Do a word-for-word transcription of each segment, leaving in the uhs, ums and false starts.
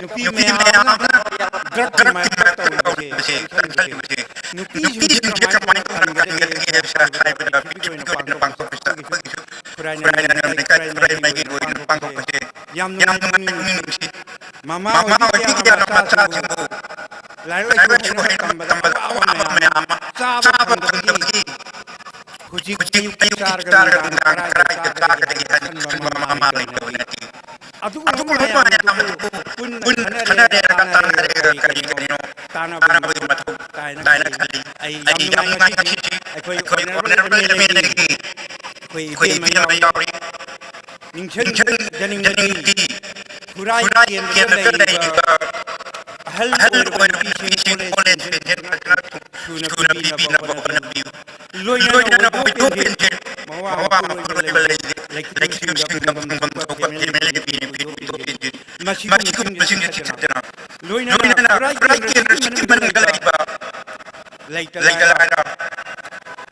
ꯅꯨꯄꯤ ꯃꯌꯥꯝ ꯑꯃꯅ ꯗ꯭ꯔꯒꯀꯤ ꯃꯥꯏꯌꯣꯛꯇ ꯇꯧꯔꯤꯕꯁꯦ, ꯆꯪꯁꯤꯜꯂꯤꯕꯁꯦ, ꯅꯨꯄꯤꯁꯤꯡꯁꯦ ꯀꯃꯥꯏꯅ ꯇꯧꯅ ꯀꯟꯒꯗꯒꯦ ꯍꯥꯏꯕ ꯄ꯭ꯔꯤꯊꯤꯕꯤꯒꯤ ꯑꯣꯏꯅ ꯄꯥꯡꯊꯣꯛꯄꯁꯤꯗ ꯑꯩꯈꯣꯏꯒꯤꯁꯨ ꯈꯨꯔꯥꯏ ꯅꯥꯏꯅ ꯂꯩꯀꯥꯏ ꯈꯨꯔꯥꯏ ꯃꯥꯏꯀꯩꯒꯤ ꯑꯣꯏꯅ ꯄꯥꯡꯊꯣꯛꯄꯁꯦ ꯌꯥꯝ ꯅꯨꯡꯉꯥꯏ ꯄꯨꯛꯅꯤꯡ ꯅꯨꯡꯁꯤ꯫ ꯃꯃꯥ ꯑꯣꯏꯕꯤ ꯀꯌꯥꯅ ꯃꯆꯥꯁꯤꯡꯕꯨ ꯂꯥꯏꯔꯤꯛ ꯂꯥꯏꯁꯨ ꯍꯩꯅꯕ ꯇꯝꯕꯗ ꯑꯋꯥꯕ ꯃꯌꯥꯝ ꯑꯃ ꯆꯥꯕ ꯐꯪꯗꯕꯒꯤ ꯍꯧꯖꯤꯛ ꯑꯌꯨꯛꯇ ꯆꯥꯔꯒ ꯅꯨꯡꯗꯥꯡ ꯀꯗꯥꯏꯗ ꯆꯥꯒꯗꯒꯦ ꯍꯥꯏꯅ ꯈꯟꯕ ꯃꯃꯥ ꯑꯣꯏꯕꯤ ꯀꯌꯥꯅꯗꯤ ꯑꯗꯨꯒꯨꯝꯕ ꯃꯌꯥꯝ ꯑꯗꯨꯕꯨ ꯄꯨꯟꯅ ꯈꯟꯅꯔꯦꯒ ꯇꯥꯟꯅꯔꯦꯒ ꯀꯔꯤ ꯀꯔꯤꯅꯣ ꯇꯥꯟꯅꯕꯒꯤ ꯃꯊꯧ ꯇꯥꯏꯅ ꯈꯜꯂꯤ꯫ ꯑꯩ ꯌꯥꯝ ꯅꯨꯡꯉꯥꯏ ꯉꯁꯤꯗꯤ ꯑꯩꯈꯣꯏ ꯑꯣꯅꯔꯦꯕꯜ ꯑꯦꯝ ꯑꯦꯜ ꯑꯦꯒꯤ ꯑꯩꯈꯣꯏ ꯏꯕꯦꯝꯃ ꯌꯥꯎꯔꯤ꯫ ꯅꯤꯡꯁꯤꯡꯖꯅꯤꯡꯕꯗꯤ ꯈꯨꯔꯥꯏ ꯀꯦꯟꯗ꯭ꯔꯗ ꯂꯩꯔꯤꯕ ꯑꯍꯜ ꯑꯣꯏꯔꯕ ꯅꯨꯄꯤꯁꯤꯡ ꯀꯣꯂꯦꯖ ꯄꯦꯟꯁꯤꯟ ꯐꯖꯅ ꯁꯨꯅ ꯄꯤꯕꯤꯅꯕ ꯍꯣꯠꯅꯕꯤꯌꯨ꯫ ꯂꯣꯏꯅꯅ ꯑꯣꯏꯊꯣꯛ ꯄꯦꯟꯁꯤꯟ ꯃꯋꯥ ꯃꯄꯨꯔꯣꯏꯕ ꯂꯩ-, ꯂꯩꯈꯤꯗꯕꯁꯤꯡꯗ ꯐꯪꯐꯝ ꯊꯣꯛꯄ ꯐꯦꯃꯤꯂꯤꯒꯤ ꯄꯤꯕꯤꯅ ꯑꯣꯏꯊꯣꯛ ꯄꯦꯟꯁꯤꯟ ꯃꯁꯤꯒꯨꯝꯕꯁꯤꯡꯁꯦ ꯆꯤꯠꯊꯗꯅ ꯂꯣꯏꯅꯅ ꯈꯨꯔꯥꯏ ꯀꯦꯟꯗ꯭ꯔꯁꯤꯒꯤ ꯃꯅꯨꯡꯗ ꯂꯩꯕ ꯂꯩꯇ ꯂꯥꯏꯔ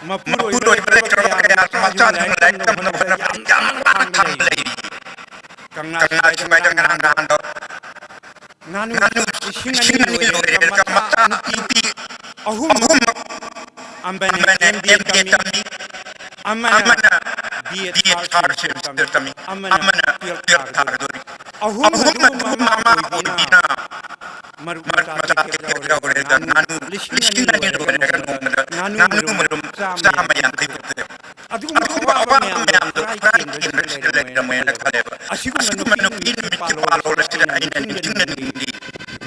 ꯃꯄꯨꯔꯣꯏꯕ ꯂꯩꯇ꯭ꯔꯕ ꯀꯌꯥ ꯃꯆꯥꯁꯤꯡ ꯂꯥꯏꯔꯤꯛ ꯇꯝꯅꯕ ꯍꯣꯠꯅꯕꯗ ꯌꯥꯝ ꯋꯥꯅ ꯈꯥꯡꯕ ꯂꯩꯔꯤ꯫ ꯀꯪꯂꯥ ꯁꯤꯐꯥꯏꯗ ꯉꯔꯥꯡ ꯅꯍꯥꯟꯗꯣ ꯉꯥꯅꯨ ꯂꯤꯁꯤꯡ ꯑꯅꯤ ꯂꯣꯏꯔꯦ, ꯑꯗꯨꯒ ꯃꯆꯥ ꯅꯨꯄꯤ ꯑꯍꯨꯝ ꯑꯃꯅ ꯑꯦꯝ ꯕꯤ ꯑꯦ ꯇꯝꯃꯤ, ꯑꯃꯅ ꯕꯤ ꯑꯦ ꯊꯥꯔꯠ ꯁꯦꯃꯤꯁꯇꯔ ꯇꯝꯃꯤ, ꯑꯃꯅ ꯇꯨꯌꯦꯜꯐ ꯊꯥꯒꯗꯧꯔꯤ꯫ ꯑꯍꯨꯝ ꯑꯗꯨꯒꯨꯝꯕ ꯑꯃ ꯑꯣꯏꯕꯤꯅ ꯃꯔꯨꯞ ꯃꯆꯥ ꯇꯦꯛ ꯇꯦꯛ ꯌꯥꯎꯔꯦ꯫ ꯉꯥꯅꯨ ꯂꯤꯁꯤꯡ ꯑꯅꯤ ꯂꯣꯏꯔꯒ ꯅꯣꯡꯃꯗ ꯉꯥꯅꯨ ꯃꯔꯨꯝ ꯆꯥꯝꯃ ꯌꯥꯡꯈꯩ ꯄꯨꯊꯣꯛꯑꯦ꯫ ꯑꯗꯨꯒꯨꯝꯕ ꯑꯋꯥꯕ ꯃꯌꯥꯝꯗꯣ ꯈꯨꯔꯥꯏ ꯀꯦꯟꯗ꯭ꯔꯁꯤꯗ ꯂꯩꯔꯝꯃꯣꯏꯅ ꯈꯜꯂꯦꯕ꯫ ꯑꯁꯤꯒꯨꯝꯕ ꯅꯨꯄꯤ ꯅꯨꯃꯤꯠꯀꯤ ꯄꯥꯜꯂꯣꯟ ꯑꯁꯤꯗ ꯑꯩꯅ ꯅꯤꯡꯁꯤꯡꯖꯅꯤꯡꯕꯗꯤ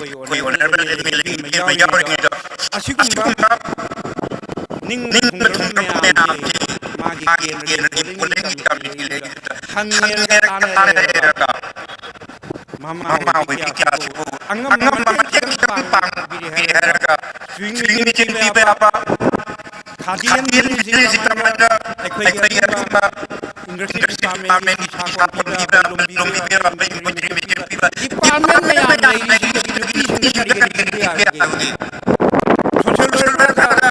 ꯑꯩꯈꯣꯏ ꯑꯣꯅꯔꯦꯕꯜ ꯑꯦꯝ ꯑꯦꯜ ꯑꯦ ꯏꯕꯦꯝꯃ ꯌꯥꯎꯔꯤꯉꯩꯗ ꯑꯁꯤꯒꯨꯝꯕ ꯅꯤꯡꯕ ꯊꯨꯡꯗ꯭ꯔꯕ ꯃꯌꯥꯝꯁꯦ ꯃꯥꯒꯤ ꯀꯦꯟꯗ꯭ꯔꯒꯤ ꯄꯣꯂꯤꯡ ꯀꯃꯤꯇꯤ ꯂꯩꯔꯤꯗꯨꯗ ꯍꯪꯅꯔꯒ ꯇꯥꯟꯅꯔꯒ ꯃꯃꯥ ꯑꯣꯏꯕꯤ ꯀꯌꯥꯁꯤꯕꯨ ꯑꯉꯝꯕ ꯃꯇꯦꯡ ꯈꯤꯇꯪ ꯄꯥꯡꯕꯤꯔꯦ ꯍꯥꯏꯔꯒ ꯁ꯭ꯋꯤꯡ ꯃꯦꯆꯤꯟ ꯄꯤꯕ ꯌꯥꯕ, ꯈꯥꯗꯤ ꯑꯦꯝ ꯕꯤꯖꯤꯅꯦꯁꯁꯤ ꯀꯃꯥꯏꯅ ꯑꯩꯈꯣꯏꯒꯤ ꯑꯗꯨꯒꯨꯝꯕ ꯏꯟꯗꯁꯇ꯭ꯔꯤ ꯗꯤꯄꯥꯔꯠꯃꯦꯟꯒꯤ ꯐꯤꯁꯥ ꯀꯣꯟ ꯄꯤꯕ, ꯕꯦꯂꯨꯝ ꯄꯤꯕ, ꯄꯦꯟꯖꯤꯟ ꯄꯤꯕ, ꯗꯤꯄꯥꯔꯠꯃꯦꯟ ꯃꯌꯥꯝ ꯂꯩꯔꯤꯁꯤꯡꯁꯦ ꯅꯨꯄꯤꯁꯤꯡꯗ ꯀꯔꯤ ꯀꯔꯤ ꯄꯤꯕ ꯌꯥꯕꯒꯦ? ꯁꯣꯁꯤꯌꯦꯜ ꯋꯦꯜꯐꯤꯌꯔꯗ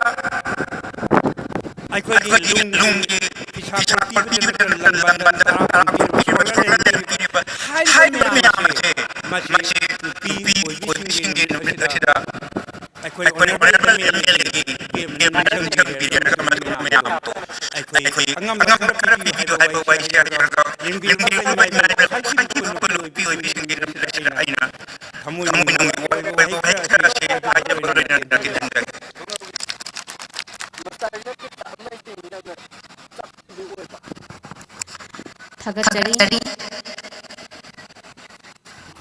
ꯑꯩꯈꯣꯏꯒꯤ ꯂꯨꯝꯒꯤ ꯐꯤꯁꯥ ꯀꯣꯟ ꯄꯤꯕꯗ ꯅꯠꯇ꯭ꯔꯒ ꯂꯪꯕꯟꯗ ꯇꯔꯥ ꯀꯨꯟ ꯄꯤꯔꯤꯕ, ꯁꯣꯂꯔ ꯂꯦꯝ ꯄꯤꯔꯤꯕ ꯍꯥꯏꯔꯤꯕ ꯃꯌꯥꯝ ꯑꯁꯦ ꯃꯁꯤ ꯅꯨꯄꯤ ꯑꯣꯏꯕꯤꯁꯤꯡꯒꯤ ꯅꯨꯃꯤꯠ ꯑꯁꯤꯗ ꯑꯩꯈꯣꯏ ꯑꯣꯅꯔꯦꯕꯜ ꯑꯦꯝ ꯑꯦꯜ ꯑꯦꯒꯤ ꯄꯤ ꯑꯦꯝ ꯅꯤꯡꯁꯤꯡꯕꯤꯔꯒ ꯃꯗꯨ ꯃꯌꯥꯝꯗꯣ ꯑꯩꯈꯣꯏ ꯑꯉꯝꯕ ꯈꯔ ꯄꯤꯕꯤꯌꯨ ꯍꯥꯏꯕ ꯋꯥꯍꯩꯁꯤ ꯍꯥꯏꯖꯔꯒ ꯌꯦꯡꯕꯤꯔꯤꯕ ꯏꯃꯥ ꯏꯕꯦꯜ ꯈ꯭ꯋꯥꯏꯗꯒꯤ ꯅꯨꯄꯤ ꯑꯣꯏꯕꯤꯁꯤꯡꯒꯤ ꯅꯨꯃꯤꯠ ꯑꯁꯤꯗ ꯑꯩꯅ ꯊꯃꯣꯏ ꯅꯨꯡꯒꯤ ꯑꯣꯏꯕ ꯋꯥꯍꯩ ꯈꯔ ꯑꯁꯤ ꯍꯥꯏꯖꯕ ꯂꯣꯏꯔꯅ ꯇꯦꯟꯖꯒꯦ꯫ ꯊꯥꯒꯠꯆꯔꯤ꯫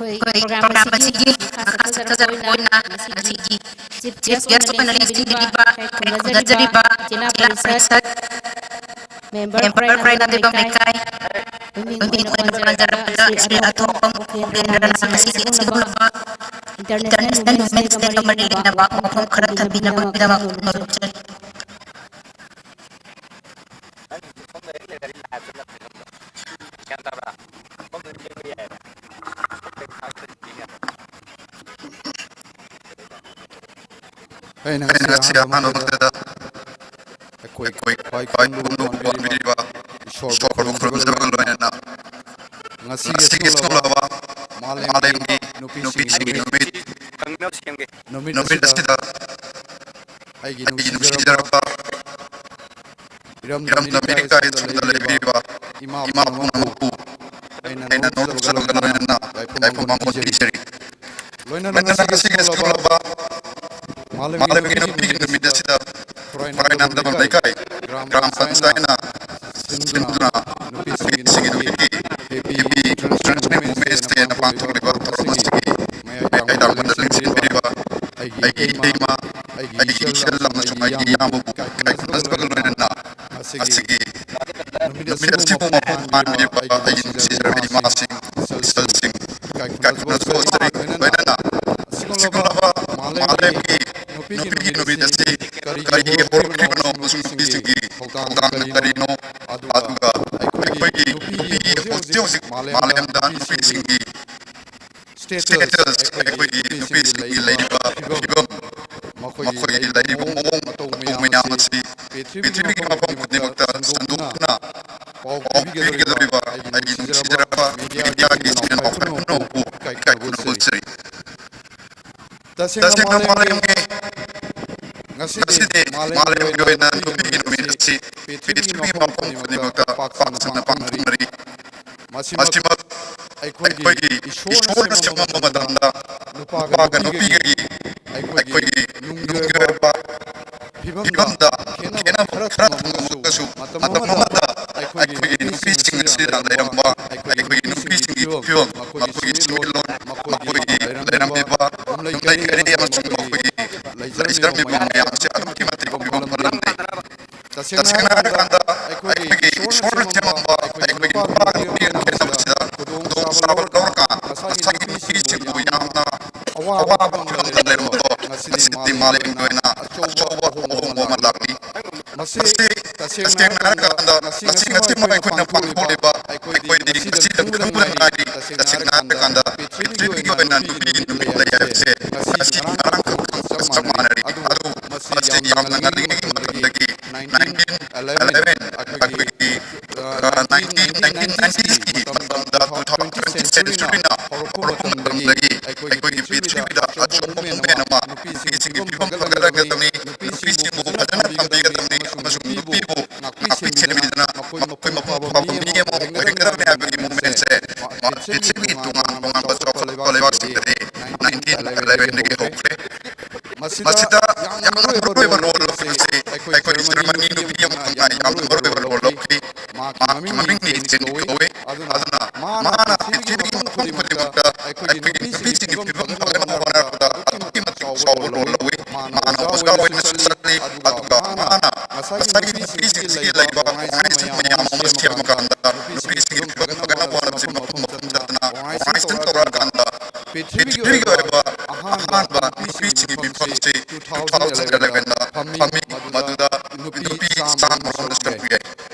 ꯑꯩꯈꯣꯏ ꯄ꯭ꯔꯣꯒ꯭ꯔꯥꯝ ꯑꯁꯤꯒꯤ ꯃꯈꯥ ꯆꯠꯊꯖꯔꯛꯄ ꯑꯣꯏꯅ ꯉꯁꯤꯒꯤ ꯆꯤꯐ ꯒꯦꯁ ꯑꯣꯏꯅ ꯂꯦꯡꯁꯤꯟꯕꯤꯔꯤꯕ ꯏꯀꯥꯏ ꯈꯨꯝꯅꯖꯔꯤꯕ ꯖꯤꯂꯥ ꯄꯔꯤꯁꯠ ꯃꯦꯝꯕꯔ ꯈꯨꯔꯥꯏ ꯅꯥꯝꯗꯩꯕꯝ ꯂꯩꯀꯥꯏ ꯃꯤꯡ ꯑꯣꯏꯅ ꯄꯟꯖꯔꯛꯄꯗ ꯁ꯭ꯔꯤ ꯑꯊꯣꯛꯄꯝ ꯎꯄꯦꯟꯗ꯭ꯔꯅ ꯉꯁꯤꯒꯤ ꯑꯁꯤꯒꯨꯝꯂꯕ ꯏꯟꯇꯔꯅꯦꯁꯅꯦꯜ ꯋꯨꯃꯦꯟꯁ ꯗꯦꯒ ꯃꯔꯤ ꯂꯩꯅꯕ ꯋꯥꯐꯝ ꯈꯔ ꯊꯝꯕꯤꯅꯕꯒꯤꯗꯃꯛ ꯐꯣꯡꯗꯣꯛꯆꯔꯤ꯫ ꯑꯩꯅ ꯉꯁꯤ ꯑꯍꯥꯟꯕꯃꯛꯇꯗ ꯑꯩꯈꯣꯏ ꯈ꯭ꯋꯥꯏ ꯈꯨꯔꯨꯝꯕ ꯄꯥꯟꯕꯤꯔꯤꯕ ꯏꯁꯣꯔꯕꯨ ꯈꯨꯔꯨꯝꯖꯕꯒ ꯂꯣꯏꯅꯅ ꯉꯁꯤꯒꯤ ꯑꯁꯤꯒꯨꯝꯂꯕ ꯃꯥꯂꯦꯝꯒꯤ ꯅꯨꯄꯤꯁꯤꯡꯒꯤ ꯅꯨꯃꯤꯠ, ꯅꯨꯃꯤꯠ ꯑꯁꯤꯗ ꯑꯩꯒꯤ ꯅꯨꯡꯁꯤꯖꯔꯕ ꯏꯔꯝꯗꯝ ꯂꯤꯔꯤꯀꯥꯏ ꯑꯁꯣꯝꯗ ꯂꯩꯕꯤꯔꯤꯕ ꯏꯃꯥ ꯄꯨꯝꯅꯃꯛꯄꯨ ꯑꯩꯅ ꯅꯣꯡꯁꯨꯖꯕꯒ ꯂꯣꯏꯅꯅ ꯌꯥꯏꯐ ꯃꯪꯒꯣꯜ ꯄꯤꯖꯔꯤ꯫ ꯂꯣꯏꯅꯅ ꯉꯁꯤꯒꯤ ꯑꯁꯤꯒꯨꯝꯂꯕ ꯃꯥꯂꯦꯝꯒꯤ ꯅꯨꯄꯤꯒꯤ ꯅꯨꯃꯤꯠ ꯑꯁꯤꯗ ꯈꯨꯔꯥꯏ ꯅꯥꯝꯗꯕꯝ ꯂꯩꯀꯥꯏ ꯒ꯭ꯔꯥꯝ ꯄꯟꯆꯥꯌꯠꯅ ꯁꯤꯟꯗꯨꯅ ꯅꯨꯄꯤꯁꯤꯡꯒꯤ ꯅꯨꯃꯤꯠꯀꯤ ꯍꯦꯄꯤ ꯏꯟꯇꯔꯅꯦꯁꯅꯦꯜ ꯋꯨꯃꯦꯟꯁ ꯗꯦꯅ ꯄꯥꯡꯊꯣꯛꯂꯤꯕ ꯊꯧꯔꯝ ꯑꯁꯤꯒꯤ ꯃꯌꯥꯏ ꯇꯥꯡꯕꯗ ꯂꯦꯡꯁꯤꯟꯕꯤꯔꯤꯕ ꯑꯩꯒꯤ ꯏꯇꯩꯃ, ꯑꯩꯒꯤ ꯏꯆꯜ ꯑꯃꯁꯨꯡ ꯑꯩꯒꯤ ꯏꯌꯥꯝꯕꯕꯨ ꯏꯀꯥꯏ ꯈꯨꯝꯅꯖꯕꯒ ꯂꯣꯏꯅꯅ ꯉꯁꯤꯒꯤ ꯅꯨꯃꯤꯠ ꯑꯁꯤꯕꯨ ꯃꯄꯨꯡ ꯐꯥꯍꯟꯕꯤꯔꯤꯕ ꯑꯩꯒꯤ ꯅꯨꯡꯁꯤꯖꯔꯕ ꯏꯃꯥꯁꯤꯡ, ꯏꯆꯜꯁꯤꯡ, ꯏꯀꯥꯏ ꯈꯨꯝꯅꯖꯕ ꯂꯣꯏꯅꯅ ꯑꯁꯤꯒꯨꯝꯂꯕ ꯃꯥꯂꯦꯝꯒꯤ ꯅꯨꯄꯤꯒꯤ ꯅꯨꯃꯤꯠ ꯑꯁꯤ ꯀꯔꯤꯒꯤ ꯍꯧꯔꯛꯈꯤꯕꯅꯣ ꯑꯃꯁꯨꯡ ꯅꯨꯄꯤꯁꯤꯡꯒꯤ ꯊꯧꯗꯥꯡ ꯀꯔꯤꯅꯣ, ꯑꯗꯨꯒ ꯑꯩꯈꯣꯏꯒꯤ ꯅꯨꯄꯤꯒꯤ ꯍꯧꯖꯤꯛ ꯍꯧꯖꯤꯛ ꯃꯥꯂꯦꯝꯗ ꯅꯨꯄꯤꯁꯤꯡꯒꯤ status, ꯑꯩꯈꯣꯏꯒꯤ ꯅꯨꯄꯤꯁꯤꯡꯒꯤ ꯂꯩꯔꯤꯕ ꯐꯤꯕꯝ, ꯃꯈꯣꯏꯒꯤ ꯂꯩꯔꯤꯕ ꯃꯑꯣꯡ ꯃꯇꯧ ꯃꯌꯥꯝ ꯑꯁꯤ ꯄ꯭ꯔꯤꯊꯤꯕꯤꯒꯤ ꯃꯐꯝ ꯈꯨꯗꯤꯡꯃꯛꯇ ꯁꯟꯗꯣꯛꯇꯨꯅ ꯄꯥꯎ ꯄꯤꯕꯤꯒꯗꯧꯔꯤꯕ ꯑꯩꯒꯤ ꯅꯨꯡꯁꯤꯖꯔꯕ ꯃꯤꯗꯤꯌꯥꯒꯤ ꯏꯆꯤꯟ ꯏꯅꯥꯎ ꯈꯨꯗꯤꯡꯃꯛꯄꯨ ꯏꯀꯥꯏ ꯈꯨꯝꯅꯕ ꯎꯠꯆꯔꯤ꯫ ꯇꯁꯦꯡꯅ ꯃꯥꯂꯦꯝꯒꯤ ꯉꯁꯤꯗꯤ ꯃꯥꯂꯦꯝꯒꯤ ꯑꯣꯏꯅ ꯅꯨꯄꯤꯒꯤ ꯅꯨꯃꯤꯠ ꯑꯁꯤ ꯄ꯭ꯔꯤꯊꯤꯕꯤꯒꯤ ꯃꯐꯝ ꯈꯨꯗꯤꯡꯃꯛꯇ ꯄꯥꯛ ꯆꯥꯎꯅ ꯄꯥꯡꯊꯣꯛꯅꯔꯤ꯫ ꯃꯁꯤꯃꯛ ꯑꯩꯈꯣꯏꯒꯤ ꯏꯁꯣꯔꯅ ꯁꯦꯝꯃꯝꯕ ꯃꯇꯝꯗ ꯅꯨꯄꯥꯒ ꯅꯨꯄꯤꯒꯒꯤ ꯑꯩꯈꯣꯏꯒꯤ ꯅꯨꯡꯒꯤ ꯑꯣꯏꯕ ꯐꯤꯕꯝꯗ ꯈꯦꯠꯅꯕ ꯈꯔ ꯊꯝꯃꯝꯃꯒꯁꯨ ꯃꯇꯝ ꯑꯃꯗ ꯑꯩꯈꯣꯏꯒꯤ ꯅꯨꯄꯤꯁꯤꯡ ꯑꯁꯤꯗ ꯂꯩꯔꯝꯕ ꯑꯩꯈꯣꯏꯒꯤ ꯅꯨꯄꯤꯁꯤꯡꯒꯤ ꯐꯤꯕꯝ, ꯃꯈꯣꯏꯒꯤ ꯁꯦꯟꯃꯤꯠꯂꯣꯟ, ꯃꯈꯣꯏꯒꯤ ꯂꯩꯔꯝꯂꯤꯕ ꯌꯨꯝꯂꯩ ꯀꯩꯔꯩ ꯑꯃꯁꯨꯡ ꯃꯈꯣꯏꯒꯤ ꯂꯩꯖꯔꯝꯂꯤꯕ ꯃꯌꯥꯝꯁꯦ ꯑꯗꯨꯛꯀꯤ ꯃꯇꯤꯛ ꯐꯤꯕꯝ ꯐꯒꯠꯂꯝꯗꯦ꯫ ꯇꯁꯦꯡꯅ ꯍꯥꯏꯔꯀꯥꯟꯗ ꯑꯩꯈꯣꯏꯒꯤ ꯏꯁꯣꯔꯅ ꯁꯦꯝꯃꯝꯕ ꯑꯩꯈꯣꯏꯒꯤ ꯅꯨꯄꯥꯒ ꯅꯨꯄꯤꯒ ꯈꯦꯠꯅꯕꯁꯤꯗ ꯈꯨꯗꯣꯡꯆꯥꯕ ꯂꯧꯔꯀꯥꯟ ꯉꯁꯥꯏꯒꯤ ꯅꯨꯄꯤꯁꯤꯡꯕꯨ ꯌꯥꯝꯅ ꯑꯋꯥꯕ ꯐꯤꯕꯝꯗ ꯂꯩꯔꯝꯕꯗꯣ ꯉꯁꯤꯗꯤ ꯃꯥꯂꯦꯝꯒꯤ ꯑꯣꯏꯅ ꯑꯆꯧꯕ ꯑꯍꯣꯡꯕ ꯑꯃ ꯂꯥꯛꯂꯤ꯫ ꯃꯁꯤ ꯇꯁꯦꯡꯅ ꯍꯥꯏꯔꯀꯥꯟꯗ ꯉꯁꯤ ꯉꯁꯤꯃꯛ ꯑꯩꯈꯣꯏꯅ ꯄꯥꯡꯊꯣꯛꯂꯤꯕ ꯑꯩꯈꯣꯏꯗꯤ ꯉꯁꯤꯗ ꯈꯪꯕꯗ ꯉꯥꯏꯔꯤ꯫ ꯇꯁꯦꯡꯅ ꯍꯥꯏꯔꯀꯥꯟꯗ ꯄ꯭ꯔꯤꯊꯤꯕꯤꯒꯤ ꯑꯣꯏꯅ ꯅꯨꯄꯤꯒꯤ ꯅꯨꯃꯤꯠ ꯂꯩ ꯍꯥꯏꯕꯁꯦ ꯉꯁꯤ ꯉꯔꯥꯡ ꯈꯛꯇꯒ ꯆꯞ ꯃꯥꯟꯅꯔꯤ꯫ ꯑꯗꯨꯕꯨ ꯃꯁꯤ ꯌꯥꯝꯅ ꯉꯜꯂꯤꯉꯩꯒꯤ ꯃꯇꯝꯗꯒꯤ ꯅꯥꯏꯟꯇꯤꯟ ꯑꯦꯂꯦꯚꯦꯟ ꯑꯩꯈꯣꯏꯒꯤ, ꯑ, ꯅꯥꯏꯟꯇꯤꯟ, ꯅꯥꯏꯟꯇꯤꯟ ꯅꯥꯏꯟꯇꯤꯟ ꯅꯥꯏꯟꯇꯤꯁꯀꯤ ꯃꯇꯝꯗ ꯇꯨ ꯊꯥꯎꯖꯟ ꯇ꯭ꯋꯦꯟꯇꯤ ꯁꯦꯟꯆꯨꯔꯤꯅ ꯍꯧꯔꯛꯄ ꯃꯇꯝꯗꯒꯤ ꯑꯩꯈꯣꯏꯒꯤ ꯄ꯭ꯔꯤꯊꯤꯕꯤꯗ ꯑꯆꯧꯕ ꯃꯨꯞꯃꯦꯟ ꯑꯃ ꯅꯨꯄꯤꯁꯤꯡꯒꯤ ꯐꯤꯕꯝ ꯐꯒꯠꯍꯟꯒꯗꯕꯅꯤ, ꯅꯨꯄꯤꯁꯤꯡꯕꯨ ꯐꯖꯅ ꯊꯝꯕꯤꯒꯗꯕꯅꯤ ꯑꯃꯁꯨꯡ ꯅꯨꯄꯤꯕꯨ ꯉꯥꯛꯄꯤ ꯁꯦꯟꯕꯤꯗꯅ ꯃꯈꯣꯏ ꯃꯄꯨꯡ ꯐꯥꯕ ꯃꯤ ꯑꯃ ꯑꯣꯏꯍꯟꯒꯗꯕꯅꯤ ꯍꯥꯏꯕꯒꯤ ꯃꯨꯞꯃꯦꯟꯁꯦ ꯄ꯭ꯔꯤꯊꯤꯕꯤꯒꯤ ꯇꯣꯉꯥꯟ ꯇꯣꯉꯥꯟꯕ ꯆꯥꯎꯈꯠꯄ ꯂꯩꯕꯥꯛꯁꯤꯡꯗꯗꯤ ꯅꯥꯏꯟꯇꯤꯟ ꯑꯦꯂꯦꯚꯦꯟꯗꯒꯤ ꯍꯧꯈ꯭ꯔꯦ꯫ ꯃꯁꯤꯗ ꯌꯥꯝꯅ ꯃꯔꯨꯑꯣꯏꯕ ꯔꯣꯜ ꯂꯧꯈꯤꯕꯁꯤ ꯑꯩꯈꯣꯏ ꯖꯔꯃꯅꯤ ꯅꯨꯄꯤ ꯑꯃꯈꯛꯅ ꯌꯥꯝꯅ ꯃꯔꯨꯑꯣꯏꯕ ꯔꯣꯜ ꯂꯧꯈꯤ꯫ ꯃꯍꯥꯛꯀꯤ ꯃꯃꯤꯡꯗꯤ ꯖꯦꯅꯤ ꯀꯧꯏ꯫ ꯑꯗꯨꯅ ꯃꯥꯅ ꯄ꯭ꯔꯤꯊꯤꯕꯤꯒꯤ ꯃꯐꯝ ꯈꯨꯗꯤꯡꯃꯛꯇ ꯑꯩꯈꯣꯏꯒꯤ ꯅꯨꯄꯤꯁꯤꯡꯒꯤ ꯐꯤꯕꯝ ꯐꯒꯠꯅꯕ ꯍꯣꯠꯅꯔꯛꯄꯗ ꯑꯗꯨꯛꯀꯤ ꯃꯇꯤꯛ ꯆꯥꯎꯕ ꯔꯣꯜ ꯂꯧꯏ꯫ ꯃꯥꯅ ꯑꯣꯖꯥ ꯑꯣꯏꯅꯁꯨ ꯆꯠꯂꯤ, ꯑꯗꯨꯒ ꯃꯥꯅ ꯉꯁꯥꯏꯒꯤ ꯅꯨꯄꯤꯁꯤꯡꯁꯤꯒꯤ ꯂꯩꯕ ꯑꯣꯔꯒꯅꯥꯏꯖꯦꯁꯟ ꯃꯌꯥꯝ ꯑꯃ ꯁꯦꯝꯃꯀꯥꯟꯗ ꯅꯨꯄꯤꯁꯤꯡꯒꯤ ꯐꯤꯕꯝ ꯐꯒꯠꯅꯕ ꯍꯣꯠꯅꯕꯁꯤ ꯃꯐꯝ ꯃꯐꯝ ꯆꯠꯇꯅ ꯑꯣꯔꯒꯅꯥꯏꯖꯦꯁꯟ ꯇꯧꯔꯀꯥꯟꯗ ꯄ꯭ꯔꯤꯊꯤꯕꯤꯒꯤ ꯑꯣꯏꯕ ꯑꯍꯥꯟꯕ ꯅꯨꯄꯤꯁꯤꯡꯒꯤ ꯃꯤꯐꯝꯁꯤ ꯇꯨ ꯊꯥꯎꯖꯟ ꯑꯦꯂꯦꯚꯦꯟꯗ ꯐꯝꯃꯤ, ꯃꯗꯨꯗ ꯅꯨꯄꯤ ꯆꯥꯝꯃꯔꯣꯝꯅ ꯁꯔꯨꯛ ꯌꯥꯏ꯫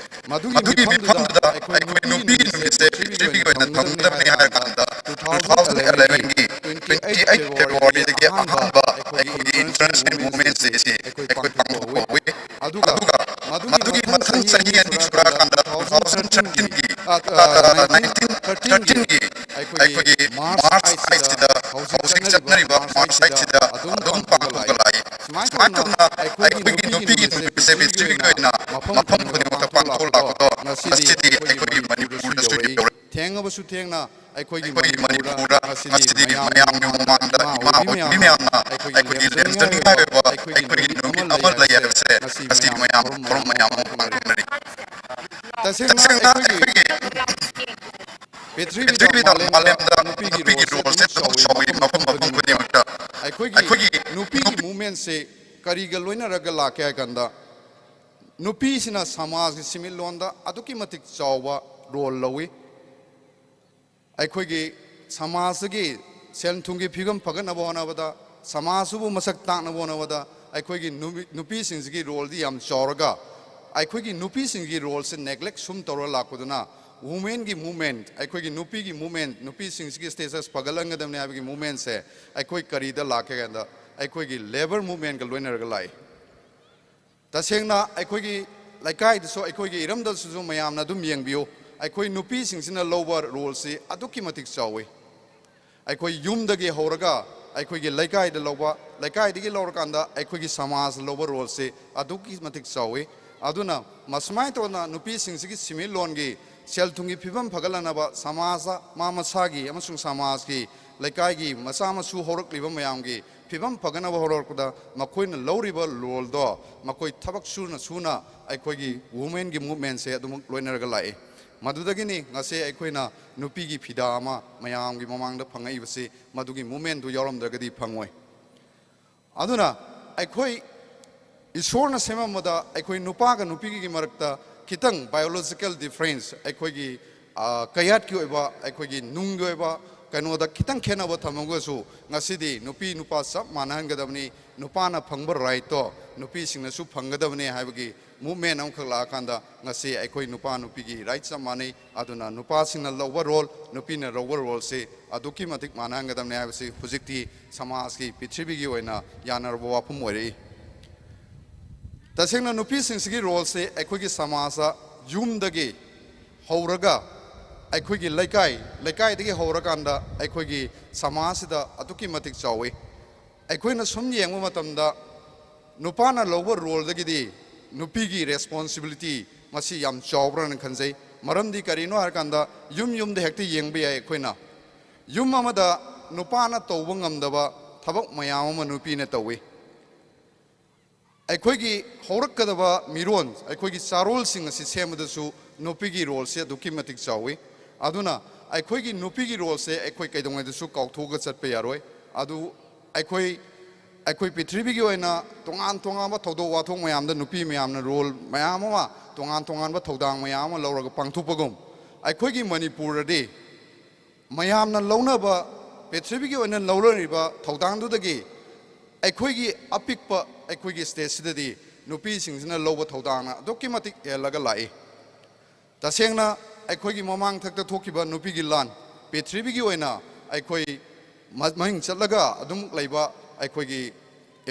ꯃꯗꯨꯒꯤ ꯃꯤꯐꯝꯗꯨꯗ ꯑꯩꯈꯣꯏ ꯅꯨꯄꯤꯒꯤ ꯅꯨꯃꯤꯠꯁꯦ ꯄ꯭ꯔꯤꯊꯤꯕꯤꯒꯤ ꯑꯣꯏꯅ ꯊꯝꯒꯗꯕꯅꯤ ꯍꯥꯏꯔꯀꯥꯟꯗ ꯇꯨ ꯊꯥꯎꯖꯟ ꯑꯦꯂꯦꯚꯦꯟꯒꯤ ꯇ꯭ꯋꯦꯟꯇꯤ ꯑꯩꯠ ꯐꯦꯕ꯭ꯔꯨꯋꯥꯔꯤꯗꯒꯤ ꯑꯍꯥꯟꯕ ꯑꯩꯈꯣꯏꯒꯤ ꯏꯟꯇꯔꯅꯦꯁꯅꯦꯜ ꯋꯨꯃꯦꯟꯁ ꯗꯦꯁꯤ ꯑꯩꯈꯣꯏ ꯄꯥꯡꯊꯣꯛꯄ ꯍꯧꯏ꯫ ꯑꯗꯨꯒ ꯃꯗꯨꯒꯤ ꯃꯊꯪ ꯆꯍꯤ ꯑꯅꯤ ꯁꯨꯔꯛꯑꯀꯥꯟꯗ ꯇꯨ ꯊꯥꯎꯖꯟ thousand thirteen-ꯒꯤ, ꯑ, ꯑ, nineteen thirteen-ꯒꯤ ꯑꯩꯈꯣꯏꯒꯤ March ꯑꯥꯏꯠꯁꯤꯗ ꯍꯧꯖꯤꯛ ꯆꯠꯅꯔꯤꯕ March ꯑꯥꯏꯠꯁꯤꯗ ꯑꯗꯨꯝ ꯄꯥꯡꯊꯣꯛꯑꯒ ꯂꯥꯛꯏ꯫ ꯁꯨꯃꯥꯏꯅ ꯇꯧꯅ ꯑꯩꯈꯣꯏꯒꯤ ꯅꯨꯄꯤꯒꯤ ꯅꯨꯃꯤꯠꯁꯦ ꯄ꯭ꯔꯤꯊꯤꯕꯤꯒꯤ ꯑꯣꯏꯅ ꯃꯐꯝ ꯈꯨꯗꯤꯡꯃꯛꯇ ꯄꯥꯡꯊꯣꯛꯂꯛꯄꯗꯣ ꯉꯁꯤꯗꯤ ꯑꯩꯈꯣꯏꯒꯤ ꯃꯅꯤꯄꯨꯔꯗꯁꯨ ꯌꯧꯔꯛꯏ꯫ ꯊꯦꯡꯉꯕꯁꯨ ꯊꯦꯡꯅ ꯑꯩꯈꯣꯏꯒꯤ ꯃꯅꯤꯄꯨꯔꯗ ꯉꯁꯤꯗꯤ ꯃꯌꯥꯝꯒꯤ ꯃꯃꯥꯡꯗ ꯏꯃꯥ ꯑꯣꯏꯕꯤ ꯃꯌꯥꯝꯅ ꯑꯩꯈꯣꯏꯒꯤ ꯂꯦꯝꯖꯅꯤꯡꯉꯥꯏ ꯑꯣꯏꯕ ꯑꯩꯈꯣꯏꯒꯤ ꯅꯨꯃꯤꯠ ꯑꯃ ꯂꯩ ꯍꯥꯏꯕꯁꯦ ꯉꯁꯤ ꯃꯌꯥꯝ ꯊꯧꯔꯝ ꯃꯌꯥꯝ ꯑꯃ ꯄꯥꯡꯊꯣꯛꯅꯔꯤ꯫ ꯇꯁꯦꯡꯅ ꯑꯩꯈꯣꯏꯒꯤ ꯄ꯭ꯔꯤꯊꯤꯕꯤꯗ, ꯃꯥꯂꯦꯝꯗ ꯅꯨꯄꯤꯒꯤ ꯔꯣꯜꯁꯦ ꯑꯗꯨꯃꯛ ꯆꯥꯎꯏ ꯃꯐꯝ ꯈꯨꯗꯤꯡꯃꯛꯇ꯫ ꯑꯩꯈꯣꯏꯒꯤ ꯅꯨꯄꯤꯒꯤ ꯃꯨꯞꯃꯦꯟꯁꯦ ꯀꯔꯤꯒ ꯂꯣꯏꯅꯔꯒ ꯂꯥꯛꯀꯦ ꯍꯥꯏ ꯀꯥꯟꯗ, ꯅꯨꯄꯤꯁꯤꯅ ꯁꯃꯥꯖꯒꯤ ꯁꯤꯃꯤꯠꯂꯣꯟꯗ ꯑꯗꯨꯛꯀꯤ ꯃꯇꯤꯛ ꯆꯥꯎꯕ ꯔꯣꯜ ꯂꯧꯏ꯫ ꯑꯩꯈꯣꯏꯒꯤ ꯁꯃꯥꯖꯁꯤꯒꯤ ꯁꯦꯜ ꯊꯨꯝꯒꯤ ꯐꯤꯕꯝ ꯐꯒꯠꯅꯕ ꯍꯣꯠꯅꯕꯗ, ꯁꯃꯥꯖꯁꯤꯕꯨ ꯃꯁꯛ ꯇꯥꯛꯅꯕ ꯍꯣꯠꯅꯕꯗ ꯑꯩꯈꯣꯏꯒꯤ ꯅꯨꯃꯤ-, ꯅꯨꯄꯤꯁꯤꯡꯁꯤꯒꯤ ꯔꯣꯜꯗꯤ ꯌꯥꯝ ꯆꯥꯎꯔꯒ, ꯑꯩꯈꯣꯏꯒꯤ ꯅꯨꯄꯤꯁꯤꯡꯒꯤ ꯔꯣꯜꯁꯦ ꯅꯦꯒ꯭ꯂꯦꯛ ꯁꯨꯝ ꯇꯧꯔ ꯂꯥꯛꯄꯗꯨꯅ, ꯋꯨꯃꯦꯟꯒꯤ ꯃꯨꯞꯃꯦꯟ, ꯑꯩꯈꯣꯏꯒꯤ ꯅꯨꯄꯤꯒꯤ ꯃꯨꯞꯃꯦꯟ, ꯅꯨꯄꯤꯁꯤꯡꯁꯤꯒꯤ ꯁ꯭ꯇꯦꯇꯁ ꯐꯒꯠꯍꯟꯒꯗꯕꯅꯤ ꯍꯥꯏꯕꯒꯤ ꯃꯨꯞꯃꯦꯟꯁꯦ ꯑꯩꯈꯣꯏ ꯀꯔꯤꯗ ꯂꯥꯛꯀꯦ ꯍꯥꯏ ꯀꯥꯟꯗ, ꯑꯩꯈꯣꯏꯒꯤ ꯂꯦꯕꯔ ꯃꯨꯞꯃꯦꯟꯒ ꯂꯣꯏꯅꯔꯒ ꯂꯥꯛꯏ꯫ ꯇꯁꯦꯡꯅ ꯑꯩꯈꯣꯏꯒꯤ ꯂꯩꯀꯥꯏꯗꯁꯨ, ꯑꯩꯈꯣꯏꯒꯤ ꯏꯔꯝꯗꯝꯗꯁꯨ ꯃꯌꯥꯝꯅ ꯑꯗꯨꯝ ꯌꯦꯡꯕꯤꯌꯨ, ꯑꯩꯈꯣꯏ ꯅꯨꯄꯤꯁꯤꯡꯁꯤꯅ ꯂꯧꯕ ꯔꯣꯜꯁꯤ ꯑꯗꯨꯛꯀꯤ ꯃꯇꯤꯛ ꯆꯥꯎꯏ꯫ ꯑꯩꯈꯣꯏ ꯌꯨꯝꯗꯒꯤ ꯍꯧꯔꯒ ꯑꯩꯈꯣꯏꯒꯤ ꯂꯩꯀꯥꯏꯗ ꯂꯧꯕ, ꯂꯩꯀꯥꯏꯗꯒꯤ ꯂꯧꯔꯀꯥꯟꯗ ꯑꯩꯈꯣꯏꯒꯤ ꯁꯃꯥꯖ ꯂꯧꯕ ꯔꯣꯜꯁꯤ ꯑꯗꯨꯛꯀꯤ ꯃꯇꯤꯛ ꯆꯥꯎꯏ꯫ ꯑꯗꯨꯅ ꯃꯁꯨꯃꯥꯏꯅ ꯇꯧꯗꯅ ꯅꯨꯄꯤꯁꯤꯡꯁꯤꯒꯤ ꯁꯤꯃꯤꯠꯂꯣꯟꯒꯤ ꯁꯦꯜ ꯊꯨꯝꯒꯤ ꯐꯤꯕꯝ ꯐꯒꯠꯂꯅꯕ, ꯁꯃꯥꯖ, ꯃꯥ ꯃꯁꯥꯒꯤ ꯑꯃꯁꯨꯡ ꯁꯃꯥꯖꯀꯤ, ꯂꯩꯀꯥꯏꯒꯤ ꯃꯆꯥ ꯃꯁꯨ ꯍꯧꯔꯛꯂꯤꯕ ꯃꯌꯥꯝꯒꯤ ꯐꯤꯕꯝ ꯐꯒꯠꯅꯕ ꯍꯣꯠꯅꯔꯛꯄꯗ ꯃꯈꯣꯏꯅ ꯂꯧꯔꯤꯕ ꯔꯣꯜꯗꯣ ꯃꯈꯣꯏ ꯊꯕꯛ ꯁꯨꯅ ꯁꯨꯅ ꯑꯩꯈꯣꯏꯒꯤ ꯋꯨꯃꯦꯟꯒꯤ ꯃꯨꯞꯃꯦꯟꯁꯦ ꯑꯗꯨꯃꯛ ꯂꯣꯏꯅꯔꯒ ꯂꯥꯛꯏ꯫ ꯃꯗꯨꯗꯒꯤꯅꯤ ꯉꯁꯤ ꯑꯩꯈꯣꯏꯅ ꯅꯨꯄꯤꯒꯤ ꯐꯤꯗꯥ ꯑꯃ ꯃꯌꯥꯝꯒꯤ ꯃꯃꯥꯡꯗ ꯐꯪꯉꯛꯏꯕꯁꯤ, ꯃꯗꯨꯒꯤ ꯃꯨꯞꯃꯦꯟꯗꯨ ꯌꯥꯎꯔꯝꯗ꯭ꯔꯒꯗꯤ ꯐꯪꯉꯣꯏ꯫ ꯑꯗꯨꯅ ꯑꯩꯈꯣꯏ ꯏꯁꯣꯔꯅ ꯁꯦꯝꯃꯝꯕꯗ ꯑꯩꯈꯣꯏ ꯅꯨꯄꯥꯒ ꯅꯨꯄꯤꯒꯤ ꯃꯔꯛꯇ ꯈꯤꯇꯪ ꯕꯥꯏꯑꯣꯂꯣꯖꯤꯀꯦꯜ ꯗꯤꯐ꯭ꯔꯦꯟꯁ, ꯑꯩꯈꯣꯏꯒꯤ, ꯑ, ꯀꯌꯥꯠꯀꯤ ꯑꯣꯏꯕ, ꯑꯩꯈꯣꯏꯒꯤ ꯅꯨꯡꯒꯤ ꯑꯣꯏꯕ ꯀꯩꯅꯣꯗ ꯈꯤꯇꯪ ꯈꯦꯠꯅꯕ ꯊꯝꯃꯒꯁꯨ, ꯉꯁꯤꯗꯤ ꯅꯨꯄꯤ ꯅꯨꯄꯥ ꯆꯞ ꯃꯥꯟꯅꯍꯟꯒꯗꯕꯅꯤ꯫ ꯅꯨꯄꯥꯅ ꯐꯪꯕ ꯔꯥꯏꯠꯇꯣ ꯅꯨꯄꯤꯁꯤꯡꯅꯁꯨ ꯐꯪꯒꯗꯕꯅꯤ ꯍꯥꯏꯕꯒꯤ ꯃꯨꯞꯃꯦꯟ ꯑꯃꯈꯛ ꯂꯥꯛꯑꯀꯥꯟꯗ ꯉꯁꯤ ꯑꯩꯈꯣꯏ ꯅꯨꯄꯥ ꯅꯨꯄꯤꯒꯤ ꯔꯥꯏꯠ ꯆꯞ ꯃꯥꯟꯅꯩ꯫ ꯑꯗꯨꯅ ꯅꯨꯄꯥꯁꯤꯡꯅ ꯂꯧꯕ ꯔꯣꯜ, ꯅꯨꯄꯤꯅ ꯂꯧꯕ ꯔꯣꯜꯁꯤ ꯑꯗꯨꯛꯀꯤ ꯃꯇꯤꯛ ꯃꯥꯟꯅꯍꯟꯒꯗꯕꯅꯤ ꯍꯥꯏꯕꯁꯤ ꯍꯧꯖꯤꯛꯇꯤ ꯁꯃꯥꯖꯀꯤ, ꯄ꯭ꯔꯤꯊꯤꯕꯤꯒꯤ ꯑꯣꯏꯅ ꯌꯥꯅꯔꯕ ꯋꯥꯐꯝ ꯑꯣꯏꯔꯛꯏ꯫ ꯇꯁꯦꯡꯅ ꯅꯨꯄꯤꯁꯤꯡꯁꯤꯒꯤ ꯔꯣꯜꯁꯦ ꯑꯩꯈꯣꯏꯒꯤ ꯁꯃꯥꯖꯇ ꯌꯨꯝꯗꯒꯤ ꯍꯧꯔꯒ ꯑꯩꯈꯣꯏꯒꯤ ꯂꯩꯀꯥꯏ, ꯂꯩꯀꯥꯏꯗꯒꯤ ꯍꯧꯔꯀꯥꯟꯗ ꯑꯩꯈꯣꯏꯒꯤ ꯁꯃꯥꯖꯁꯤꯗ ꯑꯗꯨꯛꯀꯤ ꯃꯇꯤꯛ ꯆꯥꯎꯏ꯫ ꯑꯩꯈꯣꯏꯅ ꯁꯨꯝ ꯌꯦꯡꯕ ꯃꯇꯝꯗ ꯅꯨꯄꯥꯅ ꯂꯧꯕ ꯔꯣꯜꯗꯒꯤꯗꯤ ꯅꯨꯄꯤꯒꯤ ꯔꯦꯁꯄꯣꯟꯁꯤꯕꯤꯂꯤꯇꯤ ꯃꯁꯤ ꯌꯥꯝ ꯆꯥꯎꯕ꯭ꯔꯥꯅ ꯈꯟꯖꯩ꯫ ꯃꯔꯝꯗꯤ ꯀꯔꯤꯅꯣ ꯍꯥꯏꯔꯀꯥꯟꯗ ꯌꯨꯝ ꯌꯨꯝꯗ ꯍꯦꯛꯇ ꯌꯦꯡꯕ ꯌꯥꯏ꯫ ꯑꯩꯈꯣꯏꯅ ꯌꯨꯝ ꯑꯃꯗ ꯅꯨꯄꯥꯅ ꯇꯧꯕ ꯉꯝꯗꯕ ꯊꯕꯛ ꯃꯌꯥꯝ ꯑꯃ ꯅꯨꯄꯤꯅ ꯇꯧꯏ꯫ ꯑꯩꯈꯣꯏꯒꯤ ꯍꯧꯔꯛꯀꯗꯕ ꯃꯤꯔꯣꯟ, ꯑꯩꯈꯣꯏꯒꯤ ꯆꯥꯔꯣꯜꯁꯤꯡ ꯑꯁꯤ ꯁꯦꯝꯕꯗꯁꯨ ꯅꯨꯄꯤꯒꯤ ꯔꯣꯜꯁꯦ ꯑꯗꯨꯛꯀꯤ ꯃꯇꯤꯛ ꯆꯥꯎꯏ꯫ ꯑꯗꯨꯅ ꯑꯩꯈꯣꯏꯒꯤ ꯅꯨꯄꯤꯒꯤ ꯔꯣꯜꯁꯦ ꯑꯩꯈꯣꯏ ꯀꯩꯗꯧꯉꯩꯗꯁꯨ ꯀꯥꯎꯊꯣꯛꯑꯒ ꯆꯠꯄ ꯌꯥꯔꯣꯏ꯫ ꯑꯗꯨ ꯑꯩꯈꯣꯏ, ꯑꯩꯈꯣꯏ ꯄ꯭ꯔꯤꯊꯤꯕꯤꯒꯤ ꯑꯣꯏꯅ ꯇꯣꯉꯥꯟ ꯇꯣꯉꯥꯟꯕ ꯊꯧꯗꯣꯛ ꯋꯥꯊꯣꯛ ꯃꯌꯥꯝꯗ ꯅꯨꯄꯤ ꯃꯌꯥꯝꯅ ꯔꯣꯜ ꯃꯌꯥꯝ ꯑꯃ, ꯇꯣꯉꯥꯟ ꯇꯣꯉꯥꯟꯕ ꯊꯧꯗꯥꯡ ꯃꯌꯥꯝ ꯑꯃ ꯂꯧꯔꯒ ꯄꯥꯡꯊꯣꯛꯄꯒꯨꯝ, ꯑꯩꯈꯣꯏꯒꯤ ꯃꯅꯤꯄꯨꯔꯗꯗꯤ ꯃꯌꯥꯝꯅ ꯂꯧꯅꯕ, ꯄ꯭ꯔꯤꯊꯤꯕꯤꯒꯤ ꯑꯣꯏꯅ ꯂꯧꯅꯔꯤꯕ ꯊꯧꯗꯥꯡꯗꯨꯗꯒꯤ ꯑꯩꯈꯣꯏꯒꯤ ꯑꯄꯤꯛꯄ ꯑꯩꯈꯣꯏꯒꯤ ꯁ꯭ꯇꯦꯠꯁꯤꯗꯗꯤ ꯅꯨꯄꯤꯁꯤꯡꯁꯤꯅ ꯂꯧꯕ ꯊꯧꯗꯥꯡꯅ ꯑꯗꯨꯛꯀꯤ ꯃꯇꯤꯛ ꯍꯦꯜꯂꯒ ꯂꯥꯛꯏ꯫ ꯇꯁꯦꯡꯅ ꯑꯩꯈꯣꯏꯒꯤ ꯃꯃꯥꯡ ꯊꯛꯇ ꯊꯣꯛꯈꯤꯕ ꯅꯨꯄꯤꯒꯤ ꯂꯥꯟ, ꯄ꯭ꯔꯤꯊꯤꯕꯤꯒꯤ ꯑꯣꯏꯅ ꯑꯩꯈꯣꯏ ꯃ-, ꯃꯃꯤꯡ ꯆꯠꯂꯒ ꯑꯗꯨꯝ ꯂꯩꯕ ꯑꯩꯈꯣꯏꯒꯤ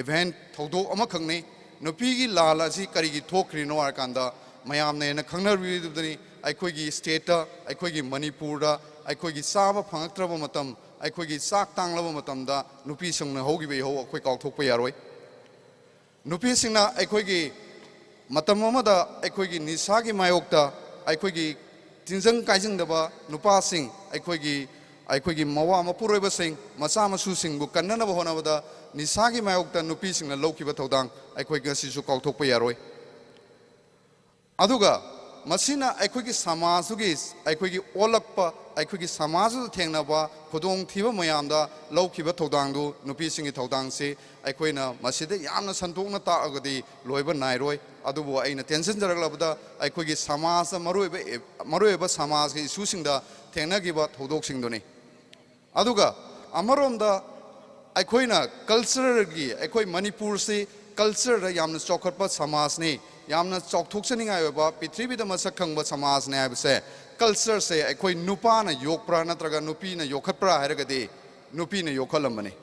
ꯏꯚꯦꯟꯠ, ꯊꯧꯗꯣꯛ ꯑꯃꯈꯛꯅꯤ꯫ ꯅꯨꯄꯤꯒꯤ ꯂꯥꯟ ꯑꯁꯤ ꯀꯔꯤꯒꯤ ꯊꯣꯛꯈ꯭ꯔꯤꯅꯣ ꯍꯥꯏꯔꯀꯥꯟꯗ, ꯃꯌꯥꯝꯅ ꯍꯦꯟꯅ ꯈꯪꯅꯔꯤꯕꯗꯨꯅꯤ, ꯑꯩꯈꯣꯏꯒꯤ ꯁ꯭ꯇꯦꯠꯇ, ꯑꯩꯈꯣꯏꯒꯤ ꯃꯅꯤꯄꯨꯔꯗ ꯑꯩꯈꯣꯏꯒꯤ ꯆꯥꯕ ꯐꯪꯉꯛꯇ꯭ꯔꯕ ꯃꯇꯝ, ꯑꯩꯈꯣꯏꯒꯤ ꯆꯥꯛ ꯇꯥꯡꯂꯕ ꯃꯇꯝꯗ ꯅꯨꯄꯤꯁꯤꯡꯅ ꯍꯧꯈꯤꯕ ꯏꯍꯧ ꯑꯩꯈꯣꯏ ꯀꯥꯎꯊꯣꯛꯄ ꯌꯥꯔꯣꯏ꯫ ꯅꯨꯄꯤꯁꯤꯡꯅ ꯑꯩꯈꯣꯏꯒꯤ ꯃꯇꯝ ꯑꯃꯗ ꯑꯩꯈꯣꯏꯒꯤ ꯅꯤꯁꯥꯒꯤ ꯃꯥꯌꯣꯛꯇ, ꯑꯩꯈꯣꯏꯒꯤ ꯇꯤꯟꯖꯪ ꯀꯥꯏꯖꯪꯗꯕ ꯅꯨꯄꯥꯁꯤꯡ, ꯑꯩꯈꯣꯏꯒꯤ, ꯑꯩꯈꯣꯏꯒꯤ ꯃꯋꯥ ꯃꯄꯨꯔꯣꯏꯕꯁꯤꯡ, ꯃꯆꯥ ꯃꯁꯨꯁꯤꯡꯕꯨ ꯀꯟꯅꯅꯕ ꯍꯣꯠꯅꯕꯗ ꯅꯤꯁꯥꯒꯤ ꯃꯥꯌꯣꯛꯇ ꯅꯨꯄꯤꯁꯤꯡꯅ ꯂꯧꯈꯤꯕ ꯊꯧꯗꯥꯡ ꯑꯩꯈꯣꯏ ꯉꯁꯤꯁꯨ ꯀꯥꯎꯊꯣꯛꯄ ꯌꯥꯔꯣꯏ꯫ ꯑꯗꯨꯒ ꯃꯁꯤꯅ ꯑꯩꯈꯣꯏꯒꯤ ꯁꯃꯥꯖꯗꯨꯒꯤ, ꯑꯩꯈꯣꯏꯒꯤ ꯑꯣꯜꯂꯛꯄ, ꯑꯩꯈꯣꯏꯒꯤ ꯁꯃꯥꯖꯗꯨꯗ ꯊꯦꯡꯅꯕ ꯈꯨꯗꯣꯡꯊꯤꯕ ꯃꯌꯥꯝꯗ ꯂꯧꯈꯤꯕ ꯊꯧꯗꯥꯡꯗꯨ, ꯅꯨꯄꯤꯁꯤꯡꯒꯤ ꯊꯧꯗꯥꯡꯁꯤ ꯑꯩꯈꯣꯏꯅ ꯃꯁꯤꯗ ꯌꯥꯝꯅ ꯁꯟꯗꯣꯛꯅ ꯇꯥꯛꯑꯒꯗꯤ ꯂꯣꯏꯕ ꯅꯥꯏꯔꯣꯏ꯫ ꯑꯗꯨꯕꯨ ꯑꯩꯅ ꯇꯦꯟꯁꯤꯟꯖꯔꯛꯂꯕꯗ ꯑꯩꯈꯣꯏꯒꯤ ꯁꯃꯥꯖꯗ ꯃꯔꯨꯑꯣꯏꯕ, ꯃꯔꯨꯑꯣꯏꯕ ꯁꯃꯥꯖꯒꯤ ꯏꯁꯨꯁꯤꯡꯗ ꯊꯦꯡꯅꯈꯤꯕ ꯊꯧꯗꯣꯛꯁꯤꯡꯗꯨꯅꯤ꯫ ꯑꯗꯨꯒ ꯑꯃꯔꯣꯝꯗ ꯑꯩꯈꯣꯏꯅ ꯀꯜꯆꯔꯒꯤ, ꯑꯩꯈꯣꯏ ꯃꯅꯤꯄꯨꯔꯁꯤ ꯀꯜꯆꯔꯗ ꯌꯥꯝꯅ ꯆꯥꯎꯈꯠꯄ ꯁꯃꯥꯖꯅꯤ, ꯌꯥꯝꯅ ꯆꯥꯎꯊꯣꯛꯆꯅꯤꯡꯉꯥꯏ ꯑꯣꯏꯕ, ꯄ꯭ꯔꯤꯊꯤꯕꯤꯗ ꯃꯁꯛ ꯈꯪꯕ ꯁꯃꯥꯖꯅꯤ ꯍꯥꯏꯕꯁꯦ, ꯀꯜꯆꯔꯁꯦ ꯑꯩꯈꯣꯏ ꯅꯨꯄꯥꯅ ꯌꯣꯛꯄ꯭ꯔꯥ ꯅꯠꯇ꯭ꯔꯒ ꯅꯨꯄꯤꯅ ꯌꯣꯛꯈꯠꯄ꯭ꯔꯥ ꯍꯥꯏꯔꯒꯗꯤ ꯅꯨꯄꯤꯅ ꯌꯣꯛꯈꯠꯂꯝꯕꯅꯤ꯫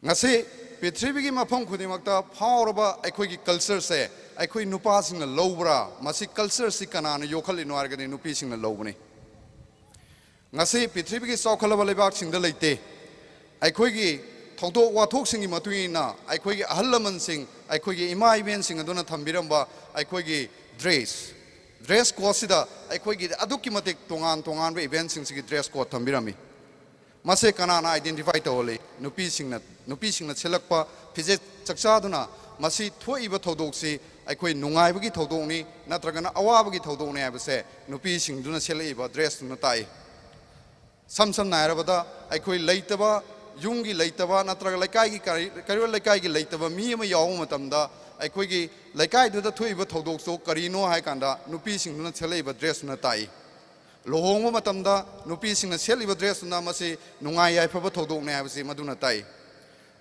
ꯉꯁꯤ ꯄ꯭ꯔꯤꯊꯤꯕꯤꯒꯤ ꯃꯐꯝ ꯈꯨꯗꯤꯡꯃꯛꯇ ꯐꯥꯎꯔꯕ ꯑꯩꯈꯣꯏꯒꯤ ꯀꯜꯆꯔꯁꯦ ꯑꯩꯈꯣꯏ ꯅꯨꯄꯥꯁꯤꯡꯅ ꯂꯧꯕ꯭ꯔꯥ? ꯃꯁꯤ ꯀꯜꯆꯔꯁꯤ ꯀꯅꯥꯅ ꯌꯣꯛꯈꯠꯂꯤꯅꯣ ꯍꯥꯏꯔꯒꯗꯤ ꯅꯨꯄꯤꯁꯤꯡꯅ ꯂꯧꯕꯅꯤ꯫ ꯉꯁꯤ ꯄ꯭ꯔꯤꯊꯤꯕꯤꯒꯤ ꯆꯥꯎꯈꯠꯂꯕ ꯂꯩꯕꯥꯛꯁꯤꯡꯗ ꯂꯩꯇꯦ꯫ ꯑꯩꯈꯣꯏꯒꯤ ꯊꯧꯗꯣꯛ ꯋꯥꯊꯣꯛꯁꯤꯡꯒꯤ ꯃꯇꯨꯡ ꯏꯟꯅ ꯑꯩꯈꯣꯏꯒꯤ ꯑꯍꯜ ꯂꯃꯟꯁꯤꯡ, ꯑꯩꯈꯣꯏꯒꯤ ꯏꯃꯥ ꯏꯕꯦꯟꯁꯤꯡ ꯑꯗꯨꯅ ꯊꯝꯕꯤꯔꯝꯕ ꯑꯩꯈꯣꯏꯒꯤ ꯗ꯭ꯔꯦꯁ, ꯗ꯭ꯔꯦꯁ ꯀꯣꯗꯁꯤꯗ ꯑꯩꯈꯣꯏꯒꯤ ꯑꯗꯨꯛꯀꯤ ꯃꯇꯤꯛ ꯇꯣꯉꯥꯟ ꯇꯣꯉꯥꯟꯕ ꯏꯚꯦꯟꯁꯤꯡꯁꯤꯒꯤ ꯗ꯭ꯔꯦꯁ ꯀꯣꯗ ꯊꯝꯕꯤꯔꯝꯃꯤ꯫ ꯃꯁꯦ ꯀꯅꯥꯅ ꯑꯥꯏꯗꯦꯟꯇꯤꯐꯥꯏ ꯇꯧꯍꯜꯂꯤ? ꯅꯨꯄꯤꯁꯤꯡꯅ, ꯅꯨꯄꯤꯁꯤꯡꯅ ꯁꯦꯠꯂꯛꯄ ꯐꯤꯖꯦꯠ ꯆꯛꯆꯥꯗꯨꯅ ꯃꯁꯤ ꯊꯣꯛꯏꯕ ꯊꯧꯗꯣꯛꯁꯤ ꯑꯩꯈꯣꯏ ꯅꯨꯡꯉꯥꯏꯕꯒꯤ ꯊꯧꯗꯣꯛꯅꯤ ꯅꯠꯇ꯭ꯔꯒꯅ ꯑꯋꯥꯕꯒꯤ ꯊꯧꯗꯣꯛꯅꯤ ꯍꯥꯏꯕꯁꯦ ꯅꯨꯄꯤꯁꯤꯡꯗꯨꯅ ꯁꯦꯠꯂꯛꯏꯕ ꯗ꯭ꯔꯦꯁꯇꯨꯅ ꯇꯥꯛꯏ꯫ ꯁꯝ ꯁꯝꯅ ꯍꯥꯏꯔꯕꯗ, ꯑꯩꯈꯣꯏ ꯂꯩꯇꯕ, ꯌꯨꯝꯒꯤ ꯂꯩꯇꯕ ꯅꯠꯇ꯭ꯔꯒ ꯂꯩꯀꯥꯏꯒꯤ ꯀꯔꯤ-, ꯀꯩꯔꯣꯜ ꯂꯩꯀꯥꯏꯒꯤ ꯂꯩꯇꯕ ꯃꯤ ꯑꯃ ꯌꯥꯎꯕ ꯃꯇꯝꯗ, ꯑꯩꯈꯣꯏꯒꯤ ꯂꯩꯀꯥꯏꯗꯨꯗ ꯊꯣꯛꯏꯕ ꯊꯧꯗꯣꯛꯇꯨ ꯀꯔꯤꯅꯣ ꯍꯥꯏ ꯀꯥꯟꯗ ꯅꯨꯄꯤꯁꯤꯡꯗꯨꯅ ꯁꯦꯠꯂꯛꯏꯕ ꯗ꯭ꯔꯦꯁꯇꯨꯅ ꯇꯥꯛꯏ꯫ ꯂꯨꯍꯣꯡꯕ ꯃꯇꯝꯗ ꯅꯨꯄꯤꯁꯤꯡꯅ ꯁꯦꯠꯂꯤꯕ ꯗ꯭ꯔꯦꯁꯇꯨꯅ ꯃꯁꯤ ꯅꯨꯡꯉꯥꯏ ꯌꯥꯏꯐꯕ ꯊꯧꯗꯣꯛꯅꯤ ꯍꯥꯏꯕꯁꯤ ꯃꯗꯨꯅ ꯇꯥꯛꯏ꯫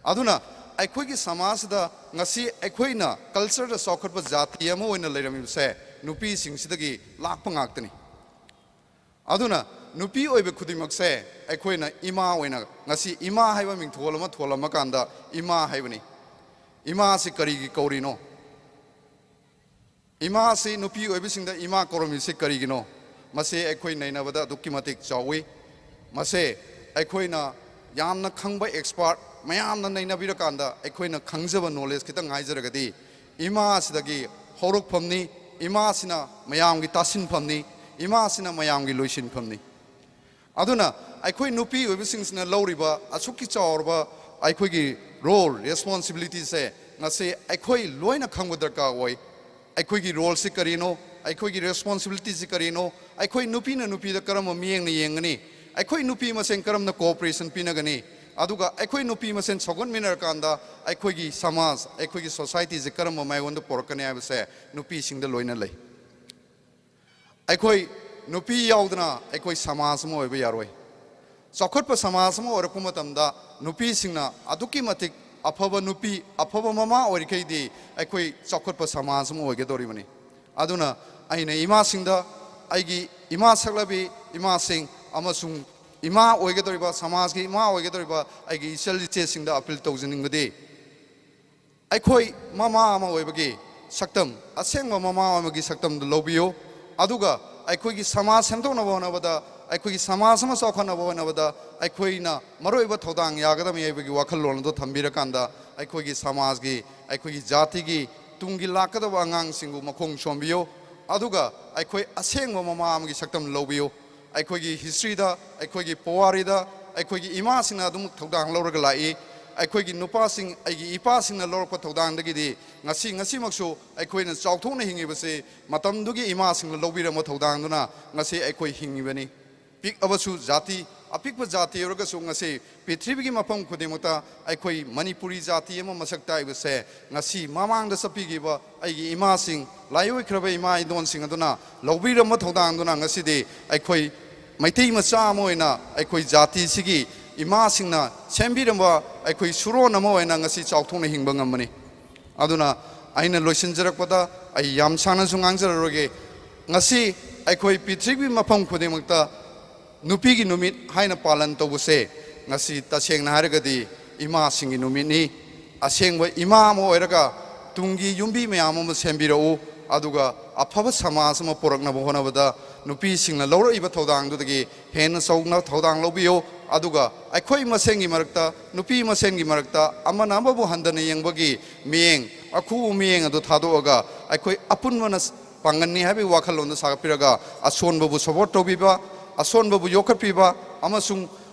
ꯑꯗꯨꯅ ꯑꯩꯈꯣꯏꯒꯤ ꯁꯃꯥꯖꯁꯤꯗ ꯉꯁꯤ ꯑꯩꯈꯣꯏꯅ ꯀꯜꯆꯔꯗ ꯆꯥꯎꯈꯠꯄ ꯖꯥꯇꯤ ꯑꯃ ꯑꯣꯏꯅ ꯂꯩꯔꯝꯃꯤꯕꯁꯦ ꯅꯨꯄꯤꯁꯤꯡꯁꯤꯗꯒꯤ ꯂꯥꯛꯄ ꯉꯥꯛꯇꯅꯤ꯫ ꯑꯗꯨꯅ ꯅꯨꯄꯤ ꯑꯣꯏꯕ ꯈꯨꯗꯤꯡꯃꯛꯁꯦ ꯑꯩꯈꯣꯏꯅ ꯏꯃꯥ ꯑꯣꯏꯅ, ꯉꯁꯤ ꯏꯃꯥ ꯍꯥꯏꯕ ꯃꯤꯡꯊꯣꯜ ꯑꯃ ꯊꯣꯜꯂꯝꯃ ꯀꯥꯟꯗ ꯏꯃꯥ ꯍꯥꯏꯕꯅꯤ꯫ ꯏꯃꯥꯁꯤ ꯀꯔꯤꯒꯤ ꯀꯧꯔꯤꯅꯣ? ꯏꯃꯥꯁꯤ ꯅꯨꯄꯤ ꯑꯣꯏꯕꯁꯤꯡꯗ ꯏꯃꯥ ꯀꯧꯔꯝꯃꯤꯁꯤ ꯀꯔꯤꯒꯤꯅꯣ? ꯃꯁꯦ ꯑꯩꯈꯣꯏ ꯅꯩꯅꯕꯗ ꯑꯗꯨꯛꯀꯤ ꯃꯇꯤꯛ ꯆꯥꯎꯏ꯫ ꯃꯁꯦ ꯑꯩꯈꯣꯏꯅ ꯌꯥꯝꯅ ꯈꯪꯕ ꯑꯦꯛꯁꯄꯥꯔꯠ ꯃꯌꯥꯝꯅ ꯅꯩꯅꯕꯤꯔꯀꯥꯟꯗ ꯑꯩꯈꯣꯏꯅ ꯈꯪꯖꯕ ꯅꯣꯂꯦꯖ ꯈꯤꯇꯪ ꯍꯥꯏꯖꯔꯒꯗꯤ, ꯏꯃꯥꯁꯤꯗꯒꯤ ꯍꯧꯔꯛꯐꯝꯅꯤ, ꯏꯃꯥꯁꯤꯅ ꯃꯌꯥꯝꯒꯤ ꯇꯥꯁꯤꯟꯐꯝꯅꯤ, ꯏꯃꯥꯁꯤꯅ ꯃꯌꯥꯝꯒꯤ ꯂꯣꯏꯁꯤꯟꯐꯝꯅꯤ꯫ ꯑꯗꯨꯅ ꯑꯩꯈꯣꯏ ꯅꯨꯄꯤ ꯑꯣꯏꯕꯁꯤꯡꯁꯤꯅ ꯂꯧꯔꯤꯕ ꯑꯁꯨꯛꯀꯤ ꯆꯥꯎꯔꯕ ꯑꯩꯈꯣꯏꯒꯤ ꯔꯣꯜ, ꯔꯦꯁꯄꯣꯟꯁꯤꯕꯤꯂꯤꯇꯤꯁꯦ ꯉꯁꯤ ꯑꯩꯈꯣꯏ ꯂꯣꯏꯅ ꯈꯪꯕ ꯗꯔꯀꯥꯔ ꯑꯣꯏ꯫ ꯑꯩꯈꯣꯏꯒꯤ ꯔꯣꯜꯁꯤ ꯀꯔꯤꯅꯣ? ꯑꯩꯈꯣꯏꯒꯤ ꯔꯦꯁꯄꯣꯟꯁꯤꯕꯤꯂꯤꯇꯤꯁꯤ ꯀꯔꯤꯅꯣ? ꯑꯩꯈꯣꯏ ꯅꯨꯄꯤꯅ ꯅꯨꯄꯤꯗ ꯀꯔꯝꯕ ꯃꯤꯠꯌꯦꯡꯅ ꯌꯦꯡꯒꯅꯤ? ꯑꯩꯈꯣꯏ ꯅꯨꯄꯤ ꯃꯁꯦꯟ ꯀꯔꯝꯅ ꯀꯣꯑꯣꯄꯔꯦꯁꯟ ꯄꯤꯅꯒꯅꯤ? ꯑꯗꯨꯒ ꯑꯩꯈꯣꯏ ꯅꯨꯄꯤ ꯃꯁꯦꯟ ꯁꯧꯒꯠꯃꯤꯟꯅꯔꯀꯥꯟꯗ ꯑꯩꯈꯣꯏꯒꯤ ꯁꯃꯥꯖ, ꯑꯩꯈꯣꯏꯒꯤ ꯁꯣꯁꯥꯏꯇꯤꯁꯦ ꯀꯔꯝꯕ ꯃꯥꯏꯑꯣꯟꯗ ꯄꯨꯔꯛꯀꯅꯤ ꯍꯥꯏꯕꯁꯦ ꯅꯨꯄꯤꯁꯤꯡꯗ ꯂꯣꯏꯅ ꯂꯩ꯫ ꯑꯩꯈꯣꯏ ꯅꯨꯄꯤ ꯌꯥꯎꯗꯅ ꯑꯩꯈꯣꯏ ꯁꯃꯥꯖ ꯑꯃ ꯑꯣꯏꯕ ꯌꯥꯔꯣꯏ꯫ ꯆꯥꯎꯈꯠꯄ ꯁꯃꯥꯖ ꯑꯃ ꯑꯣꯏꯔꯛꯄ ꯃꯇꯝꯗ ꯅꯨꯄꯤꯁꯤꯡꯅ ꯑꯗꯨꯛꯀꯤ ꯃꯇꯤꯛ ꯑꯐꯕ ꯅꯨꯄꯤ, ꯑꯐꯕ ꯃꯃꯥ ꯑꯣꯏꯔꯤꯈꯩꯗꯤ ꯑꯩꯈꯣꯏ ꯆꯥꯎꯈꯠꯄ ꯁꯃꯥꯖ ꯑꯃ ꯑꯣꯏꯒꯗꯧꯔꯤꯕꯅꯤ꯫ ꯑꯗꯨꯅ ꯑꯩꯅ ꯏꯃꯥꯁꯤꯡꯗ, ꯑꯩꯒꯤ ꯏꯃꯥ ꯁꯛꯂꯕꯤ ꯏꯃꯥꯁꯤꯡ ꯑꯃꯁꯨꯡ ꯏꯃꯥ ꯑꯣꯏꯒꯗꯧꯔꯤꯕ, ꯁꯃꯥꯖꯀꯤ ꯏꯃꯥ ꯑꯣꯏꯒꯗꯧꯔꯤꯕ ꯑꯩꯒꯤ ꯏꯆꯜ ꯏꯆꯦꯁꯤꯡꯗ ꯑꯄꯤꯜ ꯇꯧꯖꯅꯤꯡꯕꯗꯤ, ꯑꯩꯈꯣꯏ ꯃꯃꯥ ꯑꯃ ꯑꯣꯏꯕꯒꯤ ꯁꯛꯇꯝ, ꯑꯁꯦꯡꯕ ꯃꯃꯥ ꯑꯃꯒꯤ ꯁꯛꯇꯝꯗꯨ ꯂꯧꯕꯤꯌꯨ꯫ ꯑꯗꯨꯒ ꯑꯩꯈꯣꯏꯒꯤ ꯁꯃꯥꯖ ꯁꯦꯝꯗꯣꯛꯅꯕ ꯍꯣꯠꯅꯕꯗ, ꯑꯩꯈꯣꯏꯒꯤ ꯁꯃꯥꯖ ꯑꯃ ꯆꯥꯎꯈꯠꯅꯕ ꯍꯣꯠꯅꯕꯗ ꯑꯩꯈꯣꯏꯅ ꯃꯔꯨꯑꯣꯏꯕ ꯊꯧꯗꯥꯡ ꯌꯥꯒꯗꯕꯅꯤ ꯍꯥꯏꯕꯒꯤ ꯋꯥꯈꯜꯂꯣꯟ ꯑꯗꯨ ꯊꯝꯕꯤꯔꯀꯥꯟꯗ, ꯑꯩꯈꯣꯏꯒꯤ ꯁꯃꯥꯖꯒꯤ, ꯑꯩꯈꯣꯏꯒꯤ ꯖꯥꯇꯤꯒꯤ ꯇꯨꯡꯒꯤ ꯂꯥꯛꯀꯗꯕ ꯑꯉꯥꯡꯁꯤꯡꯕꯨ ꯃꯈꯣꯡ ꯁꯣꯝꯕꯤꯌꯨ꯫ ꯑꯗꯨꯒ ꯑꯩꯈꯣꯏ ꯑꯁꯦꯡꯕ ꯃꯃꯥ ꯑꯃꯒꯤ ꯁꯛꯇꯝ ꯂꯧꯕꯤꯌꯨ꯫ ꯑꯩꯈꯣꯏꯒꯤ ꯍꯤꯁꯇ꯭ꯔꯤꯗ, ꯑꯩꯈꯣꯏꯒꯤ ꯄꯨꯋꯥꯔꯤꯗ ꯑꯩꯈꯣꯏꯒꯤ ꯏꯃꯥꯁꯤꯡꯅ ꯑꯗꯨꯝ ꯊꯧꯗꯥꯡ ꯂꯧꯔꯒ ꯂꯥꯛꯏ꯫ ꯑꯩꯈꯣꯏꯒꯤ ꯅꯨꯄꯥꯁꯤꯡ, ꯑꯩꯒꯤ ꯏꯄꯥꯁꯤꯡꯅ ꯂꯧꯔꯛꯄ ꯊꯧꯗꯥꯡꯗꯒꯤꯗꯤ ꯉꯁꯤ, ꯉꯁꯤꯃꯛꯁꯨ ꯑꯩꯈꯣꯏꯅ ꯆꯥꯎꯊꯣꯛꯅ ꯍꯤꯡꯉꯤꯕꯁꯤ ꯃꯇꯝꯗꯨꯒꯤ ꯏꯃꯥꯁꯤꯡꯅ ꯂꯧꯕꯤꯔꯝꯕ ꯊꯧꯗꯥꯡꯗꯨꯅ ꯉꯁꯤ ꯑꯩꯈꯣꯏ ꯍꯤꯡꯉꯤꯕꯅꯤ꯫ ꯄꯤꯛꯑꯕꯁꯨ ꯖꯥꯇꯤ, ꯑꯄꯤꯛꯄ ꯖꯥꯇꯤ ꯑꯣꯏꯔꯒꯁꯨ ꯉꯁꯤ ꯄ꯭ꯔꯤꯊꯤꯕꯤꯒꯤ ꯃꯐꯝ ꯈꯨꯗꯤꯡꯃꯛꯇ ꯑꯩꯈꯣꯏ ꯃꯅꯤꯄꯨꯔꯤ ꯖꯥꯇꯤ ꯑꯃ ꯃꯁꯛ ꯇꯥꯛꯏꯕꯁꯦ ꯉꯁꯤ ꯃꯃꯥꯡꯗ ꯆꯠꯄꯤꯈꯤꯕ ꯑꯩꯒꯤ ꯏꯃꯥꯁꯤꯡ, ꯂꯥꯏꯑꯣꯏꯈ꯭ꯔꯕ ꯏꯃꯥ ꯏꯗꯣꯟꯁꯤꯡ ꯑꯗꯨꯅ ꯂꯧꯕꯤꯔꯝꯕ ꯊꯧꯗꯥꯡꯗꯨꯅ ꯉꯁꯤꯗꯤ ꯑꯩꯈꯣꯏ ꯃꯩꯇꯩ ꯃꯆꯥ ꯑꯃ ꯑꯣꯏꯅ ꯑꯩꯈꯣꯏ ꯖꯥꯇꯤꯁꯤꯒꯤ ꯏꯃꯥꯁꯤꯡꯅ ꯁꯦꯝꯕꯤꯔꯝꯕ ꯑꯩꯈꯣꯏ ꯁꯨꯔꯣꯟ ꯑꯃ ꯑꯣꯏꯅ ꯉꯁꯤ ꯆꯥꯎꯊꯣꯛꯅ ꯍꯤꯡꯕ ꯉꯝꯕꯅꯤ꯫ ꯑꯗꯨꯅ ꯑꯩꯅ ꯂꯣꯏꯁꯤꯟꯖꯔꯛꯄꯗ ꯑꯩ ꯌꯥꯝ ꯁꯥꯡꯅꯁꯨ ꯉꯥꯡꯖꯔꯔꯣꯏꯒꯦ꯫ ꯉꯁꯤ ꯑꯩꯈꯣꯏ ꯄ꯭ꯔꯤꯊꯤꯕꯤ ꯃꯐꯝ ꯈꯨꯗꯤꯡꯃꯛꯇ ꯅꯨꯄꯤꯒꯤ ꯅꯨꯃꯤꯠ ꯍꯥꯏꯅ ꯄꯥꯂꯟ ꯇꯧꯕꯁꯦ ꯉꯁꯤ ꯇꯁꯦꯡꯅ ꯍꯥꯏꯔꯒꯗꯤ ꯏꯃꯥꯁꯤꯡꯒꯤ ꯅꯨꯃꯤꯠꯅꯤ꯫ ꯑꯁꯦꯡꯕ ꯏꯃꯥ ꯑꯃ ꯑꯣꯏꯔꯒ ꯇꯨꯡꯒꯤ ꯌꯨꯝꯕꯤ ꯃꯌꯥꯝ ꯑꯃ ꯁꯦꯝꯕꯤꯔꯛꯎ, ꯑꯗꯨꯒ ꯑꯐꯕ ꯁꯃꯥꯖ ꯑꯃ ꯄꯨꯔꯛꯅꯕ ꯍꯣꯠꯅꯕꯗ ꯅꯨꯄꯤꯁꯤꯡꯅ ꯂꯧꯔꯛꯏꯕ ꯊꯧꯗꯥꯡꯗꯨꯗꯒꯤ ꯍꯦꯟꯅ ꯆꯥꯎꯅ ꯊꯧꯗꯥꯡ ꯂꯧꯕꯤꯌꯨ꯫ ꯑꯗꯨꯒ ꯑꯩꯈꯣꯏ ꯃꯁꯦꯟꯒꯤ ꯃꯔꯛꯇ, ꯅꯨꯄꯤ ꯃꯁꯦꯟꯒꯤ ꯃꯔꯛꯇ ꯑꯃꯅ ꯑꯃꯕꯨ ꯍꯟꯊꯅ ꯌꯦꯡꯕꯒꯤ ꯃꯤꯠꯌꯦꯡ, ꯑꯈꯨꯕ ꯃꯤꯠꯌꯦꯡ ꯑꯗꯨ ꯊꯥꯗꯣꯛꯑꯒ ꯑꯩꯈꯣꯏ ꯑꯄꯨꯟꯕꯅ ꯄꯥꯡꯒꯜꯅꯤ ꯍꯥꯏꯕꯒꯤ ꯋꯥꯈꯜꯂꯣꯟꯗꯨ ꯁꯥꯒꯠꯄꯤꯔꯒ ꯑꯁꯣꯟꯕꯕꯨ ꯁꯄꯣꯔꯠ ꯇꯧꯕꯤꯕ, ꯑꯁꯣꯟꯕꯕꯨ ꯌꯣꯛꯈꯠꯄꯤꯕ ꯑꯃꯁꯨꯡ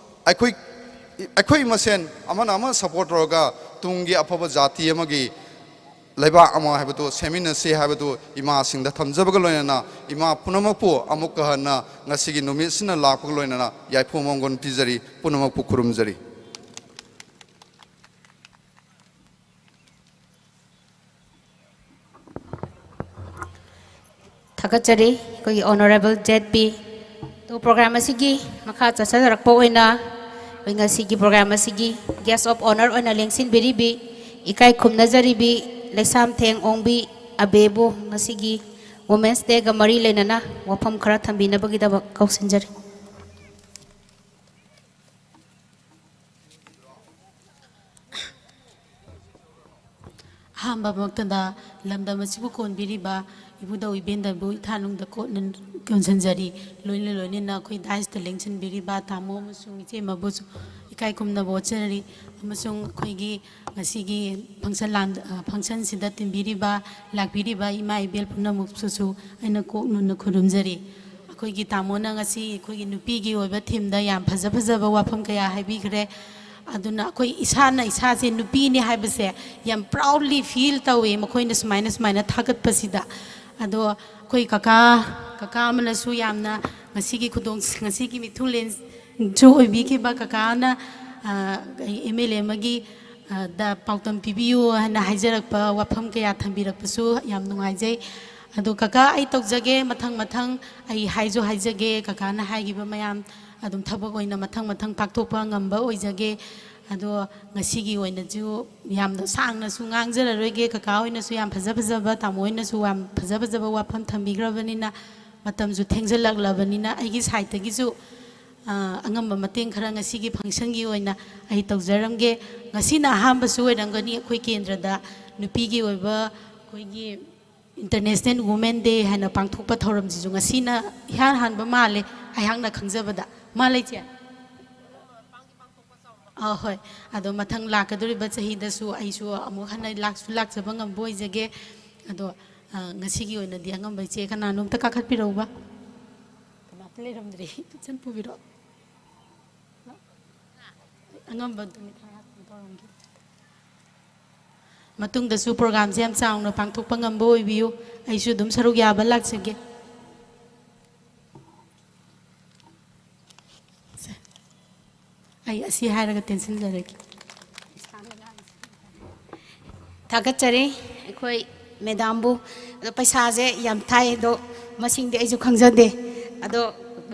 ꯑꯩꯈꯣꯏ, ꯑꯩꯈꯣꯏ ꯃꯁꯦꯟ ꯑꯃꯅ ꯑꯃ ꯁꯄꯣꯔꯠ ꯇꯧꯔꯒ ꯇꯨꯡꯒꯤ ꯑꯐꯕ ꯖꯥꯇꯤ ꯑꯃꯒꯤ ꯂꯩꯕꯥꯛ ꯑꯃ ꯍꯥꯏꯕꯗꯨ ꯁꯦꯝꯃꯤꯟꯅꯁꯤ ꯍꯥꯏꯕꯗꯨ ꯏꯃꯥꯁꯤꯡꯗ ꯊꯝꯖꯕꯒ ꯂꯣꯏꯅꯅ, ꯏꯃꯥ ꯄꯨꯝꯅꯃꯛꯄꯨ ꯑꯃꯨꯛꯀ ꯍꯟꯅ ꯉꯁꯤꯒꯤ ꯅꯨꯃꯤꯠꯁꯤꯅ ꯂꯥꯛꯄꯒ ꯂꯣꯏꯅꯅ ꯌꯥꯏꯐ ꯃꯪꯒꯣꯜ ꯄꯤꯖꯔꯤ, ꯄꯨꯝꯅꯃꯛꯄꯨ ꯈꯨꯔꯨꯝꯖꯔꯤ꯫ ꯊꯥꯒꯠꯆꯔꯤ ꯑꯩꯈꯣꯏꯒꯤ Honourable Z P꯫ ꯑꯗꯨ program ꯑꯁꯤꯒꯤ ꯃꯈꯥ ꯆꯠꯊꯖꯔꯛꯄ ꯑꯣꯏꯅ ꯑꯩꯈꯣꯏ ꯉꯁꯤꯒꯤ program ꯑꯁꯤꯒꯤ guest of honour ꯑꯣꯏꯅ ꯂꯦꯡꯁꯤꯟꯕꯤꯔꯤꯕꯤ ꯏꯀꯥꯏ ꯈꯨꯝꯅꯖꯔꯤꯕꯤ ꯂꯩꯁꯥꯝꯊꯦꯡ ꯑꯣꯡꯕꯤ ꯑꯕꯦꯕꯨ ꯉꯁꯤꯒꯤ Women's Dayꯒ ꯃꯔꯤ ꯂꯩꯅꯅ ꯋꯥꯐꯝ ꯈꯔ ꯊꯝꯕꯤꯅꯕꯒꯤꯗꯃꯛ ꯀꯧꯁꯤꯟꯖꯔꯤ꯫ ꯑꯍꯥꯟꯕꯃꯛꯇꯗ ꯂꯝꯗꯝ ꯑꯁꯤꯕꯨ ꯀꯣꯟꯕꯤꯔꯤꯕ ꯏꯕꯨꯙꯧ ꯏꯕꯦꯟꯗꯕꯨ ꯏꯊꯥꯅꯨꯡꯗ ꯀꯣꯟꯅ-, ꯀꯣꯟꯁꯤꯟꯖꯔꯤ꯫ ꯂꯣꯏꯅ ꯂꯣꯏꯅꯅ ꯑꯩꯈꯣꯏ ꯗꯥꯏꯁꯇ ꯂꯦꯡꯁꯤꯟꯕꯤꯔꯤꯕ ꯇꯥꯃꯣ ꯑꯃꯁꯨꯡ ꯏꯆꯦꯃꯕꯨꯁꯨ ꯏꯀꯥꯏ ꯈꯨꯝꯅꯕ ꯎꯠꯆꯔꯤ꯫ ꯑꯃꯁꯨꯡ ꯑꯩꯈꯣꯏꯒꯤ ꯉꯁꯤꯒꯤ ꯐꯪꯁꯟ ꯂꯥꯟ-, ꯑ, ꯐꯪꯁꯟꯁꯤꯗ ꯇꯤꯟꯕꯤꯔꯤꯕ, ꯂꯥꯛꯄꯤꯔꯤꯕ ꯏꯃꯥ ꯏꯕꯦꯜ ꯄꯨꯝꯅꯃꯛꯁꯨꯁꯨ ꯑꯩꯅ ꯀꯣꯛ ꯅꯣꯟꯅ ꯈꯨꯔꯨꯝꯖꯔꯤ꯫ ꯑꯩꯈꯣꯏꯒꯤ ꯇꯥꯃꯣꯅ ꯉꯁꯤ ꯑꯩꯈꯣꯏꯒꯤ ꯅꯨꯄꯤꯒꯤ ꯑꯣꯏꯕ ꯊꯤꯝꯗ ꯌꯥꯝ ꯐꯖ ꯐꯖꯕ ꯋꯥꯐꯝ ꯀꯌꯥ ꯍꯥꯏꯕꯤꯈ꯭ꯔꯦ꯫ ꯑꯗꯨꯅ ꯑꯩꯈꯣꯏ ꯏꯁꯥꯅ ꯏꯁꯥꯁꯦ ꯅꯨꯄꯤꯅꯤ ꯍꯥꯏꯕꯁꯦ ꯌꯥꯝ proudly feel ꯇꯧꯋꯦ, ꯃꯈꯣꯏꯅ ꯁꯨꯃꯥꯏꯅ, ꯁꯨꯃꯥꯏꯅ ꯊꯥꯒꯠꯄꯁꯤꯗ꯫ ꯑꯗꯣ ꯑꯩꯈꯣꯏ ꯀꯀꯥ, ꯀꯀꯥ ꯑꯃꯅꯁꯨ ꯌꯥꯝꯅ ꯉꯁꯤꯒꯤ ꯈꯨꯗꯣꯡ-, ꯉꯁꯤꯒꯤ ꯃꯤꯊꯨꯡꯂꯦꯟꯁꯨ ꯑꯣꯏꯕꯤꯈꯤꯕ ꯀꯀꯥꯅ, ꯑ, ꯑꯦꯝ ꯑꯦꯜ ꯑꯦ ꯑꯃꯒꯤ, ꯑ, ꯗ ꯄꯥꯎꯇꯝ ꯄꯤꯕꯤꯌꯨ ꯍꯥꯏꯅ ꯍꯥꯏꯖꯔꯛꯄ, ꯋꯥꯐꯝ ꯀꯌꯥ ꯊꯝꯕꯤꯔꯛꯄꯁꯨ ꯌꯥꯝ ꯅꯨꯡꯉꯥꯏꯖꯩ꯫ ꯑꯗꯣ ꯀꯀꯥ, ꯑꯩ ꯇꯧꯖꯒꯦ, ꯃꯊꯪ ꯃꯊꯪ ꯑꯩ ꯍꯥꯏꯁꯨ ꯍꯥꯏꯖꯒꯦ, ꯀꯀꯥꯅ ꯍꯥꯏꯈꯤꯕ ꯃꯌꯥꯝ ꯑꯗꯨꯝ ꯊꯕꯛ ꯑꯣꯏꯅ ꯃꯊꯪ ꯃꯊꯪ ꯄꯥꯡꯊꯣꯛꯄ ꯉꯝꯕ ꯑꯣꯏꯖꯒꯦ꯫ ꯑꯗꯣ ꯉꯁꯤꯒꯤ ꯑꯣꯏꯅꯁꯨ ꯌꯥꯝꯅ ꯁꯥꯡꯅꯁꯨ ꯉꯥꯡꯖꯔꯔꯣꯏꯒꯦ, ꯀꯀꯥ ꯍꯣꯏꯅꯁꯨ ꯌꯥꯝ ꯐꯖ ꯐꯖꯕ, ꯇꯥꯃꯣ ꯍꯣꯏꯅꯁꯨ ꯌꯥꯝ ꯐꯖ ꯐꯖꯕ ꯋꯥꯐꯝ ꯊꯝꯕꯤꯈ꯭ꯔꯕꯅꯤꯅ, ꯃꯇꯝꯁꯨ ꯊꯦꯡꯖꯤꯜꯂꯛꯂꯕꯅꯤꯅ, ꯑꯩꯒꯤ ꯁꯥꯏꯠꯇꯒꯤꯁꯨ, ꯑ, ꯑꯉꯝꯕ ꯃꯇꯦꯡ ꯈꯔ ꯉꯁꯤꯒꯤ ꯐꯪꯁꯟꯒꯤ ꯑꯣꯏꯅ ꯑꯩ ꯇꯧꯖꯔꯝꯒꯦ꯫ ꯉꯁꯤꯅ ꯑꯍꯥꯟꯕꯁꯨ ꯑꯣꯏꯔꯝꯒꯅꯤ ꯑꯩꯈꯣꯏ ꯀꯦꯟꯗ꯭ꯔꯗ ꯅꯨꯄꯤꯒꯤ ꯑꯣꯏꯕ ꯑꯩꯈꯣꯏꯒꯤ International Women Day ꯍꯥꯏꯅ ꯄꯥꯡꯊꯣꯛꯄ ꯊꯧꯔꯝꯁꯤꯁꯨ ꯉꯁꯤꯅ ꯏꯍꯥꯟ ꯍꯥꯟꯕ ꯃꯥꯜꯂꯦ, ꯑꯩꯍꯥꯛꯅ ꯈꯪꯖꯕꯗ꯫ ꯃꯥꯜꯂꯦ, ꯏꯆꯦ? ꯑꯥ, ꯍꯣꯏ꯫ ꯑꯗꯣ ꯃꯊꯪ ꯂꯥꯛꯀꯗꯧꯔꯤꯕ ꯆꯍꯤꯗꯁꯨ ꯑꯩꯁꯨ ꯑꯃꯨꯛ ꯍꯟꯅ ꯂꯥꯛꯁꯨ ꯂꯥꯛꯆꯕ ꯉꯝꯕ ꯑꯣꯏꯖꯒꯦ꯫ ꯑꯗꯣ, ꯑ, ꯉꯁꯤꯒꯤ ꯑꯣꯏꯅꯗꯤ ꯑꯉꯝꯕ ꯏꯆꯦ ꯀꯅꯥꯅꯣꯝꯇ ꯀꯥꯈꯠꯄꯤꯔꯛꯎꯕ꯫ ꯀꯅꯥꯝꯇ ꯂꯩꯔꯝꯗ꯭ꯔꯦ꯫ ꯏꯆꯟ ꯄꯨꯕꯤꯔꯛꯑꯣ꯫ ꯑꯉꯝꯕ ꯅꯨꯃꯤꯠ ꯈꯔ ꯇꯧꯔꯝꯒꯦ꯫ ꯃꯇꯨꯡꯗꯁꯨ ꯄ꯭ꯔꯣꯒ꯭ꯔꯥꯝꯁꯦ ꯌꯥꯝ ꯆꯥꯎꯅ ꯄꯥꯡꯊꯣꯛꯄ ꯉꯝꯕ ꯑꯣꯏꯕꯤꯌꯨ꯫ ꯑꯩꯁꯨ ꯑꯗꯨꯝ ꯁꯔꯨꯛ ꯌꯥꯕ ꯂꯥꯛꯆꯒꯦ꯫ ꯑꯩ ꯑꯁꯤ ꯍꯥꯏꯔꯒ ꯇꯦꯟꯁꯤꯟꯖꯔꯒꯦ꯫ ꯊꯥꯒꯠꯆꯔꯤ ꯑꯩꯈꯣꯏ ꯃꯦꯗꯥꯝꯕꯨ꯫ ꯑꯗꯣ ꯄꯩꯁꯥꯁꯦ ꯌꯥꯝ ꯊꯥꯏ, ꯑꯗꯣ ꯃꯁꯤꯡꯗꯤ ꯑꯩꯁꯨ ꯈꯪꯖꯗꯦ꯫ ꯑꯗꯣ,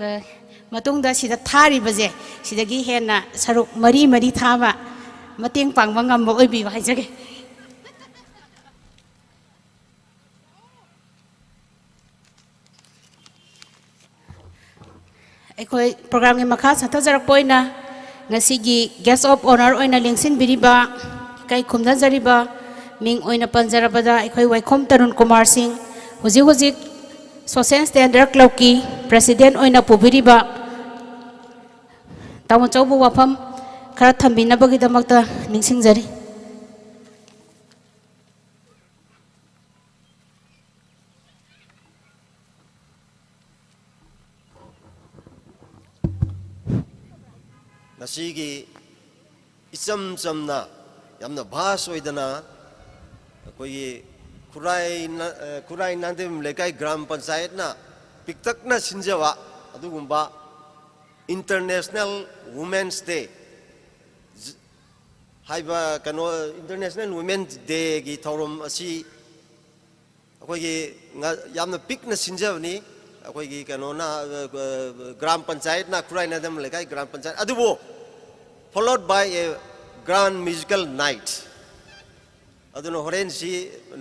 ꯑ, ꯃꯇꯨꯡꯗ ꯁꯤꯗ ꯊꯥꯔꯤꯕꯁꯦ, ꯁꯤꯗꯒꯤ ꯍꯦꯟꯅ ꯁꯔꯨꯛ ꯃꯔꯤ ꯃꯔꯤ ꯊꯥꯕ, ꯃꯇꯦꯡ ꯄꯥꯡꯕ ꯉꯝꯕ ꯑꯣꯏꯕꯤꯌꯨ ꯍꯥꯏꯖꯒꯦ꯫ ꯑꯩꯈꯣꯏ ꯄ꯭ꯔꯣꯒ꯭ꯔꯥꯝꯒꯤ ꯃꯈꯥ ꯆꯠꯊꯖꯔꯛꯄ ꯑꯣꯏꯅ ꯉꯁꯤꯒꯤ Guest of Honour ꯑꯣꯏꯅ ꯂꯦꯡꯁꯤꯟꯕꯤꯔꯤꯕ, ꯏꯀꯥꯏ ꯈꯨꯝꯅꯖꯔꯤꯕ ꯃꯤꯡ ꯑꯣꯏꯅ ꯄꯟꯖꯔꯕꯗ, ꯑꯩꯈꯣꯏ ꯋꯥꯏꯈꯣꯝ ꯇꯔꯨꯟ ꯀꯨꯃꯥꯔ ꯁꯤꯡ, ꯍꯧꯖꯤꯛ ꯍꯧꯖꯤꯛ ꯁꯣꯁꯦꯜ ꯁ꯭ꯇꯦꯟꯗꯔꯗ ꯀ꯭ꯂꯕꯀꯤ ꯄ꯭ꯔꯦꯁꯤꯗꯦꯟꯠ ꯑꯣꯏꯅ ꯄꯨꯕꯤꯔꯤꯕ ꯇꯥꯃꯣ ꯆꯧꯕ ꯋꯥꯐꯝ ꯈꯔ ꯊꯝꯕꯤꯅꯕꯒꯤꯗꯃꯛꯇ ꯅꯤꯡꯁꯤꯡꯖꯔꯤ꯫ ꯉꯁꯤꯒꯤ ꯏꯆꯝ ꯆꯝꯅ, ꯌꯥꯝꯅ ꯚꯥꯁ ꯑꯣꯏꯗꯅ, ꯑꯩꯈꯣꯏꯒꯤ ꯈꯨꯔꯥꯏ ꯅ-, ꯑ, ꯈꯨꯔꯥꯏ ꯅꯥꯟꯗꯦꯝ ꯂꯩꯀꯥꯏ ꯒ꯭ꯔꯥꯝ ꯄꯟꯆꯥꯌꯠꯅ ꯄꯤꯛꯇꯛꯅ ꯁꯤꯟꯖꯕ ꯑꯗꯨꯒꯨꯝꯕ International Women's Day ꯍꯥꯏꯕ ꯀꯩꯅꯣ, International Women's Dayꯒꯤ ꯊꯧꯔꯝ ꯑꯁꯤ ꯑꯩꯈꯣꯏꯒꯤ ꯉ-, ꯌꯥꯝꯅ ꯄꯤꯛꯅ ꯁꯤꯟꯖꯕꯅꯤ꯫ ꯑꯩꯈꯣꯏꯒꯤ ꯀꯩꯅꯣꯅ, ꯑ, ꯑ, ꯒ꯭ꯔꯥꯝ ꯄꯟꯆꯥꯌꯠꯅ, ꯈꯨꯔꯥꯏ ꯅꯥꯗꯝ ꯂꯩꯀꯥꯏ ꯒ꯭ꯔꯥꯝ ꯄꯟꯆꯥꯌꯠ ꯑꯗꯨꯕꯨ, followed by a grand musical night꯫ ꯑꯗꯨꯅ ꯍꯣꯔꯦꯟꯁꯤ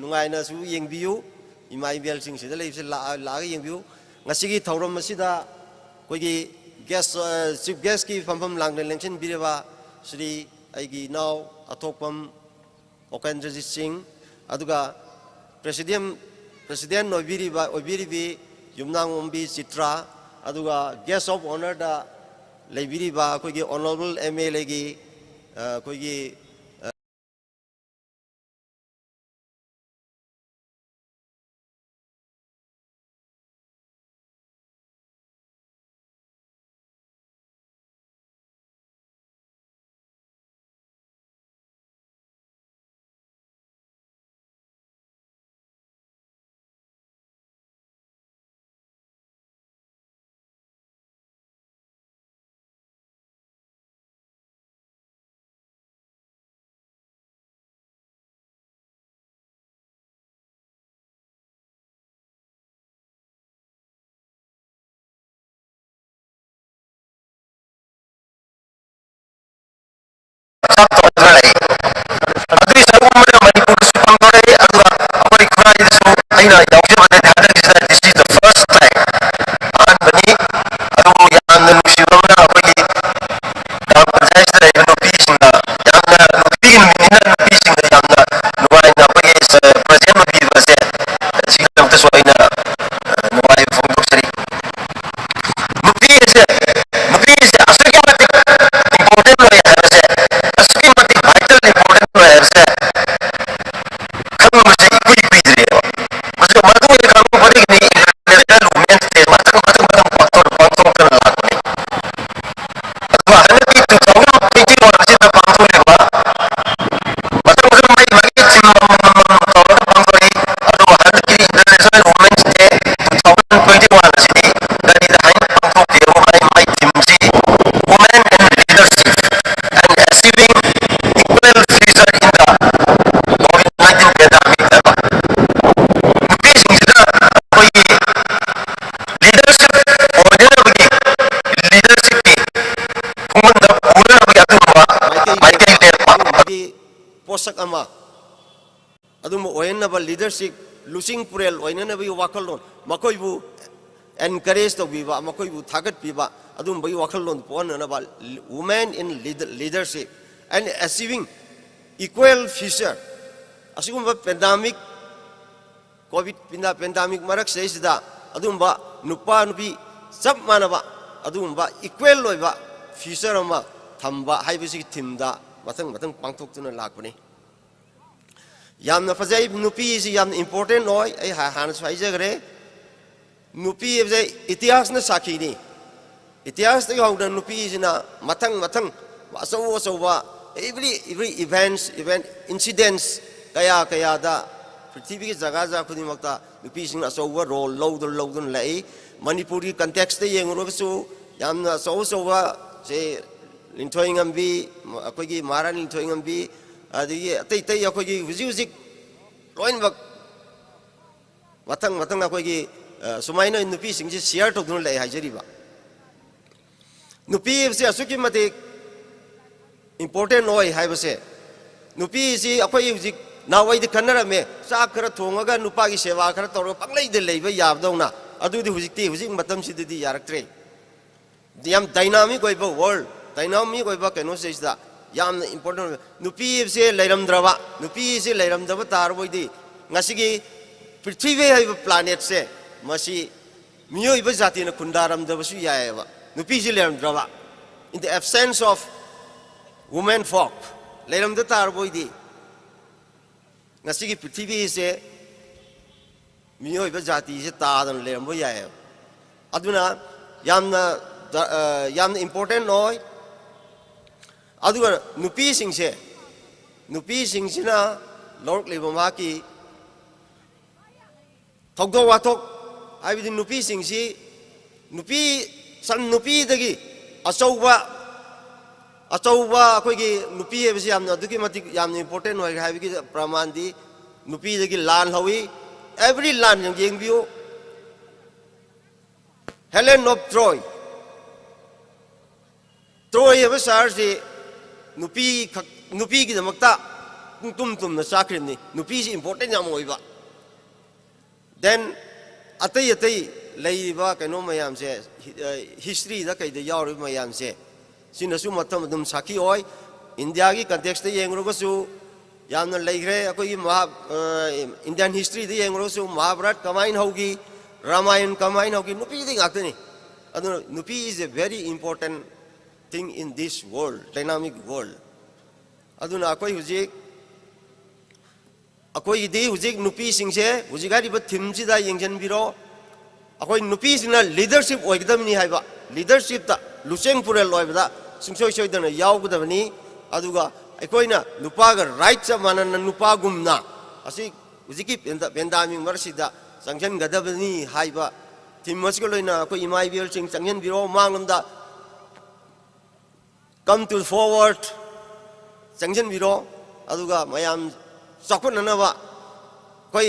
ꯅꯨꯡꯉꯥꯏꯅꯁꯨ ꯌꯦꯡꯕꯤꯌꯨ, ꯏꯃꯥ ꯏꯕꯦꯜꯁꯤꯡ ꯁꯤꯗ ꯂꯩꯕꯁꯤ ꯂꯥꯛꯑ-, ꯂꯥꯛꯑꯒ ꯌꯦꯡꯕꯤꯌꯨ꯫ ꯉꯁꯤꯒꯤ ꯊꯧꯔꯝ ꯑꯁꯤꯗ ꯑꯩꯈꯣꯏꯒꯤ ꯒꯦꯁ, ꯑ, ꯆꯤꯐ ꯒꯦꯁꯀꯤ ꯐꯝꯐꯝ ꯂꯥꯡꯗ ꯂꯦꯡꯁꯤꯟꯕꯤꯔꯤꯕ ꯁ꯭ꯔꯤ ꯑꯩꯒꯤ ꯏꯅꯥꯎ ꯑꯊꯣꯛꯄꯝ ꯑꯣꯀꯦꯟꯗ꯭ꯔꯖꯤꯠ ꯁꯤꯡ, ꯑꯗꯨꯒ ꯄ꯭ꯔꯦꯁꯤꯗꯦꯟ, ꯄ꯭ꯔꯦꯁꯤꯗꯦꯟ ꯑꯣꯏꯕꯤꯔꯤꯕ, ꯑꯣꯏꯕꯤꯔꯤꯕꯤ ꯌꯨꯝꯅꯥꯝ ꯑꯣꯡꯕꯤ ꯆꯤꯇ꯭ꯔꯥ, ꯑꯗꯨꯒ guest of honourꯗ ꯂꯩꯕꯤꯔꯤꯕ ꯑꯩꯈꯣꯏꯒꯤ honourable MLAꯒꯤ, ꯑ, ꯑꯩꯈꯣꯏꯒꯤ, ꯑ, ꯆꯥꯛ ꯇꯧꯗꯨꯅ ꯂꯩ꯫ ꯑꯗꯨꯒꯤ ꯁꯔꯨꯛ ꯑꯃꯅ ꯃꯅꯤꯄꯨꯔꯗꯁꯨ ꯄꯥꯡꯊꯣꯔꯛꯏ, ꯑꯗꯨꯒ ꯑꯩꯈꯣꯏ ꯈꯨꯔꯥꯏꯗꯁꯨ ꯑꯩꯅ ꯌꯥꯎꯖꯕꯗꯗꯤ ꯍꯟꯗꯛꯀꯤꯁꯤꯅ this is the first time, ꯑꯍꯥꯟꯕꯅꯤ꯫ ꯑꯗꯨꯕꯨ ꯌꯥꯝꯅ ꯅꯨꯡꯁꯤꯕ ꯑꯃꯅ ꯑꯩꯈꯣꯏꯒꯤ ꯒ꯭ꯔꯥꯝ ꯄꯟꯆꯥꯌꯠꯁꯤꯗ ꯂꯩꯔꯤꯕ ꯅꯨꯄꯤꯁꯤꯡꯗ ꯌꯥꯝꯅ, ꯅꯨꯄꯤꯒꯤ ꯅꯨꯃꯤꯠꯅꯤꯅ ꯅꯨꯄꯤꯁꯤꯡꯗ ꯌꯥꯝꯅ ꯅꯨꯡꯉꯥꯏꯅ ꯑꯃ, ꯑꯗꯨꯝꯕ ꯑꯣꯏꯍꯟꯅꯕ ꯂꯤꯗꯔꯁꯤꯞ, ꯂꯨꯆꯤꯡ ꯄꯨꯔꯦꯜ ꯑꯣꯏꯅꯅꯕꯒꯤ ꯋꯥꯈꯜꯂꯣꯟ, ꯃꯈꯣꯏꯕꯨ ꯑꯦꯟꯀꯔꯦꯖ ꯇꯧꯕꯤꯕ, ꯃꯈꯣꯏꯕꯨ ꯊꯥꯒꯠꯄꯤꯕ, ꯑꯗꯨꯝꯕꯒꯤ ꯋꯥꯈꯜꯂꯣꯟ ꯄꯣꯛꯍꯟꯅꯅꯕ, Women in Leader- Leadership and Achieving Equal Future, ꯑꯁꯤꯒꯨꯝꯕ ꯄꯦꯟꯗꯥꯃꯤꯛ, ꯀꯣꯚꯤꯗ ꯄꯦꯟꯗꯥꯃꯤꯛ ꯃꯔꯛꯁꯤꯗꯩꯁꯤꯗ ꯑꯗꯨꯒꯨꯝꯕ ꯅꯨꯄꯥ ꯅꯨꯄꯤ ꯆꯞ ꯃꯥꯟꯅꯕ, ꯑꯗꯨꯒꯨꯝꯕ ꯏꯀ꯭ꯋꯦꯜ ꯑꯣꯏꯕ ꯐ꯭ꯌꯨꯆꯔ ꯑꯃ ꯊꯝꯕ ꯍꯥꯏꯕꯁꯤꯒꯤ ꯊꯤꯝꯗ ꯃꯊꯪ ꯃꯊꯪ ꯄꯥꯡꯊꯣꯛꯇꯨꯅ ꯂꯥꯛꯄꯅꯤ꯫ ꯌꯥꯝꯅ ꯐꯖꯩ꯫ ꯅꯨꯄꯤꯁꯤ ꯌꯥꯝꯅ ꯏꯝꯄꯣꯔꯇꯦꯟ ꯑꯣꯏ꯫ ꯑꯩ ꯍꯥ- ꯍꯥꯟꯅꯁꯨ ꯍꯥꯏꯖꯈ꯭ꯔꯦ, ꯅꯨꯄꯤ ꯍꯥꯏꯕꯁꯦ ꯏꯇꯤꯍꯥꯁꯅ ꯁꯥꯈꯤꯅꯤ꯫ ꯏꯇꯤꯍꯥꯁꯇꯒꯤ ꯍꯧꯅ ꯅꯨꯄꯤꯁꯤꯅ ꯃꯊꯪ ꯃꯊꯪ ꯑꯆꯧ ꯑꯆꯧꯕ, every every events, event incidents ꯀꯌꯥ ꯀꯌꯥꯗ, ꯄ꯭ꯔꯤꯊꯤꯕꯤꯒꯤ ꯖꯒꯥ ꯖꯒꯥ ꯈꯨꯗꯤꯡꯃꯛꯇ ꯅꯨꯄꯤꯁꯤꯡꯅ ꯑꯆꯧꯕ ꯔꯣꯜ ꯂꯧꯗꯨꯅ ꯂꯧꯗꯨꯅ ꯂꯥꯛꯏ꯫ ꯃꯅꯤꯄꯨꯔꯒꯤ ꯀꯟꯇꯦꯛꯁꯇ ꯌꯦꯡꯉꯨꯔꯒꯁꯨ ꯌꯥꯝꯅ ꯑꯆꯧ ꯑꯆꯧꯕ, ꯁꯦ, ꯂꯤꯟꯊꯣꯏ ꯉꯝꯕꯤ, ꯑꯩꯈꯣꯏꯒꯤ ꯃꯍꯥꯔꯥꯅꯤ ꯂꯤꯟꯊꯣꯏ ꯉꯝꯕꯤ, ꯑꯗꯒꯤ ꯑꯇꯩ ꯑꯇꯩ ꯑꯩꯈꯣꯏꯒꯤ ꯍꯧꯖꯤꯛ ꯍꯧꯖꯤꯛ ꯂꯣꯏꯅꯃꯛ ꯃꯊꯪ ꯃꯊꯪ ꯑꯩꯈꯣꯏꯒꯤ, ꯑ, ꯁꯨꯃꯥꯏꯅ ꯅꯨꯄꯤꯁꯤꯡꯁꯤ ꯁꯤꯌꯔ ꯇꯧꯗꯨꯅ ꯂꯩ ꯍꯥꯏꯖꯔꯤꯕ꯫ ꯅꯨꯄꯤ ꯍꯥꯏꯕꯁꯤ ꯑꯁꯨꯛꯀꯤ ꯃꯇꯤꯛ ꯏꯝꯄꯣꯔꯇꯦꯟ ꯑꯣꯏ ꯍꯥꯏꯕꯁꯦ, ꯅꯨꯄꯤꯁꯤ ꯑꯩꯈꯣꯏ ꯍꯧꯖꯤꯛ, ꯅꯍꯥꯟꯋꯥꯏꯗꯤ ꯈꯟꯅꯔꯝꯃꯦ, ꯆꯥꯛ ꯈꯔ ꯊꯣꯡꯉꯒ ꯅꯨꯄꯥꯒꯤ ꯁꯦꯕꯥ ꯈꯔ ꯇꯧꯔꯒ ꯄꯪꯂꯩꯗ ꯂꯩꯕ ꯌꯥꯕꯗꯧꯅ꯫ ꯑꯗꯨꯗꯤ ꯍꯧꯖꯤꯛꯇꯤ, ꯍꯧꯖꯤꯛ ꯃꯇꯝꯁꯤꯗꯗꯤ ꯌꯥꯔꯛꯇ꯭ꯔꯦ꯫ ꯌꯥꯝ ꯗꯥꯏꯅꯥꯃꯤꯛ ꯑꯣꯏꯕ ꯋꯥꯔꯜ, ꯗꯥꯏꯅꯥꯃꯤꯛ ꯑꯣꯏꯕ ꯀꯩꯅꯣꯁꯤꯗꯩꯁꯤꯗ ꯌꯥꯝꯅ ꯏꯝꯄꯣꯔꯇꯦꯟ ꯑꯣꯏꯕ ꯅꯨꯄꯤ ꯍꯥꯏꯕꯁꯦ ꯂꯩꯔꯝꯗ꯭ꯔꯕ, ꯅꯨꯄꯤꯁꯦ ꯂꯩꯔꯝꯗꯕ ꯇꯥꯔꯕꯣꯏꯗꯤ ꯉꯁꯤꯒꯤ ꯄ꯭ꯔꯤꯊꯤꯕꯤ ꯍꯥꯏꯕ ꯄ꯭ꯂꯥꯅꯦꯠꯁꯦ ꯃꯁꯤ ꯃꯤꯑꯣꯏꯕ ꯖꯥꯇꯤꯅ ꯈꯨꯟꯗꯥꯔꯝꯗꯕꯁꯨ ꯌꯥꯏꯑꯕ꯫ ꯅꯨꯄꯤꯁꯤ ꯂꯩꯔꯝꯗ꯭ꯔꯕ, in the absence of women folk, ꯂꯩꯔꯝꯗ ꯇꯥꯔꯕꯣꯏꯗꯤ ꯉꯁꯤꯒꯤ ꯄ꯭ꯔꯤꯊꯤꯕꯤꯁꯦ ꯃꯤꯑꯣꯏꯕ ꯖꯥꯇꯤꯁꯦ ꯇꯥꯗꯅ ꯂꯩꯔꯝꯕ ꯌꯥꯏꯑꯕ꯫ ꯑꯗꯨꯅ ꯌꯥꯝꯅ ꯗ-, ꯑ, ꯌꯥꯝꯅ ꯏꯝꯄꯣꯔꯇꯦꯟ ꯑꯣꯏ꯫ ꯑꯗꯨꯒ ꯅꯨꯄꯤꯁꯤꯡꯁꯦ, ꯅꯨꯄꯤꯁꯤꯡꯁꯤꯅ ꯂꯧꯔꯛꯂꯤꯕ ꯃꯍꯥꯛꯀꯤ ꯊꯧꯗꯣꯛ ꯋꯥꯊꯣꯛ, ꯍꯥꯏꯕꯗꯤ ꯅꯨꯄꯤꯁꯤꯡꯁꯤ, ꯅꯨꯄꯤ, ꯁꯝ-, ꯅꯨꯄꯤꯗꯒꯤ ꯑꯆꯧꯕ, ꯑꯆꯧꯕ ꯑꯩꯈꯣꯏꯒꯤ ꯅꯨꯄꯤ ꯍꯥꯏꯕꯁꯤ ꯌꯥꯝꯅ, ꯑꯗꯨꯛꯀꯤ ꯃꯇꯤꯛ ꯌꯥꯝꯅ ꯏꯝꯄꯣꯔꯇꯦꯟ ꯑꯣꯏꯔꯦ ꯍꯥꯏꯕꯒꯤ ꯄ꯭ꯔꯃꯥꯟꯗꯤ ꯅꯨꯄꯤꯗꯒꯤ ꯂꯥꯟ ꯍꯧꯏ꯫ ꯑꯦꯚ꯭ꯔꯤ ꯂꯥꯟ ꯌꯦꯡꯕꯤꯌꯨ, ꯍꯦꯂꯦꯟ ꯑꯣꯐ ꯇ꯭ꯔꯣꯏ꯫ ꯇ꯭ꯔꯣꯏ ꯍꯥꯏꯕ ꯁꯍꯔꯁꯤ ꯅꯨꯄꯤ ꯈꯛ-, ꯅꯨꯄꯤꯒꯤꯗꯃꯛꯇ ꯄꯨꯡ ꯇꯨꯝ ꯇꯨꯝꯅ ꯆꯥꯈ꯭ꯔꯤꯕꯅꯤ꯫ ꯅꯨꯄꯤꯁꯤ important ꯌꯥꯝ ꯑꯣꯏꯕ꯫ Then ꯑꯇꯩ ꯑꯇꯩ ꯂꯩꯔꯤꯕ ꯀꯩꯅꯣ ꯃꯌꯥꯝꯁꯦ, ꯍꯤ-, ꯑ, historyꯗ ꯀꯩꯗ ꯌꯥꯎꯔꯤꯕ ꯃꯌꯥꯝꯁꯦ, ꯁꯤꯅꯁꯨ ꯃꯇꯝ ꯑꯗꯨꯝ ꯁꯥꯈꯤ ꯑꯣꯏ꯫ ꯏꯟꯗꯤꯌꯥꯒꯤ contextꯇ ꯌꯦꯡꯂꯨꯔꯒꯁꯨ ꯌꯥꯝꯅ ꯂꯩꯈ꯭ꯔꯦ꯫ ꯑꯩꯈꯣꯏꯒꯤ ꯃꯍꯥ-, ꯑ, Indian historyꯗ ꯌꯦꯡꯂꯨꯔꯒꯁꯨ ꯃꯍꯥꯚꯥꯔꯠ ꯀꯃꯥꯏꯅ ꯍꯧꯈꯤ, ꯔꯥꯃꯥꯌꯟ ꯀꯃꯥꯏꯅ ꯍꯧꯈꯤ, ꯅꯨꯄꯤꯗꯤ ꯉꯥꯛꯇꯅꯤ꯫ ꯑꯗꯨꯅ ꯅꯨꯄꯤ is a very important thing in this world, dynamic world꯫ ꯑꯗꯨꯅ ꯑꯩꯈꯣꯏ ꯍꯧꯖꯤꯛ, ꯑꯩꯈꯣꯏꯒꯤꯗꯤ ꯍꯧꯖꯤꯛ ꯅꯨꯄꯤꯁꯤꯡꯁꯦ ꯍꯧꯖꯤꯛ ꯍꯥꯏꯔꯤꯕ themeꯁꯤꯗ ꯌꯦꯡꯁꯤꯟꯕꯤꯔꯣ꯫ ꯑꯩꯈꯣꯏ ꯅꯨꯄꯤꯁꯤꯡꯅ leadership ꯑꯣꯏꯒꯗꯕꯅꯤ ꯍꯥꯏꯕ, leadershipꯇ ꯂꯨꯆꯦꯡ ꯄꯨꯔꯦꯜ ꯑꯣꯏꯕꯗ ꯁꯨꯡꯁꯣꯏ ꯁꯣꯏꯗꯅ ꯌꯥꯎꯒꯗꯕꯅꯤ꯫ ꯑꯗꯨꯒ ꯑꯩꯈꯣꯏꯅ ꯅꯨꯄꯥꯒ right ꯆꯞ ꯃꯥꯟꯅꯅ ꯅꯨꯄꯥꯒꯨꯝꯅ ꯑꯁꯤ ꯍꯧꯖꯤꯛꯀꯤ ꯄꯦꯟꯗ-, ꯄꯦꯟꯗꯥꯃꯤꯡ ꯃꯔꯛꯁꯤꯗ ꯆꯪꯁꯤꯟꯒꯗꯕꯅꯤ ꯍꯥꯏꯕ theme ꯑꯁꯤꯒ ꯂꯣꯏꯅ ꯑꯩꯈꯣꯏ ꯏꯃꯥ ꯏꯕꯦꯜꯁꯤꯡ ꯆꯪꯁꯤꯟꯕꯤꯔꯣ꯫ ꯃꯥꯡꯂꯣꯝꯗ come to forward ꯆꯪꯁꯤꯟꯕꯤꯔꯣ꯫ ꯑꯗꯨꯒ ꯃꯌꯥꯝ ꯆꯥꯎꯈꯠꯅꯅꯕ ꯑꯩꯈꯣꯏ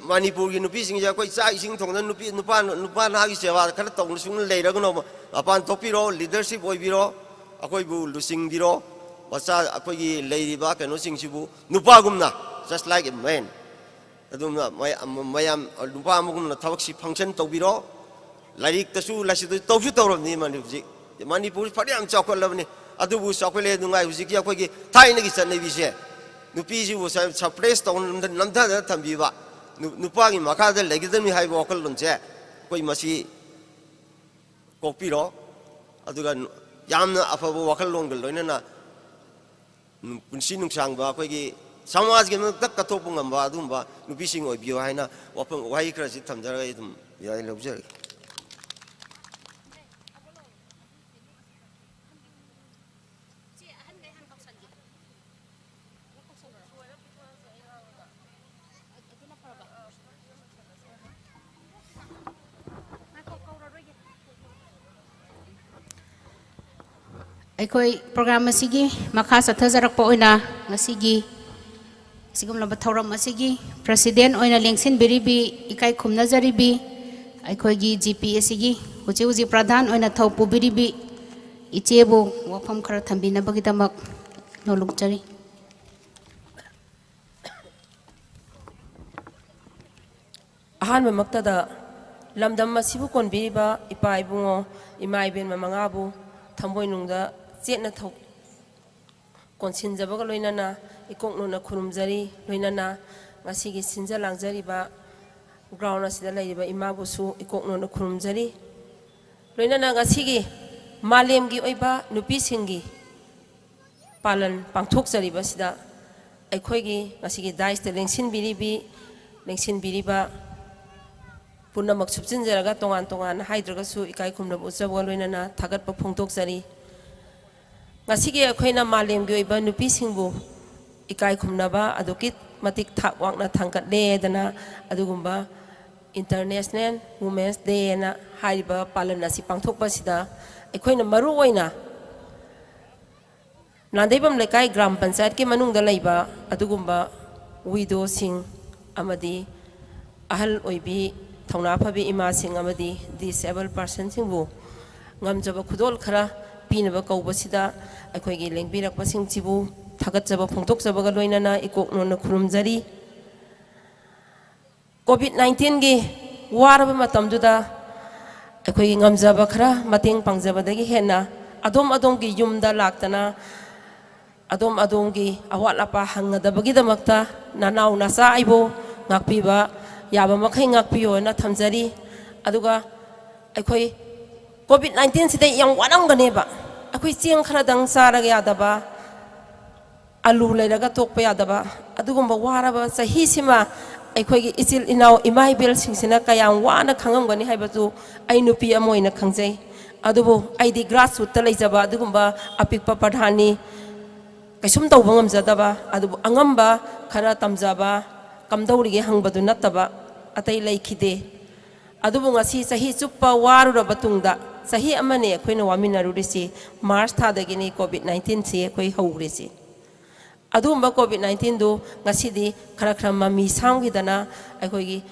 ꯃꯅꯤꯄꯨꯔꯒꯤ ꯅꯨꯄꯤꯁꯤꯡꯁꯦ ꯑꯩꯈꯣꯏ ꯆꯥꯛ ꯏꯁꯤꯡ ꯊꯣꯡꯗꯅ ꯅꯨꯄꯤ, ꯅꯨꯄꯥ, ꯅꯨꯄꯥ ꯅꯍꯥꯒꯤ ꯁꯦꯕꯥ ꯈꯔ ꯇꯧꯅ ꯁꯨꯝ ꯂꯩꯔꯒꯅꯣꯕ꯫ ꯃꯄꯥꯟ ꯊꯣꯛꯄꯤꯔꯣ, leadership ꯑꯣꯏꯕꯤꯔꯣ, ꯑꯩꯈꯣꯏꯕꯨ ꯂꯨꯆꯤꯡꯕꯤꯔꯣ꯫ ꯃꯆꯥ ꯑꯩꯈꯣꯏꯒꯤ ꯂꯩꯔꯤꯕ ꯀꯩꯅꯣꯁꯤꯡꯁꯤꯕꯨ ꯅꯨꯄꯥꯒꯨꯝꯅ, just like a man, ꯑꯗꯨꯝꯅ ꯃꯌꯥꯝ, ꯃꯌꯥꯝ ꯅꯨꯄꯥ ꯑꯃꯒꯨꯝꯅ ꯊꯕꯛꯁꯤ function ꯇꯧꯕꯤꯔꯣ꯫ ꯂꯥꯏꯔꯤꯛꯇꯁꯨ ꯂꯥꯏꯁꯨꯗꯁꯨ ꯇꯧꯁꯨ ꯇꯧꯔꯕꯅꯤ ꯃꯅꯤ-, ꯍꯧꯖꯤꯛ꯫ ꯃꯅꯤꯄꯨꯔꯁꯤ ꯐꯅꯌꯥꯝ ꯆꯥꯎꯈꯠꯂꯕꯅꯤ꯫ ꯑꯗꯨꯕꯨ ꯆꯥꯎꯈꯠꯂꯦ ꯅꯨꯡꯉꯥꯏ ꯍꯧꯖꯤꯛꯀꯤ ꯑꯩꯈꯣꯏꯒꯤ ꯊꯥꯏꯅꯒꯤ ꯆꯠꯅꯕꯤꯁꯦ ꯅꯨꯄꯤꯁꯤꯕꯨ ꯁ-, suppress ꯇꯧꯅ ꯅꯝꯊ-, ꯅꯝꯊꯗꯅ ꯊꯝꯕꯤꯕ, ꯅꯨ-, ꯅꯨꯄꯥꯒꯤ ꯃꯈꯥꯗ ꯂꯩꯒꯗꯕꯅꯤ ꯍꯥꯏꯕ ꯋꯥꯈꯜꯂꯣꯟꯁꯦ ꯑꯩꯈꯣꯏ ꯃꯁꯤ ꯀꯣꯛꯄꯤꯔꯣ꯫ ꯑꯗꯨꯒ ꯅꯨ-, ꯌꯥꯝꯅ ꯑꯐꯕ ꯋꯥꯈꯜꯂꯣꯟꯒ ꯂꯣꯏꯅꯅ ꯅꯨ-, ꯄꯨꯟꯁꯤ ꯅꯨꯡꯁꯥꯡꯕ ꯑꯩꯈꯣꯏꯒꯤ ꯁꯃꯥꯖꯒꯤꯗꯃꯛꯇ ꯀꯠꯊꯣꯛꯄ ꯉꯝꯕ ꯑꯗꯨꯒꯨꯝꯕ ꯅꯨꯄꯤꯁꯤꯡ ꯑꯣꯏꯕꯤꯌꯨ ꯍꯥꯏꯅ ꯋꯥꯐꯝ, ꯋꯥꯍꯩ ꯈꯔꯁꯤ ꯊꯝꯖꯔꯒ ꯑꯩ ꯑꯗꯨꯝ ꯌꯥꯏ ꯂꯧꯖꯔꯒꯦ꯫ ꯑꯩꯈꯣꯏ program ꯑꯁꯤꯒꯤ ꯃꯈꯥ ꯆꯠꯊꯖꯔꯛꯄ ꯑꯣꯏꯅ ꯉꯁꯤꯒꯤ ꯑꯁꯤꯒꯨꯝꯂꯕ ꯊꯧꯔꯝ ꯑꯁꯤꯒꯤ president ꯑꯣꯏꯅ ꯂꯦꯡꯁꯤꯟꯕꯤꯔꯤꯕꯤ, ꯏꯀꯥꯏ ꯈꯨꯝꯅꯖꯔꯤꯕꯤ, ꯑꯩꯈꯣꯏꯒꯤ G P ꯑꯁꯤꯒꯤ ꯍꯧꯖꯤꯛ ꯍꯧꯖꯤꯛ ꯄ꯭ꯔꯙꯥꯟ ꯑꯣꯏꯅ ꯊꯧ ꯄꯨꯕꯤꯔꯤꯕꯤ ꯏꯆꯦꯕꯨ ꯋꯥꯐꯝ ꯈꯔ ꯊꯝꯕꯤꯅꯕꯒꯤꯗꯃꯛ ꯅꯣꯜꯂꯨꯛꯆꯔꯤ꯫ ꯑꯍꯥꯟꯕꯃꯛꯇꯗ ꯂꯝꯗꯝ ꯑꯁꯤꯕꯨ ꯀꯣꯟꯕꯤꯔꯤꯕ ꯏꯄꯥ ꯏꯕꯨꯡꯉꯣ, ꯏꯃꯥ ꯏꯕꯦꯟ ꯃꯉꯥꯕꯨ ꯊꯃꯣꯏꯅꯨꯡꯗ ꯆꯦꯠꯅ ꯊꯧ-, ꯀꯣꯟꯁꯤꯟꯖꯕꯒ ꯂꯣꯏꯅꯅ ꯏꯀꯣꯛ ꯅꯣꯟꯅ ꯈꯨꯔꯨꯝꯖꯔꯤ꯫ ꯂꯣꯏꯅꯅ ꯉꯁꯤꯒꯤ ꯁꯤꯟꯖ ꯂꯥꯡꯖꯔꯤꯕ ground ꯑꯁꯤꯗ ꯂꯩꯔꯤꯕ ꯏꯃꯥꯕꯨꯁꯨ ꯏꯀꯣꯛ ꯅꯣꯟꯅ ꯈꯨꯔꯨꯝꯖꯔꯤ꯫ ꯂꯣꯏꯅꯅ ꯉꯁꯤꯒꯤ ꯃꯥꯂꯦꯝꯒꯤ ꯑꯣꯏꯕ ꯅꯨꯄꯤꯁꯤꯡꯒꯤ ꯄꯥꯂꯟ ꯄꯥꯡꯊꯣꯛꯆꯔꯤꯕꯁꯤꯗ ꯑꯩꯈꯣꯏꯒꯤ ꯉꯁꯤꯒꯤ dais ꯇ ꯂꯦꯡꯁꯤꯟꯕꯤꯔꯤꯕꯤ-, ꯂꯦꯡꯁꯤꯟꯕꯤꯔꯤꯕ ꯄꯨꯝꯅꯃꯛ ꯁꯨꯞꯆꯤꯟꯖꯔꯒ, ꯇꯣꯉꯥꯟ ꯇꯣꯉꯥꯟꯅ ꯍꯥꯏꯗ꯭ꯔꯒꯁꯨ, ꯏꯀꯥꯏ ꯈꯨꯝꯅꯕ ꯎꯠꯆꯕꯒ ꯂꯣꯏꯅꯅ ꯊꯥꯒꯠꯄ ꯐꯣꯡꯗꯣꯛꯆꯔꯤ꯫ ꯉꯁꯤꯒꯤ ꯑꯩꯈꯣꯏꯅ ꯃꯥꯂꯦꯝꯒꯤ ꯑꯣꯏꯕ ꯅꯨꯄꯤꯁꯤꯡꯕꯨ ꯏꯀꯥꯏ ꯈꯨꯝꯅꯕ ꯑꯗꯨꯛꯀꯤ ꯃꯇꯤꯛ ꯊꯥꯛ ꯋꯥꯡꯅ ꯊꯥꯡꯒꯠꯂꯦꯗꯅ ꯑꯗꯨꯒꯨꯝꯕ International Women's Day ꯍꯥꯏꯅ ꯍꯥꯏꯔꯤꯕ ꯄꯥꯂꯟ ꯑꯁꯤ ꯄꯥꯡꯊꯣꯛꯄꯁꯤꯗ ꯑꯩꯈꯣꯏꯅ ꯃꯔꯨ ꯑꯣꯏꯅ ꯅꯥꯟꯗꯩꯕꯝ ꯂꯩꯀꯥꯏ ꯒ꯭ꯔꯥꯝ ꯄꯟꯆꯥꯌꯠꯀꯤ ꯃꯅꯨꯡꯗ ꯂꯩꯕ ꯑꯗꯨꯒꯨꯝꯕ widow ꯁꯤꯡ ꯑꯃꯗꯤ ꯑꯍꯜ ꯑꯣꯏꯕꯤ, ꯊꯧꯅꯥ ꯐꯕꯤ ꯏꯃꯥꯁꯤꯡ ꯑꯃꯗꯤ disabled person ꯁꯤꯡꯕꯨ ꯉꯝꯖꯕ ꯈꯨꯗꯣꯜ ꯈꯔ ꯄꯤꯅꯕ ꯀꯧꯕꯁꯤꯗ ꯑꯩꯈꯣꯏꯒꯤ ꯂꯦꯡꯕꯤꯔꯛꯄꯁꯤꯡꯁꯤꯕꯨ ꯊꯥꯒꯠꯆꯕ ꯐꯣꯡꯗꯣꯛꯆꯕꯒ ꯂꯣꯏꯅꯅ ꯏꯀꯣꯛ ꯅꯣꯟꯅ ꯈꯨꯔꯨꯝꯖꯔꯤ꯫ COVID nineteen ꯒꯤ ꯋꯥꯔꯕ ꯃꯇꯝꯗꯨꯗ ꯑꯩꯈꯣꯏꯒꯤ ꯉꯝꯖꯕ ꯈꯔ ꯃꯇꯦꯡ ꯄꯥꯡꯖꯕꯗꯒꯤ ꯍꯦꯟꯅ ꯑꯗꯣꯝ ꯑꯗꯣꯝꯒꯤ ꯌꯨꯝꯗ ꯂꯥꯛꯇꯅ ꯑꯗꯣꯝ ꯑꯗꯣꯝꯒꯤ ꯑꯋꯥꯠ ꯑꯄꯥ ꯍꯪꯒꯗꯕꯒꯤꯗꯃꯛꯇ ꯅꯅꯥꯎ ꯅꯆꯥ ꯑꯩꯕꯨ ꯉꯥꯛꯄꯤꯕ ꯌꯥꯕ ꯃꯈꯩ ꯉꯥꯛꯄꯤꯌꯣꯅ ꯊꯝꯖꯔꯤ꯫ ꯑꯗꯨꯒ ꯑꯩꯈꯣꯏ COVID nineteen ꯁꯤꯗ ꯌꯥꯝ ꯋꯥꯔꯝꯒꯅꯦꯕ꯫ ꯑꯩꯈꯣꯏ ꯆꯦꯡ ꯈꯔꯗꯪ ꯆꯥꯔꯒ ꯌꯥꯗꯕ, ꯑꯂꯨ ꯂꯩꯔꯒ ꯇꯣꯛꯄ ꯌꯥꯗꯕ, ꯑꯗꯨꯒꯨꯝꯕ ꯋꯥꯔꯕ ꯆꯍꯤꯁꯤꯃ ꯑꯩꯈꯣꯏꯒꯤ ꯏꯆꯤꯜ ꯏꯅꯥꯎ ꯏꯃꯥ ꯏꯕꯦꯜꯁꯤꯡꯁꯤꯅ ꯀꯌꯥꯝ ꯋꯥꯅ ꯈꯪꯉꯝꯒꯅꯤ ꯍꯥꯏꯕꯗꯨ ꯑꯩ ꯅꯨꯄꯤ ꯑꯃ ꯑꯣꯏꯅ ꯈꯪꯖꯩ꯫ ꯑꯗꯨꯕꯨ ꯑꯩꯗꯤ grassroot ꯇ ꯂꯩꯖꯕ ꯑꯗꯨꯒꯨꯝꯕ ꯑꯄꯤꯛꯄ ꯄ꯭ꯔꯙꯥꯟꯅꯤ꯫ ꯀꯩꯁꯨꯝ ꯇꯧꯕ ꯉꯝꯖꯗꯕ, ꯑꯗꯨꯕꯨ ꯑꯉꯝꯕ ꯈꯔ ꯇꯝꯖꯕ, ꯀꯝꯗꯧꯔꯤꯒꯦ ꯍꯪꯕꯗꯨ ꯅꯠꯇꯕ ꯑꯇꯩ ꯂꯩꯈꯤꯗꯦ꯫ ꯑꯗꯨꯕꯨ ꯉꯁꯤ ꯆꯍꯤ ꯆꯨꯞꯄ ꯋꯥꯔꯨꯔꯕ ꯇꯨꯡꯗ, ꯆꯍꯤ ꯑꯃꯅꯤ ꯑꯩꯈꯣꯏꯅ ꯋꯥꯃꯤꯟꯅꯔꯨꯔꯤꯁꯤ, March ꯊꯥꯗꯒꯤꯅꯤ COVID nineteen ꯁꯤ ꯑꯩꯈꯣꯏ ꯍꯧꯈ꯭ꯔꯤꯁꯤ꯫ ꯑꯗꯨꯒꯨꯝꯕ COVID nineteen ꯗꯨ ꯉꯁꯤꯗꯤ ꯈꯔ ꯈꯔ ꯃꯃꯤ ꯁꯥꯝꯈꯤꯗꯅ ꯑꯩꯈꯣꯏꯒꯤ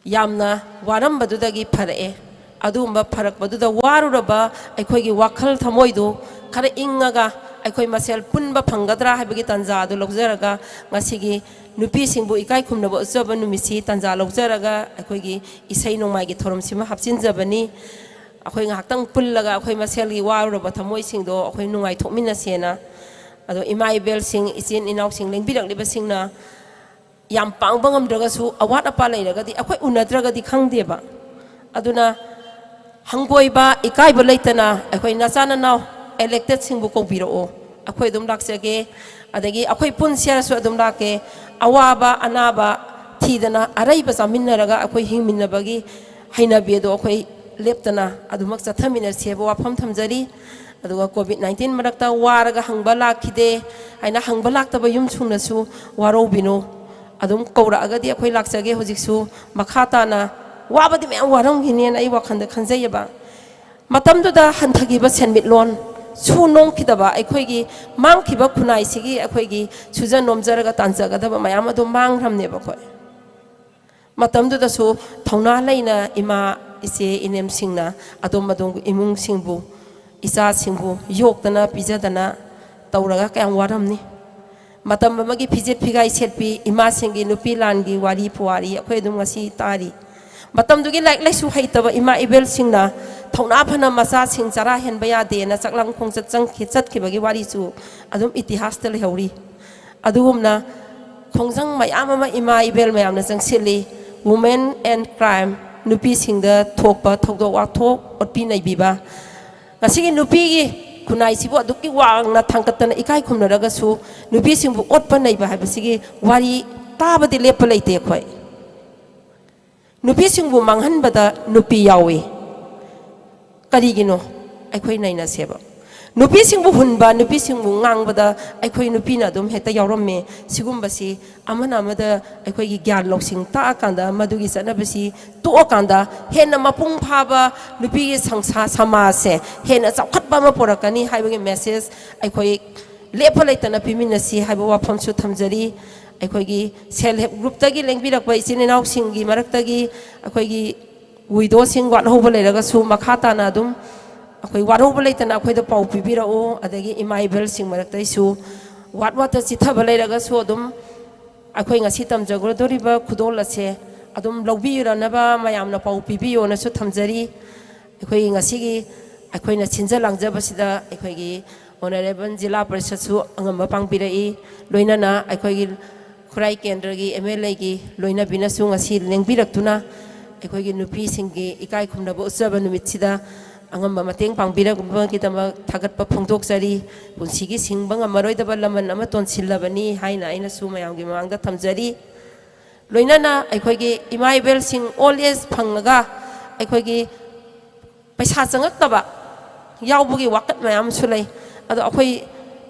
ꯌꯥꯝꯅ ꯋꯥꯔꯝꯕꯗꯨꯗꯒꯤ ꯐꯔꯛꯑꯦ꯫ ꯑꯗꯨꯒꯨꯝꯕ ꯐꯔꯛꯄꯗꯨꯗ ꯋꯥꯔꯨꯔꯕ ꯑꯩꯈꯣꯏꯒꯤ ꯋꯥꯈꯜ ꯊꯃꯣꯏꯗꯨ ꯈꯔ ꯏꯪꯉꯒ ꯑꯩꯈꯣꯏ ꯃꯁꯦꯜ ꯄꯨꯟꯕ ꯐꯪꯒꯗ꯭ꯔꯥ ꯍꯥꯏꯕꯒꯤ ꯇꯥꯟꯖꯥ ꯑꯗꯨ ꯂꯧꯖꯔꯒ, ꯉꯁꯤꯒꯤ ꯅꯨꯄꯤꯁꯤꯡꯕꯨ ꯏꯀꯥꯏ ꯈꯨꯝꯅꯕ ꯎꯠꯆꯕ ꯅꯨꯃꯤꯠꯁꯤ ꯇꯥꯟꯖꯥ ꯂꯧꯖꯔꯒ ꯑꯩꯈꯣꯏꯒꯤ ꯏꯁꯩ ꯅꯣꯡꯃꯥꯏꯒꯤ ꯊꯧꯔꯝꯁꯤꯃ ꯍꯥꯞꯆꯤꯟꯖꯕꯅꯤ꯫ ꯑꯩꯈꯣꯏ ꯉꯥꯏꯍꯥꯛꯇꯪ ꯄꯨꯜꯂꯒ ꯑꯩꯈꯣꯏ ꯃꯁꯦꯜꯒꯤ ꯋꯥꯔꯨꯔꯕ ꯊꯃꯣꯏꯁꯤꯡꯗꯣ ꯑꯩꯈꯣꯏ ꯅꯨꯡꯉꯥꯏꯊꯣꯛꯃꯤꯟꯅꯁꯦꯅ꯫ ꯑꯗꯣ ꯏꯃꯥ ꯏꯕꯦꯜꯁꯤꯡ, ꯏꯆꯤꯟ ꯏꯅꯥꯎꯁꯤꯡ, ꯂꯦꯡꯕꯤꯔꯛꯂꯤꯕꯁꯤꯡꯅ ꯌꯥꯝ ꯄꯥꯡꯕ ꯉꯝꯗ꯭ꯔꯒꯁꯨ, ꯑꯋꯥꯠ ꯑꯄꯥ ꯂꯩꯔꯒꯗꯤ ꯑꯩꯈꯣꯏ ꯎꯅꯗ꯭ꯔꯒꯗꯤ ꯈꯪꯗꯦꯕ꯫ ꯑꯗꯨꯅ ꯍꯪꯒꯣꯏꯕ, ꯏꯀꯥꯏꯕ ꯂꯩꯇꯅ ꯑꯩꯈꯣꯏ ꯅꯆꯥ ꯅꯅꯥꯎ electedꯁꯤꯡꯕꯨ ꯀꯧꯕꯤꯔꯛꯑꯣ, ꯑꯩꯈꯣꯏ ꯑꯗꯨꯝ ꯂꯥꯛꯆꯒꯦ꯫ ꯑꯗꯒꯤ ꯑꯩꯈꯣꯏ ꯄꯨꯟꯁꯦ ꯍꯥꯏꯔꯁꯨ ꯑꯗꯨꯝ ꯂꯥꯛꯀꯦ꯫ ꯑꯋꯥꯕ ꯑꯅꯥꯕ ꯊꯤꯗꯅ ꯑꯔꯩꯕ ꯆꯥꯃꯤꯟꯅꯔꯒ ꯑꯩꯈꯣꯏ ꯍꯤꯡꯃꯤꯟꯅꯕꯒꯤ ꯍꯩꯅꯕꯤ ꯑꯗꯣ ꯑꯩꯈꯣꯏ ꯂꯦꯞꯇꯅ ꯑꯗꯨꯃꯛ ꯆꯠꯊꯃꯤꯟꯅꯁꯦꯕ ꯋꯥꯐꯝ ꯊꯝꯖꯔꯤ꯫ ꯑꯗꯨꯒ COVID nineteen ꯃꯔꯛꯇ ꯋꯥꯔꯒ ꯍꯪꯕ ꯂꯥꯛꯈꯤꯗꯦ ꯍꯥꯏꯅ ꯍꯪꯕ ꯂꯥꯛꯇꯕ ꯌꯨꯝ ꯁꯨꯡꯅꯁꯨ ꯋꯥꯔꯧꯕꯤꯅꯨ꯫ ꯑꯗꯨꯝ ꯀꯧꯔꯛꯑꯒꯗꯤ ꯑꯩꯈꯣꯏ ꯂꯥꯛꯆꯒꯦ꯫ ꯍꯧꯖꯤꯛꯁꯨ ꯃꯈꯥ ꯇꯥꯅ ꯋꯥꯕꯗꯤ ꯃꯌꯥꯝ ꯋꯥꯔꯝꯈꯤꯅꯦꯅ ꯑꯩ ꯋꯥꯈꯜꯗ ꯈꯟꯖꯩꯌꯦꯕ꯫ ꯃꯇꯝꯗꯨꯗ ꯍꯟꯊꯈꯤꯕ ꯁꯦꯟꯃꯤꯠꯂꯣꯟ, ꯁꯨ ꯅꯣꯝꯈꯤꯗꯕ ꯑꯩꯈꯣꯏꯒꯤ ꯃꯥꯡꯈꯤꯕ ꯈꯨꯟꯅꯥꯏꯁꯤꯒꯤ ꯑꯩꯈꯣꯏꯒꯤ ꯁꯨꯖ ꯅꯣꯝꯖꯔꯒ ꯇꯥꯟꯖꯒꯗꯕ ꯃꯌꯥꯝ ꯑꯗꯨ ꯃꯥꯡꯈ꯭ꯔꯕꯅꯦꯕ ꯑꯩꯈꯣꯏ꯫ ꯃꯇꯝꯗꯨꯗꯁꯨ ꯊꯧꯅꯥ ꯂꯩꯅ ꯏꯃꯥ, ꯏꯆꯦ, ꯏꯅꯦꯝꯁꯤꯡꯅ ꯑꯗꯣꯝ ꯑꯗꯣꯝꯒꯤ ꯏꯃꯨꯡꯁꯤꯡꯕꯨ, ꯏꯆꯥꯁꯤꯡꯕꯨ ꯌꯣꯛꯇꯅ ꯄꯤꯖꯗꯅ ꯇꯧꯔꯒ ꯀꯌꯥꯝ ꯋꯥꯔꯝꯅꯤ꯫ ꯃꯇꯝ ꯑꯃꯒꯤ ꯐꯤꯖꯦꯠ ꯐꯤꯒꯥꯏ ꯁꯦꯠꯄꯤ ꯏꯃꯥꯁꯤꯡꯒꯤ ꯅꯨꯄꯤ ꯂꯥꯟꯒꯤ ꯋꯥꯔꯤ ꯄꯨꯋꯥꯔꯤ ꯑꯩꯈꯣꯏ ꯑꯗꯨꯝ ꯉꯁꯤ ꯇꯥꯔꯤ꯫ ꯃꯇꯝꯗꯨꯒꯤ ꯂꯥꯏꯔꯤꯛ ꯂꯥꯏꯁꯨ ꯍꯩꯇꯕ ꯏꯃꯥ ꯏꯕꯦꯜꯁꯤꯡꯅ ꯊꯧꯅꯥ ꯐꯅ ꯃꯆꯥꯁꯤꯡ ꯆꯔꯥ ꯍꯦꯟꯕ ꯌꯥꯗꯦꯅ ꯆꯥꯛꯂꯝ ꯈꯣꯡꯆꯠ ꯆꯪꯈꯤ-, ꯆꯠꯈꯤꯕꯒꯤ ꯋꯥꯔꯤꯁꯨ ꯑꯗꯨꯝ ꯏꯇꯤꯍꯥꯁꯇ ꯂꯩꯍꯧꯔꯤ꯫ ꯑꯗꯨꯒꯨꯝꯅ ꯈꯣꯡꯖꯪ ꯃꯌꯥꯝ ꯑꯃ ꯏꯃꯥ ꯏꯕꯦꯜ ꯃꯌꯥꯝꯅ ꯆꯪꯁꯤꯜꯂꯤ꯫ Women and Crime, ꯅꯨꯄꯤꯁꯤꯡꯗ ꯊꯣꯛꯄ ꯊꯧꯗꯣꯛ ꯋꯥꯊꯣꯛ, ꯑꯣꯠꯄꯤ ꯅꯩꯕꯤꯕ꯫ ꯉꯁꯤꯒꯤ ꯅꯨꯄꯤꯒꯤ ꯈꯨꯟꯅꯥꯏꯁꯤꯕꯨ ꯑꯗꯨꯛꯀꯤ ꯋꯥꯡꯅ ꯊꯥꯡꯒꯠꯇꯅ ꯏꯀꯥꯏ ꯈꯨꯝꯅꯔꯒꯁꯨ, ꯅꯨꯄꯤꯁꯤꯡꯕꯨ ꯑꯣꯠꯄ ꯅꯩꯕ ꯍꯥꯏꯕꯁꯤꯒꯤ ꯋꯥꯔꯤ ꯇꯥꯕꯗꯤ ꯂꯦꯞꯄ ꯂꯩꯇꯦ ꯑꯩꯈꯣꯏ꯫ ꯅꯨꯄꯤꯁꯤꯡꯕꯨ ꯃꯥꯡꯍꯟꯕꯗ ꯅꯨꯄꯤ ꯌꯥꯎꯏ꯫ ꯀꯔꯤꯒꯤꯅꯣ? ꯑꯩꯈꯣꯏ ꯅꯩꯅꯁꯦꯕ꯫ ꯅꯨꯄꯤꯁꯤꯡꯕꯨ ꯍꯨꯟꯕ, ꯅꯨꯄꯤꯁꯤꯡꯕꯨ ꯉꯥꯡꯕꯗ ꯑꯩꯈꯣꯏ ꯅꯨꯄꯤꯅ ꯑꯗꯨꯝ ꯍꯦꯛꯇ ꯌꯥꯎꯔꯝꯃꯦ꯫ ꯁꯤꯒꯨꯝꯕꯁꯤ ꯑꯃꯅ ꯑꯃꯗ ꯑꯩꯈꯣꯏꯒꯤ ꯒ꯭ꯌꯥꯟ ꯂꯧꯁꯤꯡ ꯇꯥꯛꯑꯀꯥꯟꯗ, ꯃꯗꯨꯒꯤ ꯆꯠꯅꯕꯤꯁꯤ ꯇꯣꯛꯑꯀꯥꯟꯗ, ꯍꯦꯟꯅ ꯃꯄꯨꯡ ꯐꯥꯕ ꯅꯨꯄꯤꯒꯤ ꯁꯪꯁꯥ ꯁꯃꯥꯖꯁꯦ ꯍꯦꯟꯅ ꯆꯥꯎꯈꯠꯄ ꯑꯃ ꯄꯨꯔꯛꯀꯅꯤ ꯍꯥꯏꯕꯒꯤ message ꯑꯩꯈꯣꯏ ꯂꯦꯞꯄ ꯂꯩꯇꯅ ꯄꯤꯃꯤꯟꯅꯁꯤ ꯍꯥꯏꯕ ꯋꯥꯐꯝꯁꯨ ꯊꯝꯖꯔꯤ꯫ ꯑꯩꯈꯣꯏꯒꯤ self help groupꯇꯒꯤ ꯂꯦꯡꯕꯤꯔꯛꯄ ꯏꯆꯤꯟ ꯏꯅꯥꯎꯁꯤꯡꯒꯤ ꯃꯔꯛꯇꯒꯤ ꯑꯩꯈꯣꯏꯒꯤ widowꯁꯤꯡ ꯋꯥꯠꯍꯧꯕ ꯂꯩꯔꯒꯁꯨ ꯃꯈꯥ ꯇꯥꯅ ꯑꯗꯨꯝ ꯑꯩꯈꯣꯏ ꯋꯥꯔꯧꯕ ꯂꯩꯇꯅ ꯑꯩꯈꯣꯏꯗ ꯄꯥꯎ ꯄꯤꯕꯤꯔꯛꯎ꯫ ꯑꯗꯒꯤ ꯏꯃꯥ ꯏꯕꯦꯜꯁꯤꯡ ꯃꯔꯛꯇꯩꯁꯨ ꯋꯥꯠ ꯋꯥꯠꯇ ꯆꯤꯊꯕ ꯂꯩꯔꯒꯁꯨ ꯑꯗꯨꯝ ꯑꯩꯈꯣꯏ ꯉꯁꯤ ꯇꯝꯖꯒꯗꯧꯔꯤꯕ ꯈꯨꯗꯣꯜ ꯑꯁꯦ ꯑꯗꯨꯝ ꯂꯧꯕꯤꯔꯅꯕ ꯃꯌꯥꯝꯅ ꯄꯥꯎ ꯄꯤꯕꯤꯌꯣꯅꯁꯨ ꯊꯝꯖꯔꯤ꯫ ꯑꯩꯈꯣꯏ ꯉꯁꯤꯒꯤ ꯑꯩꯈꯣꯏꯅ ꯁꯤꯟꯖ ꯂꯥꯡꯖꯕꯁꯤꯗ ꯑꯩꯈꯣꯏꯒꯤ ꯑꯣꯅꯔꯦꯕꯜ ꯖꯤꯂꯥ ꯄꯔꯤꯁꯠꯁꯨ ꯑꯉꯝꯕ ꯄꯥꯡꯕꯤꯔꯛꯏ, ꯂꯣꯏꯅꯅ ꯑꯩꯈꯣꯏꯒꯤ ꯈꯨꯔꯥꯏ ꯀꯦꯟꯗ꯭ꯔꯒꯤ ꯑꯦꯝ ꯑꯦꯜ ꯑꯦꯒꯤ ꯂꯣꯏꯅꯕꯤꯅꯁꯨ ꯉꯁꯤ ꯂꯦꯡꯕꯤꯔꯛꯇꯨꯅ ꯑꯩꯈꯣꯏꯒꯤ ꯅꯨꯄꯤꯁꯤꯡꯒꯤ ꯏꯀꯥꯏ ꯈꯨꯝꯅꯕ ꯎꯠꯆꯕ ꯅꯨꯃꯤꯠꯁꯤꯗ ꯑꯉꯝꯕ ꯃꯇꯦꯡ ꯄꯥꯡꯕꯤꯔꯛꯄꯒꯤꯗꯃꯛ ꯊꯥꯒꯠꯄ ꯐꯣꯡꯗꯣꯛꯆꯔꯤ꯫ ꯄꯨꯟꯁꯤꯒꯤ ꯁꯤꯡꯕ ꯉꯝꯃꯔꯣꯏꯗꯕ ꯂꯃꯟ ꯑꯃ ꯇꯣꯟꯁꯤꯜꯂꯕꯅꯤ ꯍꯥꯏꯅ ꯑꯩꯅꯁꯨ ꯃꯌꯥꯝꯒꯤ ꯃꯃꯥꯡꯗ ꯊꯝꯖꯔꯤ꯫ ꯂꯣꯏꯅꯅ ꯑꯩꯈꯣꯏꯒꯤ ꯏꯃꯥ ꯏꯕꯦꯜꯁꯤꯡ ꯑꯣꯜ ꯑꯦꯖ ꯐꯪꯉꯒ ꯑꯩꯈꯣꯏꯒꯤ ꯄꯩꯁꯥ ꯆꯪꯉꯛꯇꯕ ꯌꯥꯎꯕꯒꯤ ꯋꯥꯀꯠ ꯃꯌꯥꯝ ꯑꯃꯁꯨ ꯂꯩ꯫ ꯑꯗꯣ ꯑꯩꯈꯣꯏ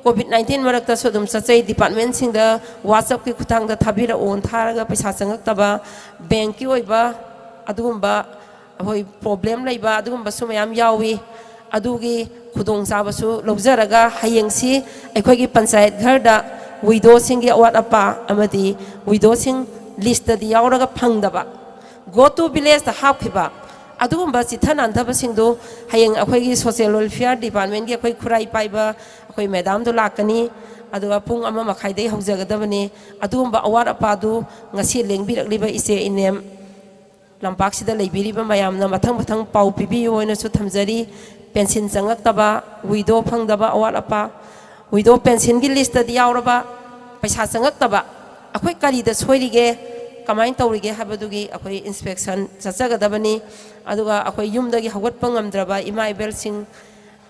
ꯀꯣꯚꯤꯗ ꯅꯥꯏꯟꯇꯤꯟ ꯃꯔꯛꯇꯁꯨ ꯑꯗꯨꯝ ꯆꯠꯆꯩ, ꯗꯤꯄꯥꯔꯠꯃꯦꯟꯁꯤꯡꯗ ꯋꯥꯆꯞꯀꯤ ꯈꯨꯠꯊꯥꯡꯗ ꯊꯥꯕꯤꯔꯛꯑꯣꯅ ꯊꯥꯔꯒ ꯄꯩꯁꯥ ꯆꯪꯉꯛꯇꯕ, ꯕꯦꯡꯛꯀꯤ ꯑꯣꯏꯕ ꯑꯗꯨꯒꯨꯝꯕ ꯑꯩꯈꯣꯏ ꯄ꯭ꯔꯣꯕ꯭ꯂꯦꯝ ꯂꯩꯕ ꯑꯗꯨꯒꯨꯝꯕꯁꯨ ꯃꯌꯥꯝ ꯌꯥꯎꯏ꯫ ꯑꯗꯨꯒꯤ ꯈꯨꯗꯣꯡꯆꯥꯕꯁꯨ ꯂꯧꯖꯔꯒ ꯍꯌꯦꯡꯁꯤ ꯑꯩꯈꯣꯏꯒꯤ ꯄꯟꯆꯥꯌꯠ ꯘꯔꯗ ꯋꯤꯗꯣꯁꯤꯡꯒꯤ ꯑꯋꯥꯠ ꯑꯄꯥ ꯑꯃꯗꯤ ꯋꯤꯗꯣꯁꯤꯡ ꯂꯤꯁꯇꯗꯤ ꯌꯥꯎꯔꯒ ꯐꯪꯗꯕ, ꯒꯣ ꯇꯨ ꯚꯤꯂꯦꯖꯇ ꯍꯥꯞꯈꯤꯕ ꯑꯗꯨꯒꯨꯝꯕ ꯆꯤꯊ ꯅꯥꯟꯊꯕꯁꯤꯡꯗꯨ ꯍꯌꯦꯡ ꯑꯩꯈꯣꯏꯒꯤ ꯁꯣꯁꯤꯌꯦꯜ ꯋꯦꯜꯐꯤꯌꯥꯔ ꯗꯤꯄꯥꯔꯠꯃꯦꯟꯒꯤ ꯑꯩꯈꯣꯏ ꯈꯨꯔꯥꯏ ꯄꯥꯏꯕ ꯑꯩꯈꯣꯏ ꯃꯦꯗꯥꯝꯗꯣ ꯂꯥꯛꯀꯅꯤ꯫ ꯑꯗꯨꯒ ꯄꯨꯡ ꯑꯃ ꯃꯈꯥꯏꯗꯒꯤ ꯍꯧꯖꯒꯗꯕꯅꯤ꯫ ꯑꯗꯨꯒꯨꯝꯕ ꯑꯋꯥꯠ ꯑꯄꯥꯗꯨ ꯉꯁꯤ ꯂꯦꯡꯕꯤꯔꯛꯂꯤꯕ ꯏꯆꯦ ꯏꯅꯦꯝ ꯂꯝꯄꯥꯛꯁꯤꯗ ꯂꯩꯕꯤꯔꯤꯕ ꯃꯌꯥꯝꯅ ꯃꯊꯪ ꯃꯊꯪ ꯄꯥꯎ ꯄꯤꯕꯤꯌꯨ ꯍꯥꯏꯅꯁꯨ ꯊꯝꯖꯔꯤ꯫ ꯄꯦꯟꯁꯤꯟ ꯆꯪꯉꯛꯇꯕ, ꯋꯤꯗꯣ ꯐꯪꯗꯕ ꯑꯋꯥꯠ ꯑꯄꯥ, ꯋꯤꯗꯣ ꯄꯦꯟꯁꯤꯟꯒꯤ ꯂꯤꯁꯇꯗꯤ ꯌꯥꯎꯔꯕ, ꯄꯩꯁꯥ ꯆꯪꯉꯛꯇꯕ, ꯑꯩꯈꯣꯏ ꯀꯔꯤꯗ ꯁꯣꯏꯔꯤꯒꯦ, ꯀꯃꯥꯏꯅ ꯇꯧꯔꯤꯒꯦ ꯍꯥꯏꯕꯗꯨꯒꯤ ꯑꯩꯈꯣꯏ ꯏꯟꯁꯄꯦꯛꯁꯟ ꯆꯠꯆꯒꯗꯕꯅꯤ꯫ ꯑꯗꯨꯒ ꯑꯩꯈꯣꯏ ꯌꯨꯝꯗꯒꯤ ꯍꯧꯒꯠꯄ ꯉꯝꯗ꯭ꯔꯕ ꯏꯃꯥ ꯏꯕꯦꯜꯁꯤꯡ,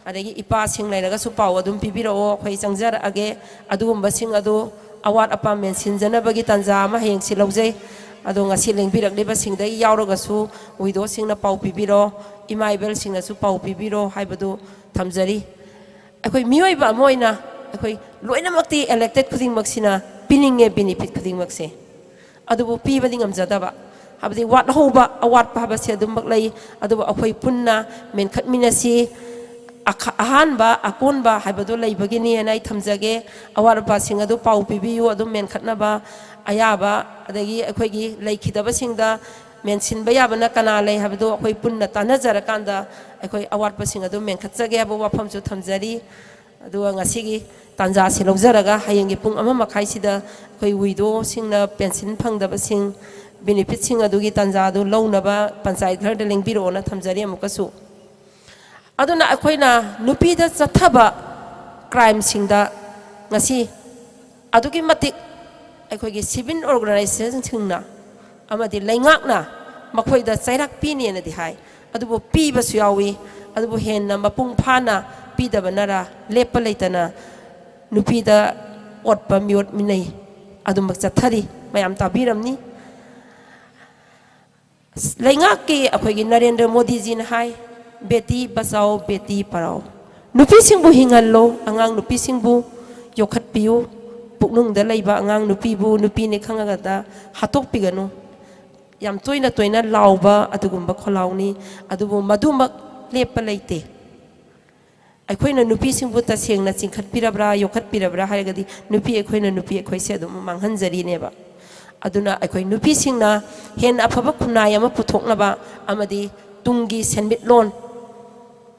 ꯑꯗꯒꯤ ꯏꯄꯥꯁꯤꯡ ꯂꯩꯔꯒꯁꯨ ꯄꯥꯎ ꯑꯗꯨꯝ ꯄꯤꯕꯤꯔꯛꯑꯣ, ꯑꯩꯈꯣꯏ ꯆꯪꯖꯔꯛꯑꯒꯦ꯫ ꯑꯗꯨꯒꯨꯝꯕꯁꯤꯡ ꯑꯗꯨ ꯑꯋꯥꯠ ꯑꯄꯥ ꯃꯦꯟꯁꯤꯟꯖꯅꯕꯒꯤ ꯇꯥꯟꯖꯥ ꯑꯃ ꯍꯌꯦꯡꯁꯤ ꯂꯧꯖꯩ꯫ ꯑꯗꯣ ꯉꯁꯤ ꯂꯦꯡꯕꯤꯔꯛꯂꯤꯕꯁꯤꯡꯗꯒꯤ ꯌꯥꯎꯔꯒꯁꯨ ꯋꯤꯗꯣꯁꯤꯡꯅ ꯄꯥꯎ ꯄꯤꯕꯤꯔꯣ, ꯏꯃꯥ ꯏꯕꯦꯜꯁꯤꯡꯅꯁꯨ ꯄꯥꯎ ꯄꯤꯕꯤꯔꯣ ꯍꯥꯏꯕꯗꯨ ꯊꯝꯖꯔꯤ꯫ ꯑꯩꯈꯣꯏ ꯃꯤꯑꯣꯏꯕ ꯑꯃ ꯑꯣꯏꯅ ꯑꯩꯈꯣꯏ ꯂꯣꯏꯅꯃꯛꯇꯤ ꯏꯂꯦꯛꯇꯦꯠ ꯈꯨꯗꯤꯡꯃꯛꯁꯤꯅ ꯄꯤꯅꯤꯡꯉꯦ ꯕꯦꯅꯤꯐꯤꯠ ꯈꯨꯗꯤꯡꯃꯛꯁꯦ, ꯑꯗꯨꯕꯨ ꯄꯤꯕꯗꯤ ꯉꯝꯖꯗꯕ, ꯍꯥꯏꯕꯗꯤ ꯋꯥꯠꯍꯧꯕ, ꯑꯋꯥꯠꯄ ꯍꯥꯏꯕꯁꯦ ꯑꯗꯨꯃꯛ ꯂꯩ꯫ ꯑꯗꯨꯕꯨ ꯑꯩꯈꯣꯏ ꯄꯨꯟꯅ ꯃꯦꯟꯈꯠꯃꯤꯟꯅꯁꯤ꯫ ꯑꯈ-, ꯑꯍꯥꯟꯕ ꯑꯀꯣꯟꯕ ꯍꯥꯏꯕꯗꯨ ꯂꯩꯕꯒꯤꯅꯤ ꯍꯥꯏꯅ ꯑꯩ ꯊꯝꯖꯒꯦ꯫ ꯑꯋꯥꯠ ꯑꯄꯥꯁꯤꯡ ꯑꯗꯨ ꯄꯥꯎ ꯄꯤꯕꯤꯌꯨ, ꯑꯗꯨꯝ ꯃꯦꯟꯈꯠꯅꯕ ꯑꯌꯥꯕ, ꯑꯗꯒꯤ ꯑꯩꯈꯣꯏꯒꯤ ꯂꯩꯈꯤꯗꯕꯁꯤꯡꯗ ꯃꯦꯟꯁꯤꯟꯕ ꯌꯥꯕꯅ ꯀꯅꯥ ꯂꯩ ꯍꯥꯏꯕꯗꯨ ꯑꯩꯈꯣꯏ ꯄꯨꯟꯅ ꯇꯥꯟꯅꯖꯔꯀꯥꯟꯗ ꯑꯩꯈꯣꯏ ꯑꯋꯥꯠꯄꯁꯤꯡ ꯑꯗꯨ ꯃꯦꯟꯈꯠꯆꯒꯦ ꯍꯥꯏꯕ ꯋꯥꯐꯝꯁꯨ ꯊꯝꯖꯔꯤ꯫ ꯑꯗꯨꯒ ꯉꯁꯤꯒꯤ ꯇꯥꯟꯖꯥꯁꯤ ꯂꯧꯖꯔꯒ ꯍꯌꯦꯡꯒꯤ ꯄꯨꯡ ꯑꯃ ꯃꯈꯥꯏꯁꯤꯗ ꯑꯩꯈꯣꯏ ꯋꯤꯗꯣꯁꯤꯡꯅ ꯄꯦꯟꯁꯤꯟ ꯐꯪꯗꯕꯁꯤꯡ, ꯕꯦꯅꯤꯐꯤꯠꯁꯤꯡ ꯑꯗꯨꯒꯤ ꯇꯥꯟꯖꯥ ꯑꯗꯨ ꯂꯧꯅꯕ ꯄꯟꯆꯥꯌꯠ ꯘꯔꯗ ꯂꯦꯡꯕꯤꯔꯛꯑꯣꯅ ꯊꯝꯖꯔꯤ ꯑꯃꯨꯛꯀꯁꯨ꯫ ꯑꯗꯨꯅ ꯑꯩꯈꯣꯏꯅ ꯅꯨꯄꯤꯗ ꯆꯠꯊꯕ ꯀ꯭ꯔꯥꯏꯝꯁꯤꯡꯗ ꯉꯁꯤ ꯑꯗꯨꯛꯀꯤ ꯃꯇꯤꯛ ꯑꯩꯈꯣꯏꯒꯤ ꯁꯤꯚꯤꯜ ꯑꯣꯔꯒꯅꯥꯏꯖꯦꯁꯟꯁꯤꯡꯅ ꯑꯃꯗꯤ ꯂꯩꯉꯥꯛꯅ ꯃꯈꯣꯏꯗ ꯆꯩꯔꯥꯛ ꯄꯤꯅꯦꯅꯗꯤ ꯍꯥꯏ, ꯑꯗꯨꯕꯨ ꯄꯤꯕꯁꯨ ꯌꯥꯎꯏ꯫ ꯑꯗꯨꯕꯨ ꯍꯦꯟꯅ ꯃꯄꯨꯡ ꯐꯥꯅ ꯄꯤꯗꯕꯅꯔ ꯂꯦꯞꯄ ꯂꯩꯇꯅ ꯅꯨꯄꯤꯗ ꯑꯣꯠꯄ ꯃꯤꯑꯣꯠ ꯃꯤꯅꯩ ꯑꯗꯨꯃꯛ ꯆꯠꯊꯔꯤ꯫ ꯃꯌꯥꯝ ꯇꯥꯕꯤꯔꯝꯅꯤ꯫ ꯂꯩꯉꯥꯛꯀꯤ ꯑꯩꯈꯣꯏꯒꯤ ꯅꯔꯦꯟꯗ꯭ꯔ ꯃꯣꯗꯤꯖꯤꯅ ꯍꯥꯏ, "ꯕꯦꯇꯤ ꯕꯆꯥꯎ, ꯕꯦꯇꯤ ꯄꯔꯥꯎ"꯫ ꯅꯨꯄꯤꯁꯤꯡꯕꯨ ꯍꯤꯡꯍꯜꯂꯣ, ꯑꯉꯥꯡ ꯅꯨꯄꯤꯁꯤꯡꯕꯨ ꯌꯣꯛꯈꯠꯄꯤꯌꯨ꯫ ꯄꯨꯛꯅꯨꯡꯗ ꯂꯩꯕ ꯑꯉꯥꯡ ꯅꯨꯄꯤꯕꯨ ꯅꯨꯄꯤꯅꯤ ꯈꯪꯉꯒꯗ ꯍꯥꯠꯇꯣꯛꯄꯤꯒꯅꯨ꯫ ꯌꯥꯝ ꯇꯣꯏꯅ ꯇꯣꯏꯅ ꯂꯥꯎꯕ ꯑꯗꯨꯒꯨꯝꯕ ꯈꯣꯜꯂꯥꯎꯅꯤ꯫ ꯑꯗꯨꯕꯨ ꯃꯗꯨꯃꯛ ꯂꯦꯞꯄ ꯂꯩꯇꯦ꯫ ꯑꯩꯈꯣꯏꯅ ꯅꯨꯄꯤꯁꯤꯡꯕꯨ ꯇꯁꯦꯡꯅ ꯆꯤꯡꯈꯠꯄꯤꯔꯕ꯭ꯔꯥ, ꯌꯣꯛꯈꯠꯄꯤꯔꯕ꯭ꯔꯥ ꯍꯥꯏꯔꯒꯗꯤ ꯅꯨꯄꯤ ꯑꯩꯈꯣꯏꯅ ꯅꯨꯄꯤ ꯑꯩꯈꯣꯏꯁꯦ ꯑꯗꯨꯝ ꯃꯥꯡꯍꯟꯖꯔꯤꯅꯦꯕ꯫ ꯑꯗꯨꯅ ꯑꯩꯈꯣꯏ ꯅꯨꯄꯤꯁꯤꯡꯅ ꯍꯦꯟꯅ ꯑꯐꯕ ꯈꯨꯟꯅꯥꯏ ꯑꯃ ꯄꯨꯊꯣꯛꯅꯕ ꯑꯃꯗꯤ ꯇꯨꯡꯒꯤ ꯁꯦꯟꯃꯤꯠꯂꯣꯟ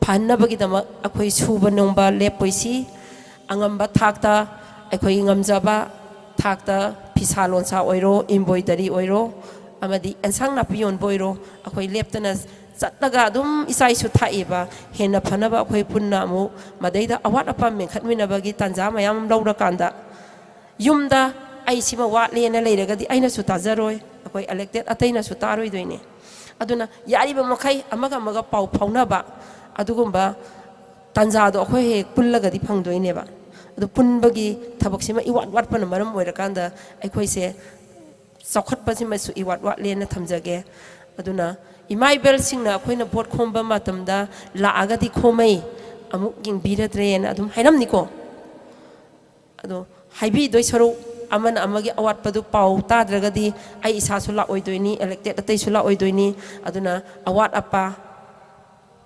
ꯐꯍꯟꯅꯕꯒꯤꯗꯃꯛ ꯑꯩꯈꯣꯏ ꯁꯨꯕ ꯅꯣꯝꯕ ꯂꯦꯞꯄꯣꯏꯁꯤ꯫ ꯑꯉꯝꯕ ꯊꯥꯛꯇ, ꯑꯩꯈꯣꯏꯒꯤ ꯉꯝꯖꯕ ꯊꯥꯛꯇ ꯐꯤꯁꯥ ꯂꯣꯟꯁꯥ ꯑꯣꯏꯔꯣ, ꯏꯝꯕꯣꯏꯗꯔꯤ ꯑꯣꯏꯔꯣ, ꯑꯃꯗꯤ ꯑꯦꯟꯁꯥꯡ ꯅꯥꯄꯤ ꯌꯣꯟꯕ ꯑꯣꯏꯔꯣ, ꯑꯩꯈꯣꯏ ꯂꯦꯞꯇꯅ ꯆꯠꯂꯒ ꯑꯗꯨꯝ ꯏꯆꯥ ꯏꯁꯨ ꯊꯥꯛꯏꯕ꯫ ꯍꯦꯟꯅ ꯐꯅꯕ ꯑꯩꯈꯣꯏ ꯄꯨꯟꯅ ꯑꯃꯨꯛ ꯃꯗꯩꯗ ꯑꯋꯥꯠ ꯑꯄꯥ ꯃꯦꯟꯈꯠꯃꯤꯟꯅꯕꯒꯤ ꯇꯥꯟꯖꯥ ꯃꯌꯥꯝ ꯑꯃ ꯂꯧꯔꯀꯥꯟꯗ, ꯌꯨꯝꯗ ꯑꯩ ꯁꯤꯃ ꯋꯥꯠꯂꯦꯅ ꯂꯩꯔꯒꯗꯤ ꯑꯩꯅꯁꯨ ꯇꯥꯖꯔꯣꯏ, ꯑꯩꯈꯣꯏ ꯏꯂꯦꯛꯇꯦꯠ ꯑꯇꯩꯅꯁꯨ ꯇꯥꯔꯣꯏꯗꯣꯏꯅꯦ꯫ ꯑꯗꯨꯅ ꯌꯥꯔꯤꯕ ꯃꯈꯩ ꯑꯃꯒ ꯑꯃꯒ ꯄꯥꯎ ꯐꯥꯎꯅꯕ, ꯑꯗꯨꯒꯨꯝꯕ ꯇꯥꯟꯖꯥꯗꯣ ꯑꯩꯈꯣꯏ ꯍꯦꯛ ꯄꯨꯜꯂꯒꯗꯤ ꯐꯪꯗꯣꯏꯅꯦꯕ꯫ ꯑꯗꯨ ꯄꯨꯟꯕꯒꯤ ꯊꯕꯛꯁꯤꯃ ꯏꯋꯥꯠ ꯋꯥꯠꯄꯅ ꯃꯔꯝ ꯑꯣꯏꯔꯀꯥꯟꯗ ꯑꯩꯈꯣꯏꯁꯦ ꯆꯥꯎꯈꯠꯄꯁꯤꯃꯁꯨ ꯏꯋꯥꯠ ꯋꯥꯠꯂꯦꯅ ꯊꯝꯖꯒꯦ꯫ ꯑꯗꯨꯅ ꯏꯃꯥ ꯏꯕꯦꯜꯁꯤꯡꯅ ꯑꯩꯈꯣꯏꯅ ꯚꯣꯠ ꯈꯣꯝꯕ ꯃꯇꯝꯗ ꯂꯥꯛꯑꯒꯗꯤ ꯈꯣꯝꯃꯩ, ꯑꯃꯨꯛ ꯌꯦꯡꯕꯤꯔꯗ꯭ꯔꯦꯅ ꯑꯗꯨꯝ ꯍꯥꯏꯔꯝꯅꯤꯀꯣ꯫ ꯑꯗꯣ ꯍꯥꯏꯕꯤꯗꯣꯏ ꯁꯔꯨꯛ ꯑꯃꯅ ꯑꯃꯒꯤ ꯑꯋꯥꯠꯄꯗꯨ ꯄꯥꯎ ꯇꯥꯗ꯭ꯔꯒꯗꯤ ꯑꯩ ꯏꯁꯥꯁꯨ ꯂꯥꯛꯑꯣꯏꯗꯣꯏꯅꯤ, ꯏꯂꯦꯛꯇꯦꯠ ꯑꯇꯩꯁꯨ ꯂꯥꯛꯑꯣꯏꯗꯣꯏꯅꯤ꯫ ꯑꯗꯨꯅ ꯑꯋꯥꯠ ꯑꯄꯥ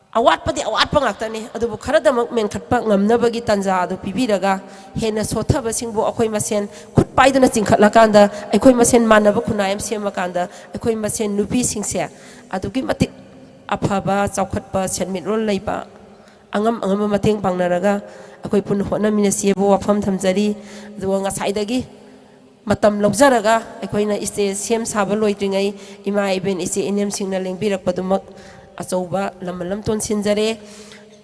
ꯑꯋꯥꯠꯄꯗꯤ ꯑꯋꯥꯠꯄ ꯉꯥꯛꯇꯅꯤ, ꯑꯗꯨꯕꯨ ꯈꯔꯗꯃꯛ ꯃꯦꯟꯈꯠꯄ ꯉꯝꯅꯕꯒꯤ ꯇꯥꯟꯖꯥ ꯑꯗꯨ ꯄꯤꯕꯤꯔꯒ, ꯍꯦꯟꯅ ꯁꯣꯠꯊꯕꯁꯤꯡꯕꯨ ꯑꯩꯈꯣꯏ ꯃꯁꯦꯟ ꯈꯨꯠ ꯄꯥꯏꯗꯨꯅ ꯆꯤꯡꯈꯠꯂꯀꯥꯟꯗ, ꯑꯩꯈꯣꯏ ꯃꯁꯦꯟ ꯃꯥꯟꯅꯕ ꯈꯨꯟꯅꯥꯏ ꯑꯃ ꯁꯦꯝꯃꯀꯥꯟꯗ, ꯑꯩꯈꯣꯏ ꯃꯁꯦꯟ ꯅꯨꯄꯤꯁꯤꯡꯁꯦ ꯑꯗꯨꯛꯀꯤ ꯃꯇꯤꯛ ꯑꯐꯕ, ꯆꯥꯎꯈꯠꯄ, ꯁꯦꯟꯃꯤꯠꯂꯣꯟ ꯂꯩꯕ, ꯑꯉꯝ ꯑꯉꯝꯕ ꯃꯇꯦꯡ ꯄꯥꯡꯅꯔꯒ ꯑꯩꯈꯣꯏ ꯄꯨꯟꯅ ꯍꯣꯠꯅꯃꯤꯟꯅꯁꯤ ꯍꯥꯏꯕ ꯋꯥꯐꯝ ꯊꯝꯖꯔꯤ꯫ ꯑꯗꯨꯒ ꯉꯁꯥꯏꯗꯒꯤ ꯃꯇꯝ ꯂꯧꯖꯔꯒ ꯑꯩꯈꯣꯏꯅ ꯏꯁꯇꯦꯖ ꯁꯦꯝ ꯁꯥꯕ ꯂꯣꯏꯗ꯭ꯔꯤꯉꯩ ꯏꯃꯥ ꯏꯕꯦꯟ ꯏꯆꯦ ꯏꯅꯦꯝꯁꯤꯡꯅ ꯂꯦꯡꯕꯤꯔꯛꯄꯗꯨꯃꯛ ꯑꯆꯧꯕ ꯂꯃꯟ ꯑꯃ ꯇꯣꯟꯁꯤꯟꯖꯔꯦ꯫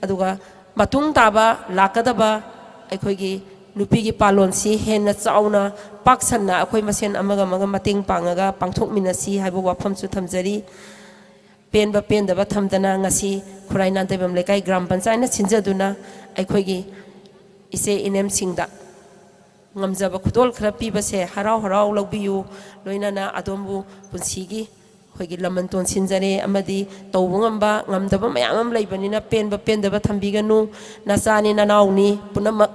ꯑꯗꯨꯒ ꯃꯇꯨꯡ ꯇꯥꯕ ꯂꯥꯛꯀꯗꯕ ꯑꯩꯈꯣꯏꯒꯤ ꯅꯨꯄꯤꯒꯤ ꯄꯥꯂꯣꯟꯁꯤ ꯍꯦꯟꯅ ꯆꯥꯎꯅ, ꯄꯥꯛ ꯁꯟꯅ ꯑꯩꯈꯣꯏ ꯃꯁꯦꯟ ꯑꯃꯒ ꯑꯃꯒ ꯃꯇꯦꯡ ꯄꯥꯡꯉꯒ ꯄꯥꯡꯊꯣꯛꯃꯤꯟꯅꯁꯤ ꯍꯥꯏꯕ ꯋꯥꯐꯝꯁꯨ ꯊꯝꯖꯔꯤ꯫ ꯄꯦꯟꯕ ꯄꯦꯟꯗꯕ ꯊꯝꯗꯅ ꯉꯁꯤ ꯈꯨꯔꯥꯏ ꯅꯥꯟꯗꯩꯕꯝ ꯂꯩꯀꯥꯏ ꯒ꯭ꯔꯥꯝ ꯄꯟꯆꯥꯌꯠꯅ ꯁꯤꯟꯖꯗꯨꯅ ꯑꯩꯈꯣꯏꯒꯤ ꯏꯆꯦ ꯏꯅꯦꯝꯁꯤꯡꯗ ꯉꯝꯖꯕ ꯈꯨꯗꯣꯜ ꯈꯔ ꯄꯤꯕꯁꯦ ꯍꯔꯥꯎ ꯍꯔꯥꯎ ꯂꯧꯕꯤꯌꯨ꯫ ꯂꯣꯏꯅꯅ ꯑꯗꯣꯝꯕꯨ ꯄꯨꯟꯁꯤꯒꯤ ꯑꯩꯈꯣꯏꯒꯤ ꯂꯃꯟ ꯇꯣꯟꯁꯤꯟꯖꯔꯦ꯫ ꯑꯃꯗꯤ ꯇꯧꯕ ꯉꯝꯕ ꯉꯝꯗꯕ ꯃꯌꯥꯝ ꯑꯃ ꯂꯩꯕꯅꯤꯅ ꯄꯦꯟꯕ ꯄꯦꯟꯗꯕ ꯊꯝꯕꯤꯒꯅꯨ꯫ ꯅꯆꯥꯅꯤ ꯅꯅꯥꯎꯅꯤ ꯄꯨꯝꯅꯃꯛ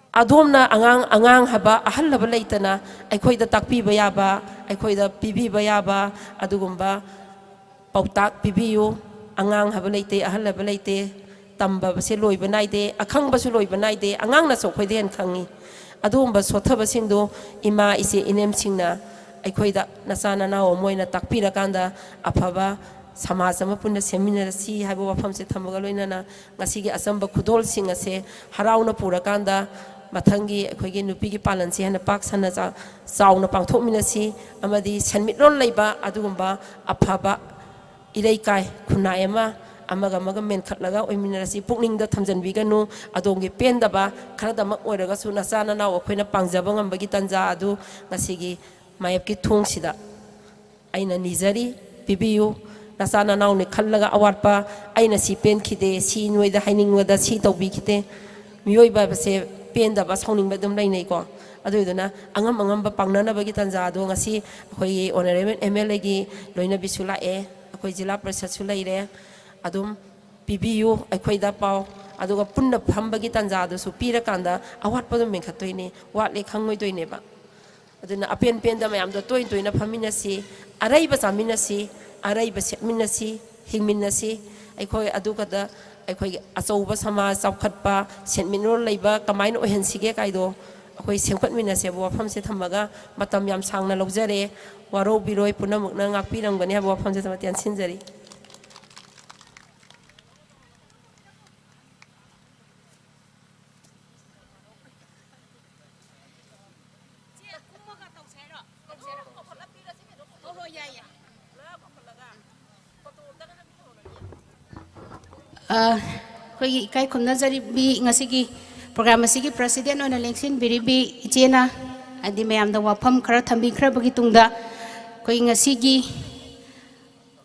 ꯑꯗꯣꯝꯅ ꯑꯉꯥꯡ, ꯑꯉꯥꯡ ꯍꯥꯏꯕ, ꯑꯍꯜ ꯍꯥꯏꯕ ꯂꯩꯇꯅ ꯑꯩꯈꯣꯏꯗ ꯇꯥꯛꯄꯤꯕ ꯌꯥꯕ, ꯑꯩꯈꯣꯏꯗ ꯄꯤꯕꯤꯕ ꯌꯥꯕ ꯑꯗꯨꯒꯨꯝꯕ ꯄꯥꯎꯇꯥꯛ ꯄꯤꯕꯤꯌꯨ꯫ ꯑꯉꯥꯡ ꯍꯥꯏꯕ ꯂꯩꯇꯦ, ꯑꯍꯜ ꯍꯥꯏꯕ ꯂꯩꯇꯦ, ꯇꯝꯕꯁꯦ ꯂꯣꯏꯕ ꯅꯥꯏꯗꯦ, ꯑꯈꯪꯕꯁꯨ ꯂꯣꯏꯕ ꯅꯥꯏꯗꯦ, ꯑꯉꯥꯡꯅꯁꯨ ꯑꯩꯈꯣꯏꯗ ꯍꯦꯟꯅ ꯈꯪꯉꯤ꯫ ꯑꯗꯨꯒꯨꯝꯕ ꯁꯣꯠꯊꯕꯁꯤꯡꯗꯨ ꯏꯃꯥ, ꯏꯆꯦ, ꯏꯅꯦꯝꯁꯤꯡꯅ ꯑꯩꯈꯣꯏꯗ ꯅꯆꯥ ꯅꯅꯥꯎ ꯑꯃ ꯑꯣꯏꯅ ꯇꯥꯛꯄꯤꯔꯀꯥꯟꯗ ꯑꯐꯕ ꯁꯃꯥꯖ ꯑꯃ ꯄꯨꯟꯅ ꯁꯦꯝꯃꯤꯟꯅꯔꯁꯤ ꯍꯥꯏꯕ ꯋꯥꯐꯝꯁꯦ ꯊꯝꯃꯒ ꯂꯣꯏꯅꯅ ꯉꯁꯤꯒꯤ ꯑꯆꯝꯕ ꯈꯨꯗꯣꯜꯁꯤꯡ ꯑꯁꯦ ꯍꯔꯥꯎꯅ ꯄꯨꯔꯀꯥꯟꯗ ꯃꯊꯪꯒꯤ ꯑꯩꯈꯣꯏꯒꯤ ꯅꯨꯄꯤꯒꯤ ꯄꯥꯂꯟꯁꯤ ꯍꯦꯟꯅ ꯄꯥꯛ ꯁꯟꯅ ꯆꯥ-, ꯆꯥꯎꯅ ꯄꯥꯡꯊꯣꯛꯃꯤꯟꯅꯁꯤ꯫ ꯑꯃꯗꯤ ꯁꯦꯟꯃꯤꯠꯂꯣꯟ ꯂꯩꯕ ꯑꯗꯨꯒꯨꯝꯕ ꯑꯐꯕ ꯏꯔꯩꯀꯥꯏ ꯈꯨꯟꯅꯥꯏ ꯑꯃ ꯑꯃꯒ ꯑꯃꯒ ꯃꯦꯟꯈꯠꯂꯒ ꯑꯣꯏꯃꯤꯟꯅꯔꯁꯤ꯫ ꯄꯨꯛꯅꯤꯡꯗ ꯊꯝꯖꯤꯟꯕꯤꯒꯅꯨ꯫ ꯑꯗꯣꯝꯒꯤ ꯄꯦꯟꯗꯕ ꯈꯔꯗꯃꯛ ꯑꯣꯏꯔꯒꯁꯨ ꯅꯆꯥ ꯅꯅꯥꯎ ꯑꯩꯈꯣꯏꯅ ꯄꯥꯡꯖꯕ ꯉꯝꯕꯒꯤ ꯇꯥꯟꯖꯥ ꯑꯗꯨ ꯉꯁꯤꯒꯤ ꯃꯥꯌꯦꯞꯀꯤ ꯊꯣꯡꯁꯤꯗ ꯑꯩꯅ ꯅꯤꯖꯔꯤ, ꯄꯤꯕꯤꯌꯨ꯫ ꯅꯆꯥ ꯅꯅꯥꯎꯅꯤ ꯈꯜꯂꯒ ꯑꯋꯥꯠꯄ, ꯑꯩꯅ ꯁꯤ ꯄꯦꯟꯈꯤꯗꯦ, ꯁꯤ ꯅꯣꯏꯗ ꯍꯥꯏꯅꯤꯡꯕꯗ ꯁꯤ ꯇꯧꯕꯤꯈꯤꯗꯦ꯫ ꯃꯤꯑꯣꯏꯕ ꯍꯥꯏꯕꯁꯦ ꯄꯦꯟꯗꯕ, ꯁꯥꯎꯅꯤꯡꯕ ꯑꯗꯨꯝ ꯂꯩꯅꯩꯀꯣ꯫ ꯑꯗꯨꯗꯨꯅ ꯑꯉꯝ ꯑꯉꯝꯕ ꯄꯥꯡꯅꯅꯕꯒꯤ ꯇꯥꯟꯖꯥꯗꯣ ꯉꯁꯤ ꯑꯩꯈꯣꯏꯒꯤ ꯑꯣꯅꯔꯦꯕꯜ ꯑꯦꯝ ꯑꯦꯜ ꯑꯦꯒꯤ ꯂꯣꯏꯅꯕꯤꯁꯨ ꯂꯥꯛꯑꯦ, ꯑꯩꯈꯣꯏ ꯖꯤꯂꯥ ꯄꯔꯤꯁꯠꯁꯨ ꯂꯩꯔꯦ꯫ ꯑꯗꯨꯝ ꯄꯤꯕꯤꯌꯨ ꯑꯩꯈꯣꯏꯗ ꯄꯥꯎ, ꯑꯗꯨꯒ ꯄꯨꯟꯅ ꯐꯝꯕꯒꯤ ꯇꯥꯟꯖꯥꯗꯨꯁꯨ ꯄꯤꯔꯀꯥꯟꯗ ꯑꯋꯥꯠꯄꯗꯣ ꯃꯦꯟꯈꯠꯇꯣꯏꯅꯦ, ꯋꯥꯠꯂꯦ ꯈꯪꯉꯣꯏꯗꯣꯏꯅꯦꯕ꯫ ꯑꯗꯨꯅ ꯑꯄꯦꯟ ꯄꯦꯟꯗ ꯃꯌꯥꯝꯗꯣ ꯇꯣꯏ ꯇꯣꯏꯅ ꯐꯝꯃꯤꯟꯅꯁꯤ, ꯑꯔꯩꯕ ꯆꯥꯃꯤꯟꯅꯁꯤ, ꯑꯔꯩꯕ ꯁꯦꯠꯃꯤꯟꯅꯁꯤ꯫ ꯍꯤꯡꯃꯤꯟꯅꯁꯤ꯫ ꯑꯩꯈꯣꯏ ꯑꯗꯨꯒꯗ ꯑꯩꯈꯣꯏꯒꯤ ꯑꯆꯧꯕ ꯁꯃꯥꯖ ꯆꯥꯎꯈꯠꯄ, ꯁꯦꯟꯃꯤꯠꯂꯣꯟ ꯂꯩꯕ ꯀꯃꯥꯏꯅ ꯑꯣꯏꯍꯟꯁꯤꯒꯦ ꯀꯥꯏꯗꯣ ꯑꯩꯈꯣꯏ ꯁꯦꯝꯒꯠꯃꯤꯟꯅꯁꯦꯕ ꯋꯥꯐꯝꯁꯦ ꯊꯝꯃꯒ, ꯃꯇꯝ ꯌꯥꯝ ꯁꯥꯡꯅ ꯂꯧꯖꯔꯦ꯫ ꯋꯥꯔꯧꯕꯤꯔꯣꯏ, ꯄꯨꯝꯅꯃꯛꯅ ꯉꯥꯛꯄꯤꯔꯝꯒꯅꯤ ꯍꯥꯏꯕ ꯋꯥꯐꯝꯁꯦ ꯊꯝꯃ ꯇꯦꯟꯁꯤꯟꯖꯔꯤ꯫ ꯑ, ꯑꯩꯈꯣꯏꯒꯤ ꯏꯀꯥꯏ ꯈꯨꯝꯅꯖꯔꯤꯕꯤ, ꯉꯁꯤꯒꯤ program ꯑꯁꯤꯒꯤ president ꯑꯣꯏꯅ ꯂꯦꯡꯁꯤꯟꯕꯤꯔꯤꯕꯤ ꯏꯆꯦꯅ, ꯍꯥꯏꯗꯤ ꯃꯌꯥꯝꯗ ꯋꯥꯐꯝ ꯈꯔ ꯊꯝꯕꯤꯈ꯭ꯔꯕꯒꯤ ꯇꯨꯡꯗ, ꯑꯩꯈꯣꯏ ꯉꯁꯤꯒꯤ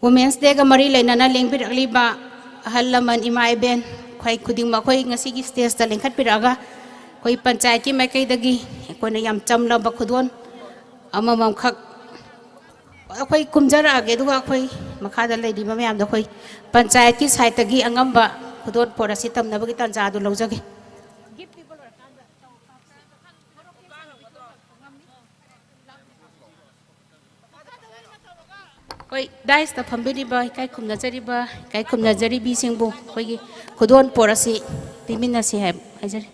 Women's Dayꯒ ꯃꯔꯤ ꯂꯩꯅꯅ ꯂꯦꯡꯕꯤꯔꯛꯂꯤꯕ ꯑꯍꯜ ꯂꯃꯟ, ꯏꯃꯥ ꯏꯕꯦꯟ, ꯑꯩꯈꯣꯏ ꯈꯨꯗꯤꯡꯃꯛ ꯑꯩꯈꯣꯏ ꯉꯁꯤꯒꯤ stageꯇ ꯂꯦꯡꯈꯠꯄꯤꯔꯛꯑꯒ, ꯑꯩꯈꯣꯏ ꯄꯟꯆꯥꯌꯠꯀꯤ ꯃꯥꯏꯀꯩꯗꯒꯤ ꯑꯩꯈꯣꯏꯅ ꯌꯥꯝ ꯆꯝꯂꯕ ꯈꯨꯗꯣꯜ ꯑꯃꯃꯝꯈꯛ ꯑꯩꯈꯣꯏ ꯀꯨꯝꯖꯔꯛꯑꯒꯦ, ꯑꯗꯨꯒ ꯑꯩꯈꯣꯏ ꯃꯈꯥꯗ ꯂꯩꯔꯤꯕ ꯃꯌꯥꯝꯗ ꯑꯩꯈꯣꯏ ꯄꯟꯆꯥꯌꯠꯀꯤ sideꯇꯒꯤ ꯑꯉꯝꯕ ꯈꯨꯗꯣꯜ ꯄꯣꯠ ꯑꯁꯤ ꯇꯝꯅꯕꯒꯤ ꯇꯥꯟꯖꯥ ꯑꯗꯨ ꯂꯧꯖꯒꯦ꯫ ꯑꯩꯈꯣꯏ dais ꯐꯝꯕꯤꯔꯤꯕ ꯏꯀꯥꯏ ꯈꯨꯝꯅꯖꯔꯤꯕ, ꯏꯀꯥꯏ ꯈꯨꯝꯅꯖꯔꯤꯕꯤꯁꯤꯡꯕꯨ ꯑꯩꯈꯣꯏꯒꯤ ꯈꯨꯗꯣꯜ ꯄꯣꯠ ꯑꯁꯤ ꯄꯤꯃꯤꯟꯅꯁꯤ ꯍꯥꯏꯕ ꯍꯥꯏꯖꯔꯤ꯫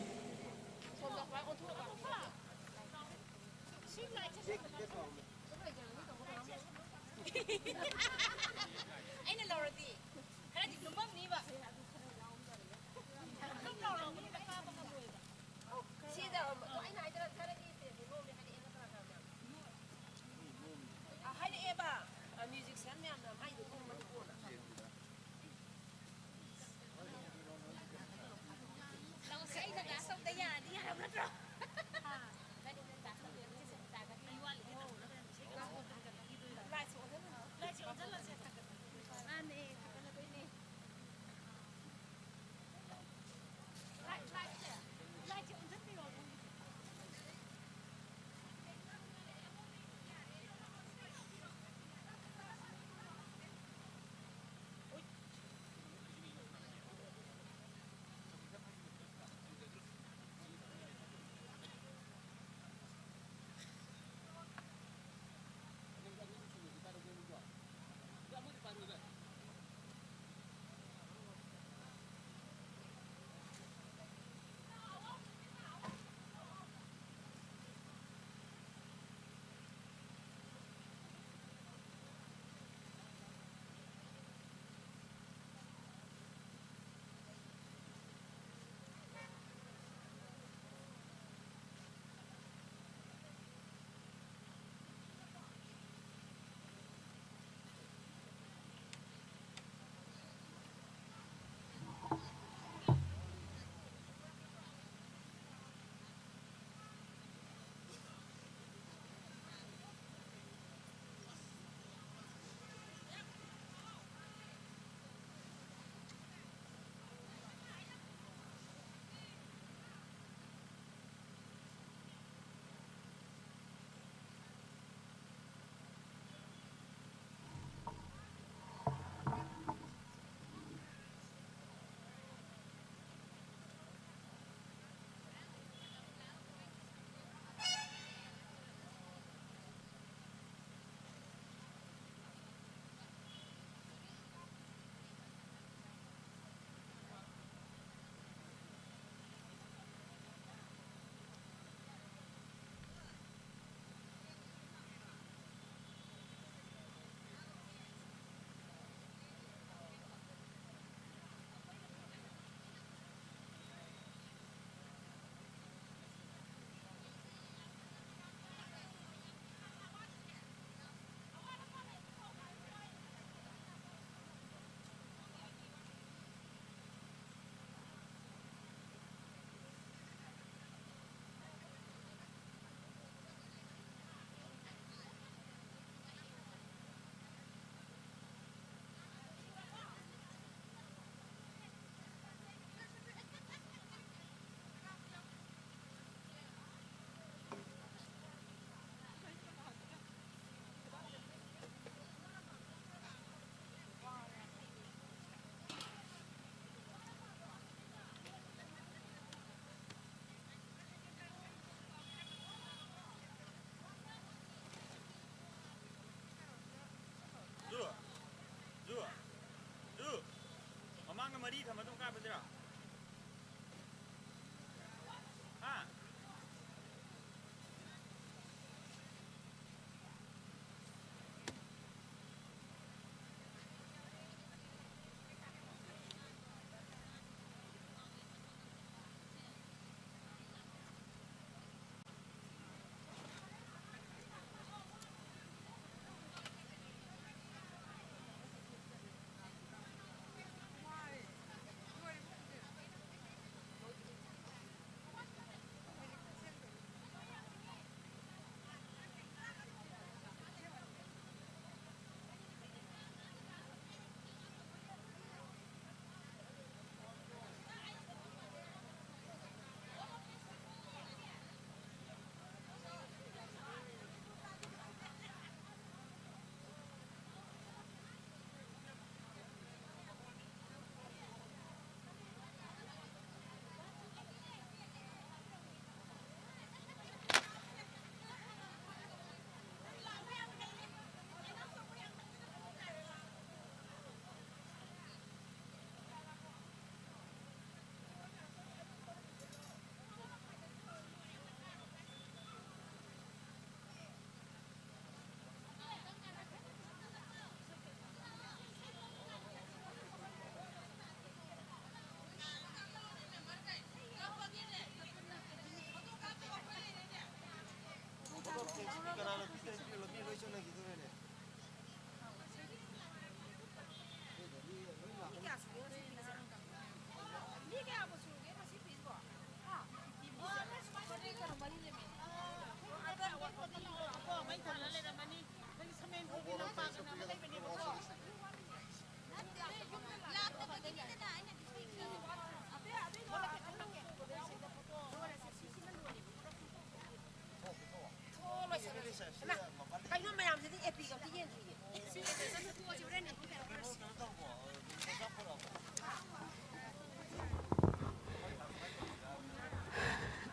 ꯀꯩꯅꯣ ꯃꯌꯥꯝꯁꯤꯗꯤ ꯑꯦ ꯄꯤꯒ ꯑꯝꯇ ꯌꯦꯡꯗ꯭ꯔꯤꯌꯦ꯫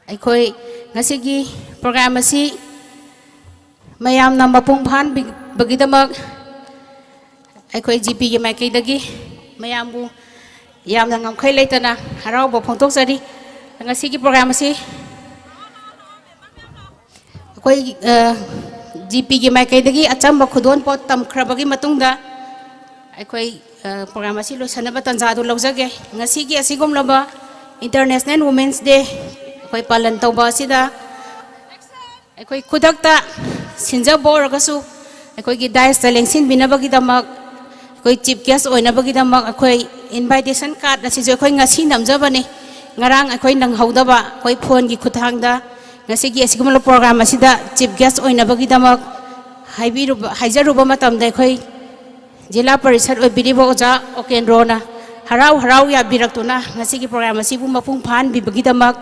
ꯑꯩꯈꯣꯏ ꯉꯁꯤꯒꯤ ꯄ꯭ꯔꯣꯒ꯭ꯔꯥꯝ ꯑꯁꯤ ꯃꯌꯥꯝꯅ ꯃꯄꯨꯡ ꯐꯥꯍꯟꯕꯤꯕꯒꯤꯗꯃꯛ ꯑꯩꯈꯣꯏ ꯖꯤ ꯄꯤꯒꯤ ꯃꯥꯏꯀꯩꯗꯒꯤ ꯃꯌꯥꯝꯕꯨ ꯌꯥꯝꯅ ꯉꯝꯈꯩ ꯂꯩꯇꯅ ꯍꯔꯥꯎꯕ ꯐꯣꯡꯗꯣꯛꯆꯔꯤ꯫ ꯉꯁꯤꯒꯤ ꯄ꯭ꯔꯣꯒ꯭ꯔꯥꯝ ꯑꯁꯤ ꯑꯩꯈꯣꯏ ꯖꯤ ꯄꯤꯒꯤ ꯃꯥꯏꯀꯩꯗꯒꯤ ꯑꯆꯝꯕ ꯈꯨꯗꯣꯜ ꯄꯣꯠ ꯇꯝꯈ꯭ꯔꯕꯒꯤ ꯃꯇꯨꯡꯗ ꯑꯩꯈꯣꯏ ꯄ꯭ꯔꯣꯒ꯭ꯔꯥꯝ ꯑꯁꯤ ꯂꯣꯏꯁꯤꯟꯅꯕ ꯇꯥꯟꯖꯥ ꯑꯗꯨ ꯂꯧꯖꯒꯦ꯫ ꯉꯁꯤꯒꯤ ꯑꯁꯤꯒꯨꯝꯂꯕ ꯏꯟꯇꯔꯅꯦꯁꯅꯦꯜ ꯋꯨꯃꯦꯟꯁ ꯗꯦ ꯑꯩꯈꯣꯏ ꯄꯥꯂꯟ ꯇꯧꯕ ꯑꯁꯤꯗ ꯑꯩꯈꯣꯏ ꯈꯨꯗꯛꯇ ꯁꯤꯟꯖꯕ ꯑꯣꯏꯔꯒꯁꯨ ꯑꯩꯈꯣꯏꯒꯤ ꯗꯥꯏꯁꯇ ꯂꯦꯡꯁꯤꯟꯕꯤꯅꯕꯒꯤꯗꯃꯛ ꯑꯩꯈꯣꯏ ꯆꯤꯐ ꯒꯦꯁ ꯑꯣꯏꯅꯕꯒꯤꯗꯃꯛ ꯑꯩꯈꯣꯏ ꯏꯟꯚꯥꯏꯇꯦꯁꯟ ꯀꯥꯔꯗ ꯑꯁꯤꯁꯨ ꯑꯩꯈꯣꯏ ꯉꯁꯤ ꯅꯝꯖꯕꯅꯤ꯫ ꯉꯔꯥꯡ ꯑꯩꯈꯣꯏ ꯅꯪꯍꯧꯗꯕ ꯑꯩꯈꯣꯏ ꯐꯣꯟꯒꯤ ꯈꯨꯠꯊꯥꯡꯗ ꯉꯁꯤꯒꯤ ꯑꯁꯤꯒꯨꯝꯕ ꯄ꯭ꯔꯣꯒ꯭ꯔꯥꯝ ꯑꯁꯤꯗ ꯆꯤꯐ ꯒꯦꯁ ꯑꯣꯏꯅꯕꯒꯤꯗꯃꯛ ꯍꯥꯏꯕꯤꯔꯨꯕ ꯍꯥꯏꯖꯔꯨꯕ ꯃꯇꯝꯗ ꯑꯩꯈꯣꯏ ꯖꯤꯂꯥ ꯄꯔꯤꯁꯠ ꯑꯣꯏꯕꯤꯔꯤꯕ ꯑꯣꯖꯥ ꯑꯣꯀꯦꯟꯗ꯭ꯔꯣꯅ ꯍꯔꯥꯎ ꯍꯔꯥꯎ ꯌꯥꯕꯤꯔꯛꯇꯨꯅ ꯉꯁꯤꯒꯤ ꯄ꯭ꯔꯣꯒ꯭ꯔꯥꯝ ꯑꯁꯤꯕꯨ ꯃꯄꯨꯡ ꯐꯥꯍꯟꯕꯤꯕꯒꯤꯗꯃꯛ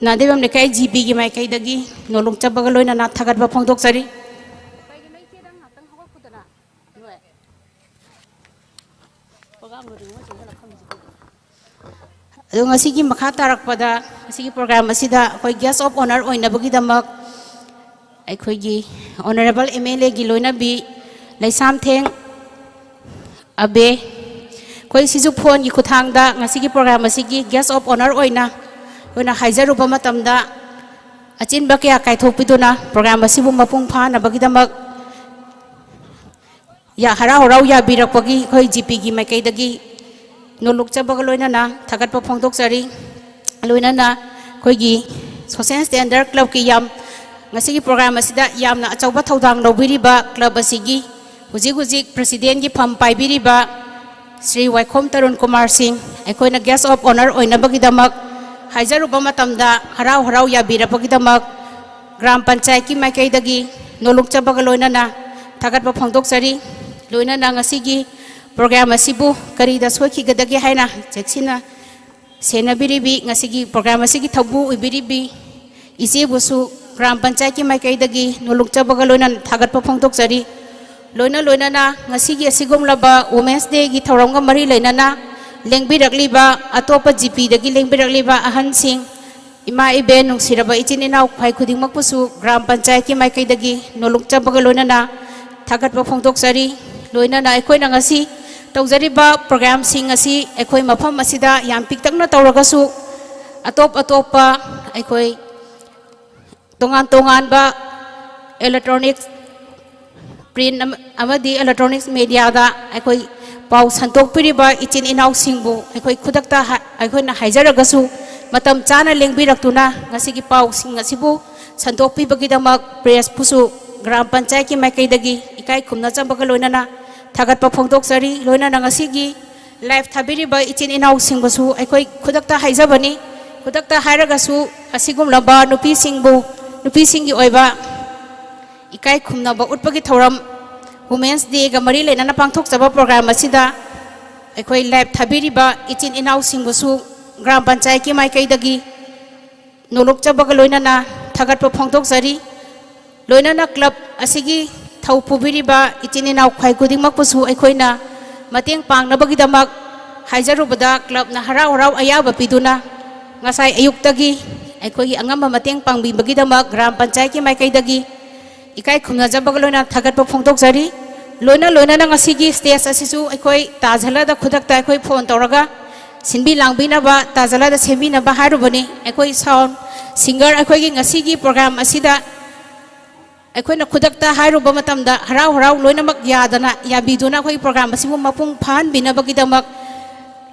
ꯅꯥꯗꯦꯕꯝ ꯂꯩꯀꯥꯏ ꯖꯤ ꯄꯤꯒꯤ ꯃꯥꯏꯀꯩꯗꯒꯤ ꯅꯣꯂꯨꯛꯆꯕꯒ ꯂꯣꯏꯅꯅ ꯊꯥꯒꯠꯄ ꯐꯣꯡꯗꯣꯛꯆꯔꯤ꯫ ꯑꯗꯣ ꯉꯁꯤꯒꯤ ꯃꯈꯥ ꯇꯥꯔꯛꯄꯗ ꯉꯁꯤꯒꯤ ꯄ꯭ꯔꯣꯒ꯭ꯔꯥꯝ ꯑꯁꯤꯗ ꯑꯩꯈꯣꯏ ꯒꯦꯁ ꯑꯣꯐ ꯑꯣꯅꯔ ꯑꯣꯏꯅꯕꯒꯤꯗꯃꯛ ꯑꯩꯈꯣꯏꯒꯤ ꯑꯣꯅꯔꯦꯕꯜ ꯑꯦꯝ ꯑꯦꯜ ꯑꯦꯒꯤ ꯂꯣꯏꯅꯕꯤ ꯂꯩꯁꯥꯝꯊꯦꯡ ꯑꯕꯦ, ꯑꯩꯈꯣꯏ ꯁꯤꯁꯨ ꯐꯣꯟꯒꯤ ꯈꯨꯠꯊꯥꯡꯗ ꯉꯁꯤꯒꯤ ꯄ꯭ꯔꯣꯒ꯭ꯔꯥꯝ ꯑꯁꯤꯒꯤ ꯒꯦꯁ ꯑꯣꯐ ꯑꯣꯅꯔ ꯑꯣꯏꯅ ꯑꯩꯈꯣꯏꯅ ꯍꯥꯏꯖꯔꯨꯕ ꯃꯇꯝꯗ ꯑꯆꯤꯟꯕ ꯀꯌꯥ ꯀꯥꯏꯊꯣꯛꯄꯤꯗꯨꯅ ꯄ꯭ꯔꯣꯒ꯭ꯔꯥꯝ ꯑꯁꯤꯕꯨ ꯃꯄꯨꯡ ꯐꯥꯅꯕꯒꯤꯗꯃꯛ ꯌꯥ-, ꯍꯔꯥꯎ ꯍꯔꯥꯎ ꯌꯥꯕꯤꯔꯛꯄꯒꯤ ꯑꯩꯈꯣꯏ ꯖꯤ ꯄꯤꯒꯤ ꯃꯥꯏꯀꯩꯗꯒꯤ ꯅꯣꯂꯨꯛꯆꯕꯒ ꯂꯣꯏꯅꯅ ꯊꯥꯒꯠꯄ ꯐꯣꯡꯗꯣꯛꯆꯔꯤ꯫ ꯂꯣꯏꯅꯅ ꯑꯩꯈꯣꯏꯒꯤ ꯁꯣꯁꯦꯜ ꯁ꯭ꯇꯦꯟꯗꯔꯗ ꯀ꯭ꯂꯕꯀꯤ ꯌꯥꯝ ꯉꯁꯤꯒꯤ ꯄ꯭ꯔꯣꯒ꯭ꯔꯥꯝ ꯑꯁꯤꯗ ꯌꯥꯝꯅ ꯑꯆꯧꯕ ꯊꯧꯗꯥꯡ ꯂꯧꯕꯤꯔꯤꯕ ꯀ꯭ꯂꯕ ꯑꯁꯤꯒꯤ ꯍꯧꯖꯤꯛ ꯍꯧꯖꯤꯛ ꯄ꯭ꯔꯁꯤꯗꯦꯟꯒꯤ ꯐꯝ ꯄꯥꯏꯕꯤꯔꯤꯕ ꯁ꯭ꯔꯤ ꯋꯥꯏꯈꯣꯝ ꯇꯔꯨꯟ ꯀꯨꯃꯥꯔ ꯁꯤꯡ, ꯑꯩꯈꯣꯏꯅ ꯒꯦꯁ ꯑꯣꯐ ꯑꯣꯅꯔ ꯑꯣꯏꯅꯕꯒꯤꯗꯃꯛ ꯍꯥꯏꯖꯔꯨꯕ ꯃꯇꯝꯗ ꯍꯔꯥꯎ ꯍꯔꯥꯎ ꯌꯥꯕꯤꯔꯛꯄꯒꯤꯗꯃꯛ ꯒ꯭ꯔꯥꯝ ꯄꯟꯆꯥꯌꯠꯀꯤ ꯃꯥꯏꯀꯩꯗꯒꯤ ꯅꯣꯂꯨꯛꯆꯕꯒ ꯂꯣꯏꯅꯅ ꯊꯥꯒꯠꯄ ꯐꯣꯡꯗꯣꯛꯆꯔꯤ꯫ ꯂꯣꯏꯅꯅ ꯉꯁꯤꯒꯤ ꯄ꯭ꯔꯣꯒ꯭ꯔꯥꯝ ꯑꯁꯤꯕꯨ ꯀꯔꯤꯗ ꯁꯣꯏꯈꯤꯒꯗꯒꯦ ꯍꯥꯏꯅ ꯆꯦꯛꯁꯤꯟꯅ ꯁꯦꯟꯅꯕꯤꯔꯤꯕꯤ, ꯉꯁꯤꯒꯤ ꯄ꯭ꯔꯣꯒ꯭ꯔꯥꯝ ꯑꯁꯤꯒꯤ ꯊꯧꯕꯨ ꯑꯣꯏꯕꯤꯔꯤꯕꯤ ꯏꯆꯦꯕꯨꯁꯨ ꯒ꯭ꯔꯥꯝ ꯄꯟꯆꯥꯌꯠꯀꯤ ꯃꯥꯏꯀꯩꯗꯒꯤ ꯅꯣꯂꯨꯛꯆꯕꯒ ꯂꯣꯏꯅꯅ ꯊꯥꯒꯠꯄ ꯐꯣꯡꯗꯣꯛꯆꯔꯤ꯫ ꯂꯣꯏꯅ ꯂꯣꯏꯅꯅ ꯉꯁꯤꯒꯤ ꯑꯁꯤꯒꯨꯝꯂꯕ Women's Dayꯒꯤ ꯊꯧꯔꯝꯒ ꯃꯔꯤ ꯂꯩꯅꯅ ꯂꯦꯡꯕꯤꯔꯛꯂꯤꯕ ꯑꯇꯣꯞꯄ ꯖꯤꯄꯤꯗꯒꯤ ꯂꯦꯡꯕꯤꯔꯛꯂꯤꯕ ꯑꯍꯟꯁꯤꯡ, ꯏꯃꯥ ꯏꯕꯦꯟ, ꯅꯨꯡꯁꯤꯔꯕ ꯏꯆꯤꯟ ꯏꯅꯥꯎ ꯈ꯭ꯋꯥꯏ ꯈꯨꯗꯤꯡꯃꯛꯄꯨꯁꯨ ꯒ꯭ꯔꯥꯝ ꯄꯟꯆꯥꯌꯠꯀꯤ ꯃꯥꯏꯀꯩꯗꯒꯤ ꯅꯣꯂꯨꯛꯆꯕꯒ ꯂꯣꯏꯅꯅ ꯊꯥꯒꯠꯄ ꯐꯣꯡꯗꯣꯛꯆꯔꯤ꯫ ꯂꯣꯏꯅꯅ ꯑꯩꯈꯣꯏꯅ ꯉꯁꯤ ꯇꯧꯖꯔꯤꯕ programꯁꯤꯡ ꯑꯁꯤ ꯑꯩꯈꯣꯏ ꯃꯐꯝ ꯑꯁꯤꯗ ꯌꯥꯝ ꯄꯤꯛꯇꯛꯅ ꯇꯧꯔꯒꯁꯨ ꯑꯇꯣꯞ ꯑꯇꯣꯞꯄ ꯑꯩꯈꯣꯏ ꯇꯣꯉꯥꯟ ꯇꯣꯉꯥꯟꯕ electronic, print ꯑꯃ-, ꯑꯃꯗꯤ electronics mediaꯗ ꯑꯩꯈꯣꯏ ꯄꯥꯎ ꯁꯟꯗꯣꯛꯄꯤꯔꯤꯕ ꯏꯆꯤꯟ ꯏꯅꯥꯎꯁꯤꯡꯕꯨ ꯑꯩꯈꯣꯏ ꯈꯨꯗꯛꯇ ꯍꯥ-, ꯑꯩꯈꯣꯏꯅ ꯍꯥꯏꯖꯔꯒꯁꯨ ꯃꯇꯝ ꯆꯥꯅ ꯂꯦꯡꯕꯤꯔꯛꯇꯨꯅ ꯉꯁꯤꯒꯤ ꯄꯥꯎꯁꯤꯡ ꯑꯁꯤꯕꯨ ꯁꯟꯗꯣꯛꯄꯤꯕꯒꯤꯗꯃꯛ pressꯄꯨꯁꯨ ꯒ꯭ꯔꯥꯝ ꯄꯟꯆꯥꯌꯠꯀꯤ ꯃꯥꯏꯀꯩꯗꯒꯤ ꯏꯀꯥꯏ ꯈꯨꯝꯅꯖꯕꯒ ꯂꯣꯏꯅꯅ ꯊꯥꯒꯠꯄ ꯐꯣꯡꯗꯣꯛꯆꯔꯤ꯫ ꯂꯣꯏꯅꯅ ꯉꯁꯤꯒꯤ live ꯊꯥꯕꯤꯔꯤꯕ ꯏꯆꯤꯟ ꯏꯅꯥꯎꯁꯤꯡꯕꯨꯁꯨ ꯑꯩꯈꯣꯏ ꯈꯨꯗꯛꯇ ꯍꯥꯏꯖꯕꯅꯤ꯫ ꯈꯨꯗꯛꯇ ꯍꯥꯏꯔꯒꯁꯨ ꯑꯁꯤꯒꯨꯝꯂꯕ ꯅꯨꯄꯤꯁꯤꯡꯕꯨ, ꯅꯨꯄꯤꯁꯤꯡꯒꯤ ꯑꯣꯏꯕ ꯏꯀꯥꯏ ꯈꯨꯝꯅꯕ ꯎꯠꯄꯒꯤ ꯊꯧꯔꯝ Women's Dayꯒ ꯃꯔꯤ ꯂꯩꯅꯅ ꯄꯥꯡꯊꯣꯛꯆꯕ program ꯑꯁꯤꯗ ꯑꯩꯈꯣꯏ live ꯊꯥꯕꯤꯔꯤꯕ ꯏꯆꯤꯟ ꯏꯅꯥꯎꯁꯤꯡꯕꯨꯁꯨ ꯒ꯭ꯔꯥꯝ ꯄꯟꯆꯥꯌꯠꯀꯤ ꯃꯥꯏꯀꯩꯗꯒꯤ ꯅꯣꯂꯨꯛꯆꯕꯒ ꯂꯣꯏꯅꯅ ꯊꯥꯒꯠꯄ ꯐꯣꯡꯗꯣꯛꯆꯔꯤ꯫ ꯂꯣꯏꯅꯅ club ꯑꯁꯤꯒꯤ ꯊꯧ ꯄꯨꯕꯤꯔꯤꯕ ꯏꯆꯤꯟ ꯏꯅꯥꯎ ꯈ꯭ꯋꯥꯏ ꯈꯨꯗꯤꯡꯃꯛꯄꯨꯁꯨ ꯑꯩꯈꯣꯏꯅ ꯃꯇꯦꯡ ꯄꯥꯡꯅꯕꯒꯤꯗꯃꯛ ꯍꯥꯏꯖꯔꯨꯕꯗ clubꯅ ꯍꯔꯥꯎ ꯍꯔꯥꯎ ꯑꯌꯥꯕ ꯄꯤꯗꯨꯅ ꯉꯁꯥꯏ ꯑꯌꯨꯛꯇꯒꯤ ꯑꯩꯈꯣꯏꯒꯤ ꯑꯉꯝꯕ ꯃꯇꯦꯡ ꯄꯥꯡꯕꯤꯕꯒꯤꯗꯃꯛ ꯒ꯭ꯔꯥꯝ ꯄꯟꯆꯥꯌꯠꯀꯤ ꯃꯥꯏꯀꯩꯗꯒꯤ ꯏꯀꯥꯏ ꯈꯨꯝꯅꯖꯕꯒ ꯂꯣꯏꯅ ꯊꯥꯒꯠꯄ ꯐꯣꯡꯗꯣꯛꯆꯔꯤ꯫ ꯂꯣꯏꯅ ꯂꯣꯏꯅꯅ ꯉꯁꯤꯒꯤ stage ꯑꯁꯤꯁꯨ ꯑꯩꯈꯣꯏ ꯇꯥꯖ ꯍꯜꯂꯗ ꯈꯨꯗꯛꯇ ꯑꯩꯈꯣꯏ phone ꯇꯧꯔꯒ ꯁꯤꯟꯕꯤ ꯂꯥꯡꯕꯤꯅꯕ, ꯇꯥꯖ ꯍꯜꯂꯗ ꯁꯦꯝꯕꯤꯅꯕ ꯍꯥꯏꯔꯨꯕꯅꯤ꯫ ꯑꯩꯈꯣꯏ sound singer ꯑꯩꯈꯣꯏꯒꯤ ꯉꯁꯤꯒꯤ program ꯑꯁꯤꯗ ꯑꯩꯈꯣꯏꯅ ꯈꯨꯗꯛꯇ ꯍꯥꯏꯔꯨꯕ ꯃꯇꯝꯗ ꯍꯔꯥꯎ ꯍꯔꯥꯎ ꯂꯣꯏꯅꯃꯛ ꯌꯥꯗꯅ, ꯌꯥꯕꯤꯗꯨꯅ ꯑꯩꯈꯣꯏꯒꯤ program ꯑꯁꯤꯕꯨ ꯃꯄꯨꯡ ꯐꯥꯍꯟꯕꯤꯅꯕꯒꯤꯗꯃꯛ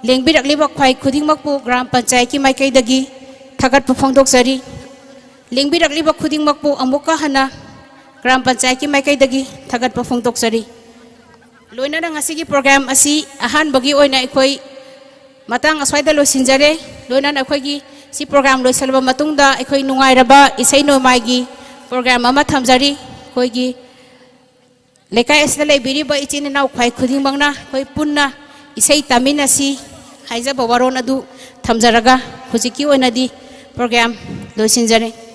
ꯂꯦꯡꯕꯤꯔꯛꯂꯤꯕ ꯈ꯭ꯋꯥꯏ ꯈꯨꯗꯤꯡꯃꯛꯄꯨ ꯒ꯭ꯔꯥꯝ ꯄꯟꯆꯥꯌꯠꯀꯤ ꯃꯥꯏꯀꯩꯗꯒꯤ ꯊꯥꯒꯠꯄ ꯐꯣꯡꯗꯣꯛꯆꯔꯤ꯫ ꯂꯦꯡꯕꯤꯔꯛꯂꯤꯕ ꯈꯨꯗꯤꯡꯃꯛꯄꯨ ꯑꯃꯨꯛꯀ ꯍꯟꯅ ꯒ꯭ꯔꯥꯝ ꯄꯟꯆꯥꯌꯠꯀꯤ ꯃꯥꯏꯀꯩꯗꯒꯤ ꯊꯥꯒꯠꯄ ꯐꯣꯡꯗꯣꯛꯆꯔꯤ꯫ ꯂꯣꯏꯅꯅ ꯉꯁꯤꯒꯤ program ꯑꯁꯤ ꯑꯍꯥꯟꯕꯒꯤ ꯑꯣꯏꯅ ꯑꯩꯈꯣꯏ ꯃꯇꯥꯡ ꯑꯁ꯭ꯋꯥꯏꯗ ꯂꯣꯏꯁꯤꯟꯖꯔꯦ꯫ ꯂꯣꯏꯅꯅ ꯑꯩꯈꯣꯏꯒꯤ ꯁꯤ program ꯂꯣꯏꯁꯤꯜꯂꯕ ꯃꯇꯨꯡꯗ ꯑꯩꯈꯣꯏ ꯅꯨꯡꯉꯥꯏꯔꯕ ꯏꯁꯩ ꯅꯣꯡꯃꯥꯏꯒꯤ program ꯑꯃ ꯊꯝꯖꯔꯤ꯫ ꯑꯩꯈꯣꯏꯒꯤ ꯂꯩꯀꯥꯏ ꯑꯁꯤꯗ ꯂꯩꯕꯤꯔꯤꯕ ꯏꯆꯤꯟ ꯏꯅꯥꯎ ꯈ꯭ꯋꯥꯏ ꯈꯨꯗꯤꯡꯃꯛꯅ ꯑꯩꯈꯣꯏ ꯄꯨꯟꯅ ꯏꯁꯩ ꯇꯥꯃꯤꯟꯅꯁꯤ ꯍꯥꯏꯖꯕ ꯋꯥꯔꯣꯜ ꯑꯗꯨ ꯊꯝꯖꯔꯒ ꯍꯧꯖꯤꯛꯀꯤ ꯑꯣꯏꯅꯗꯤ program ꯂꯣꯏꯁꯤꯟꯖꯔꯦ꯫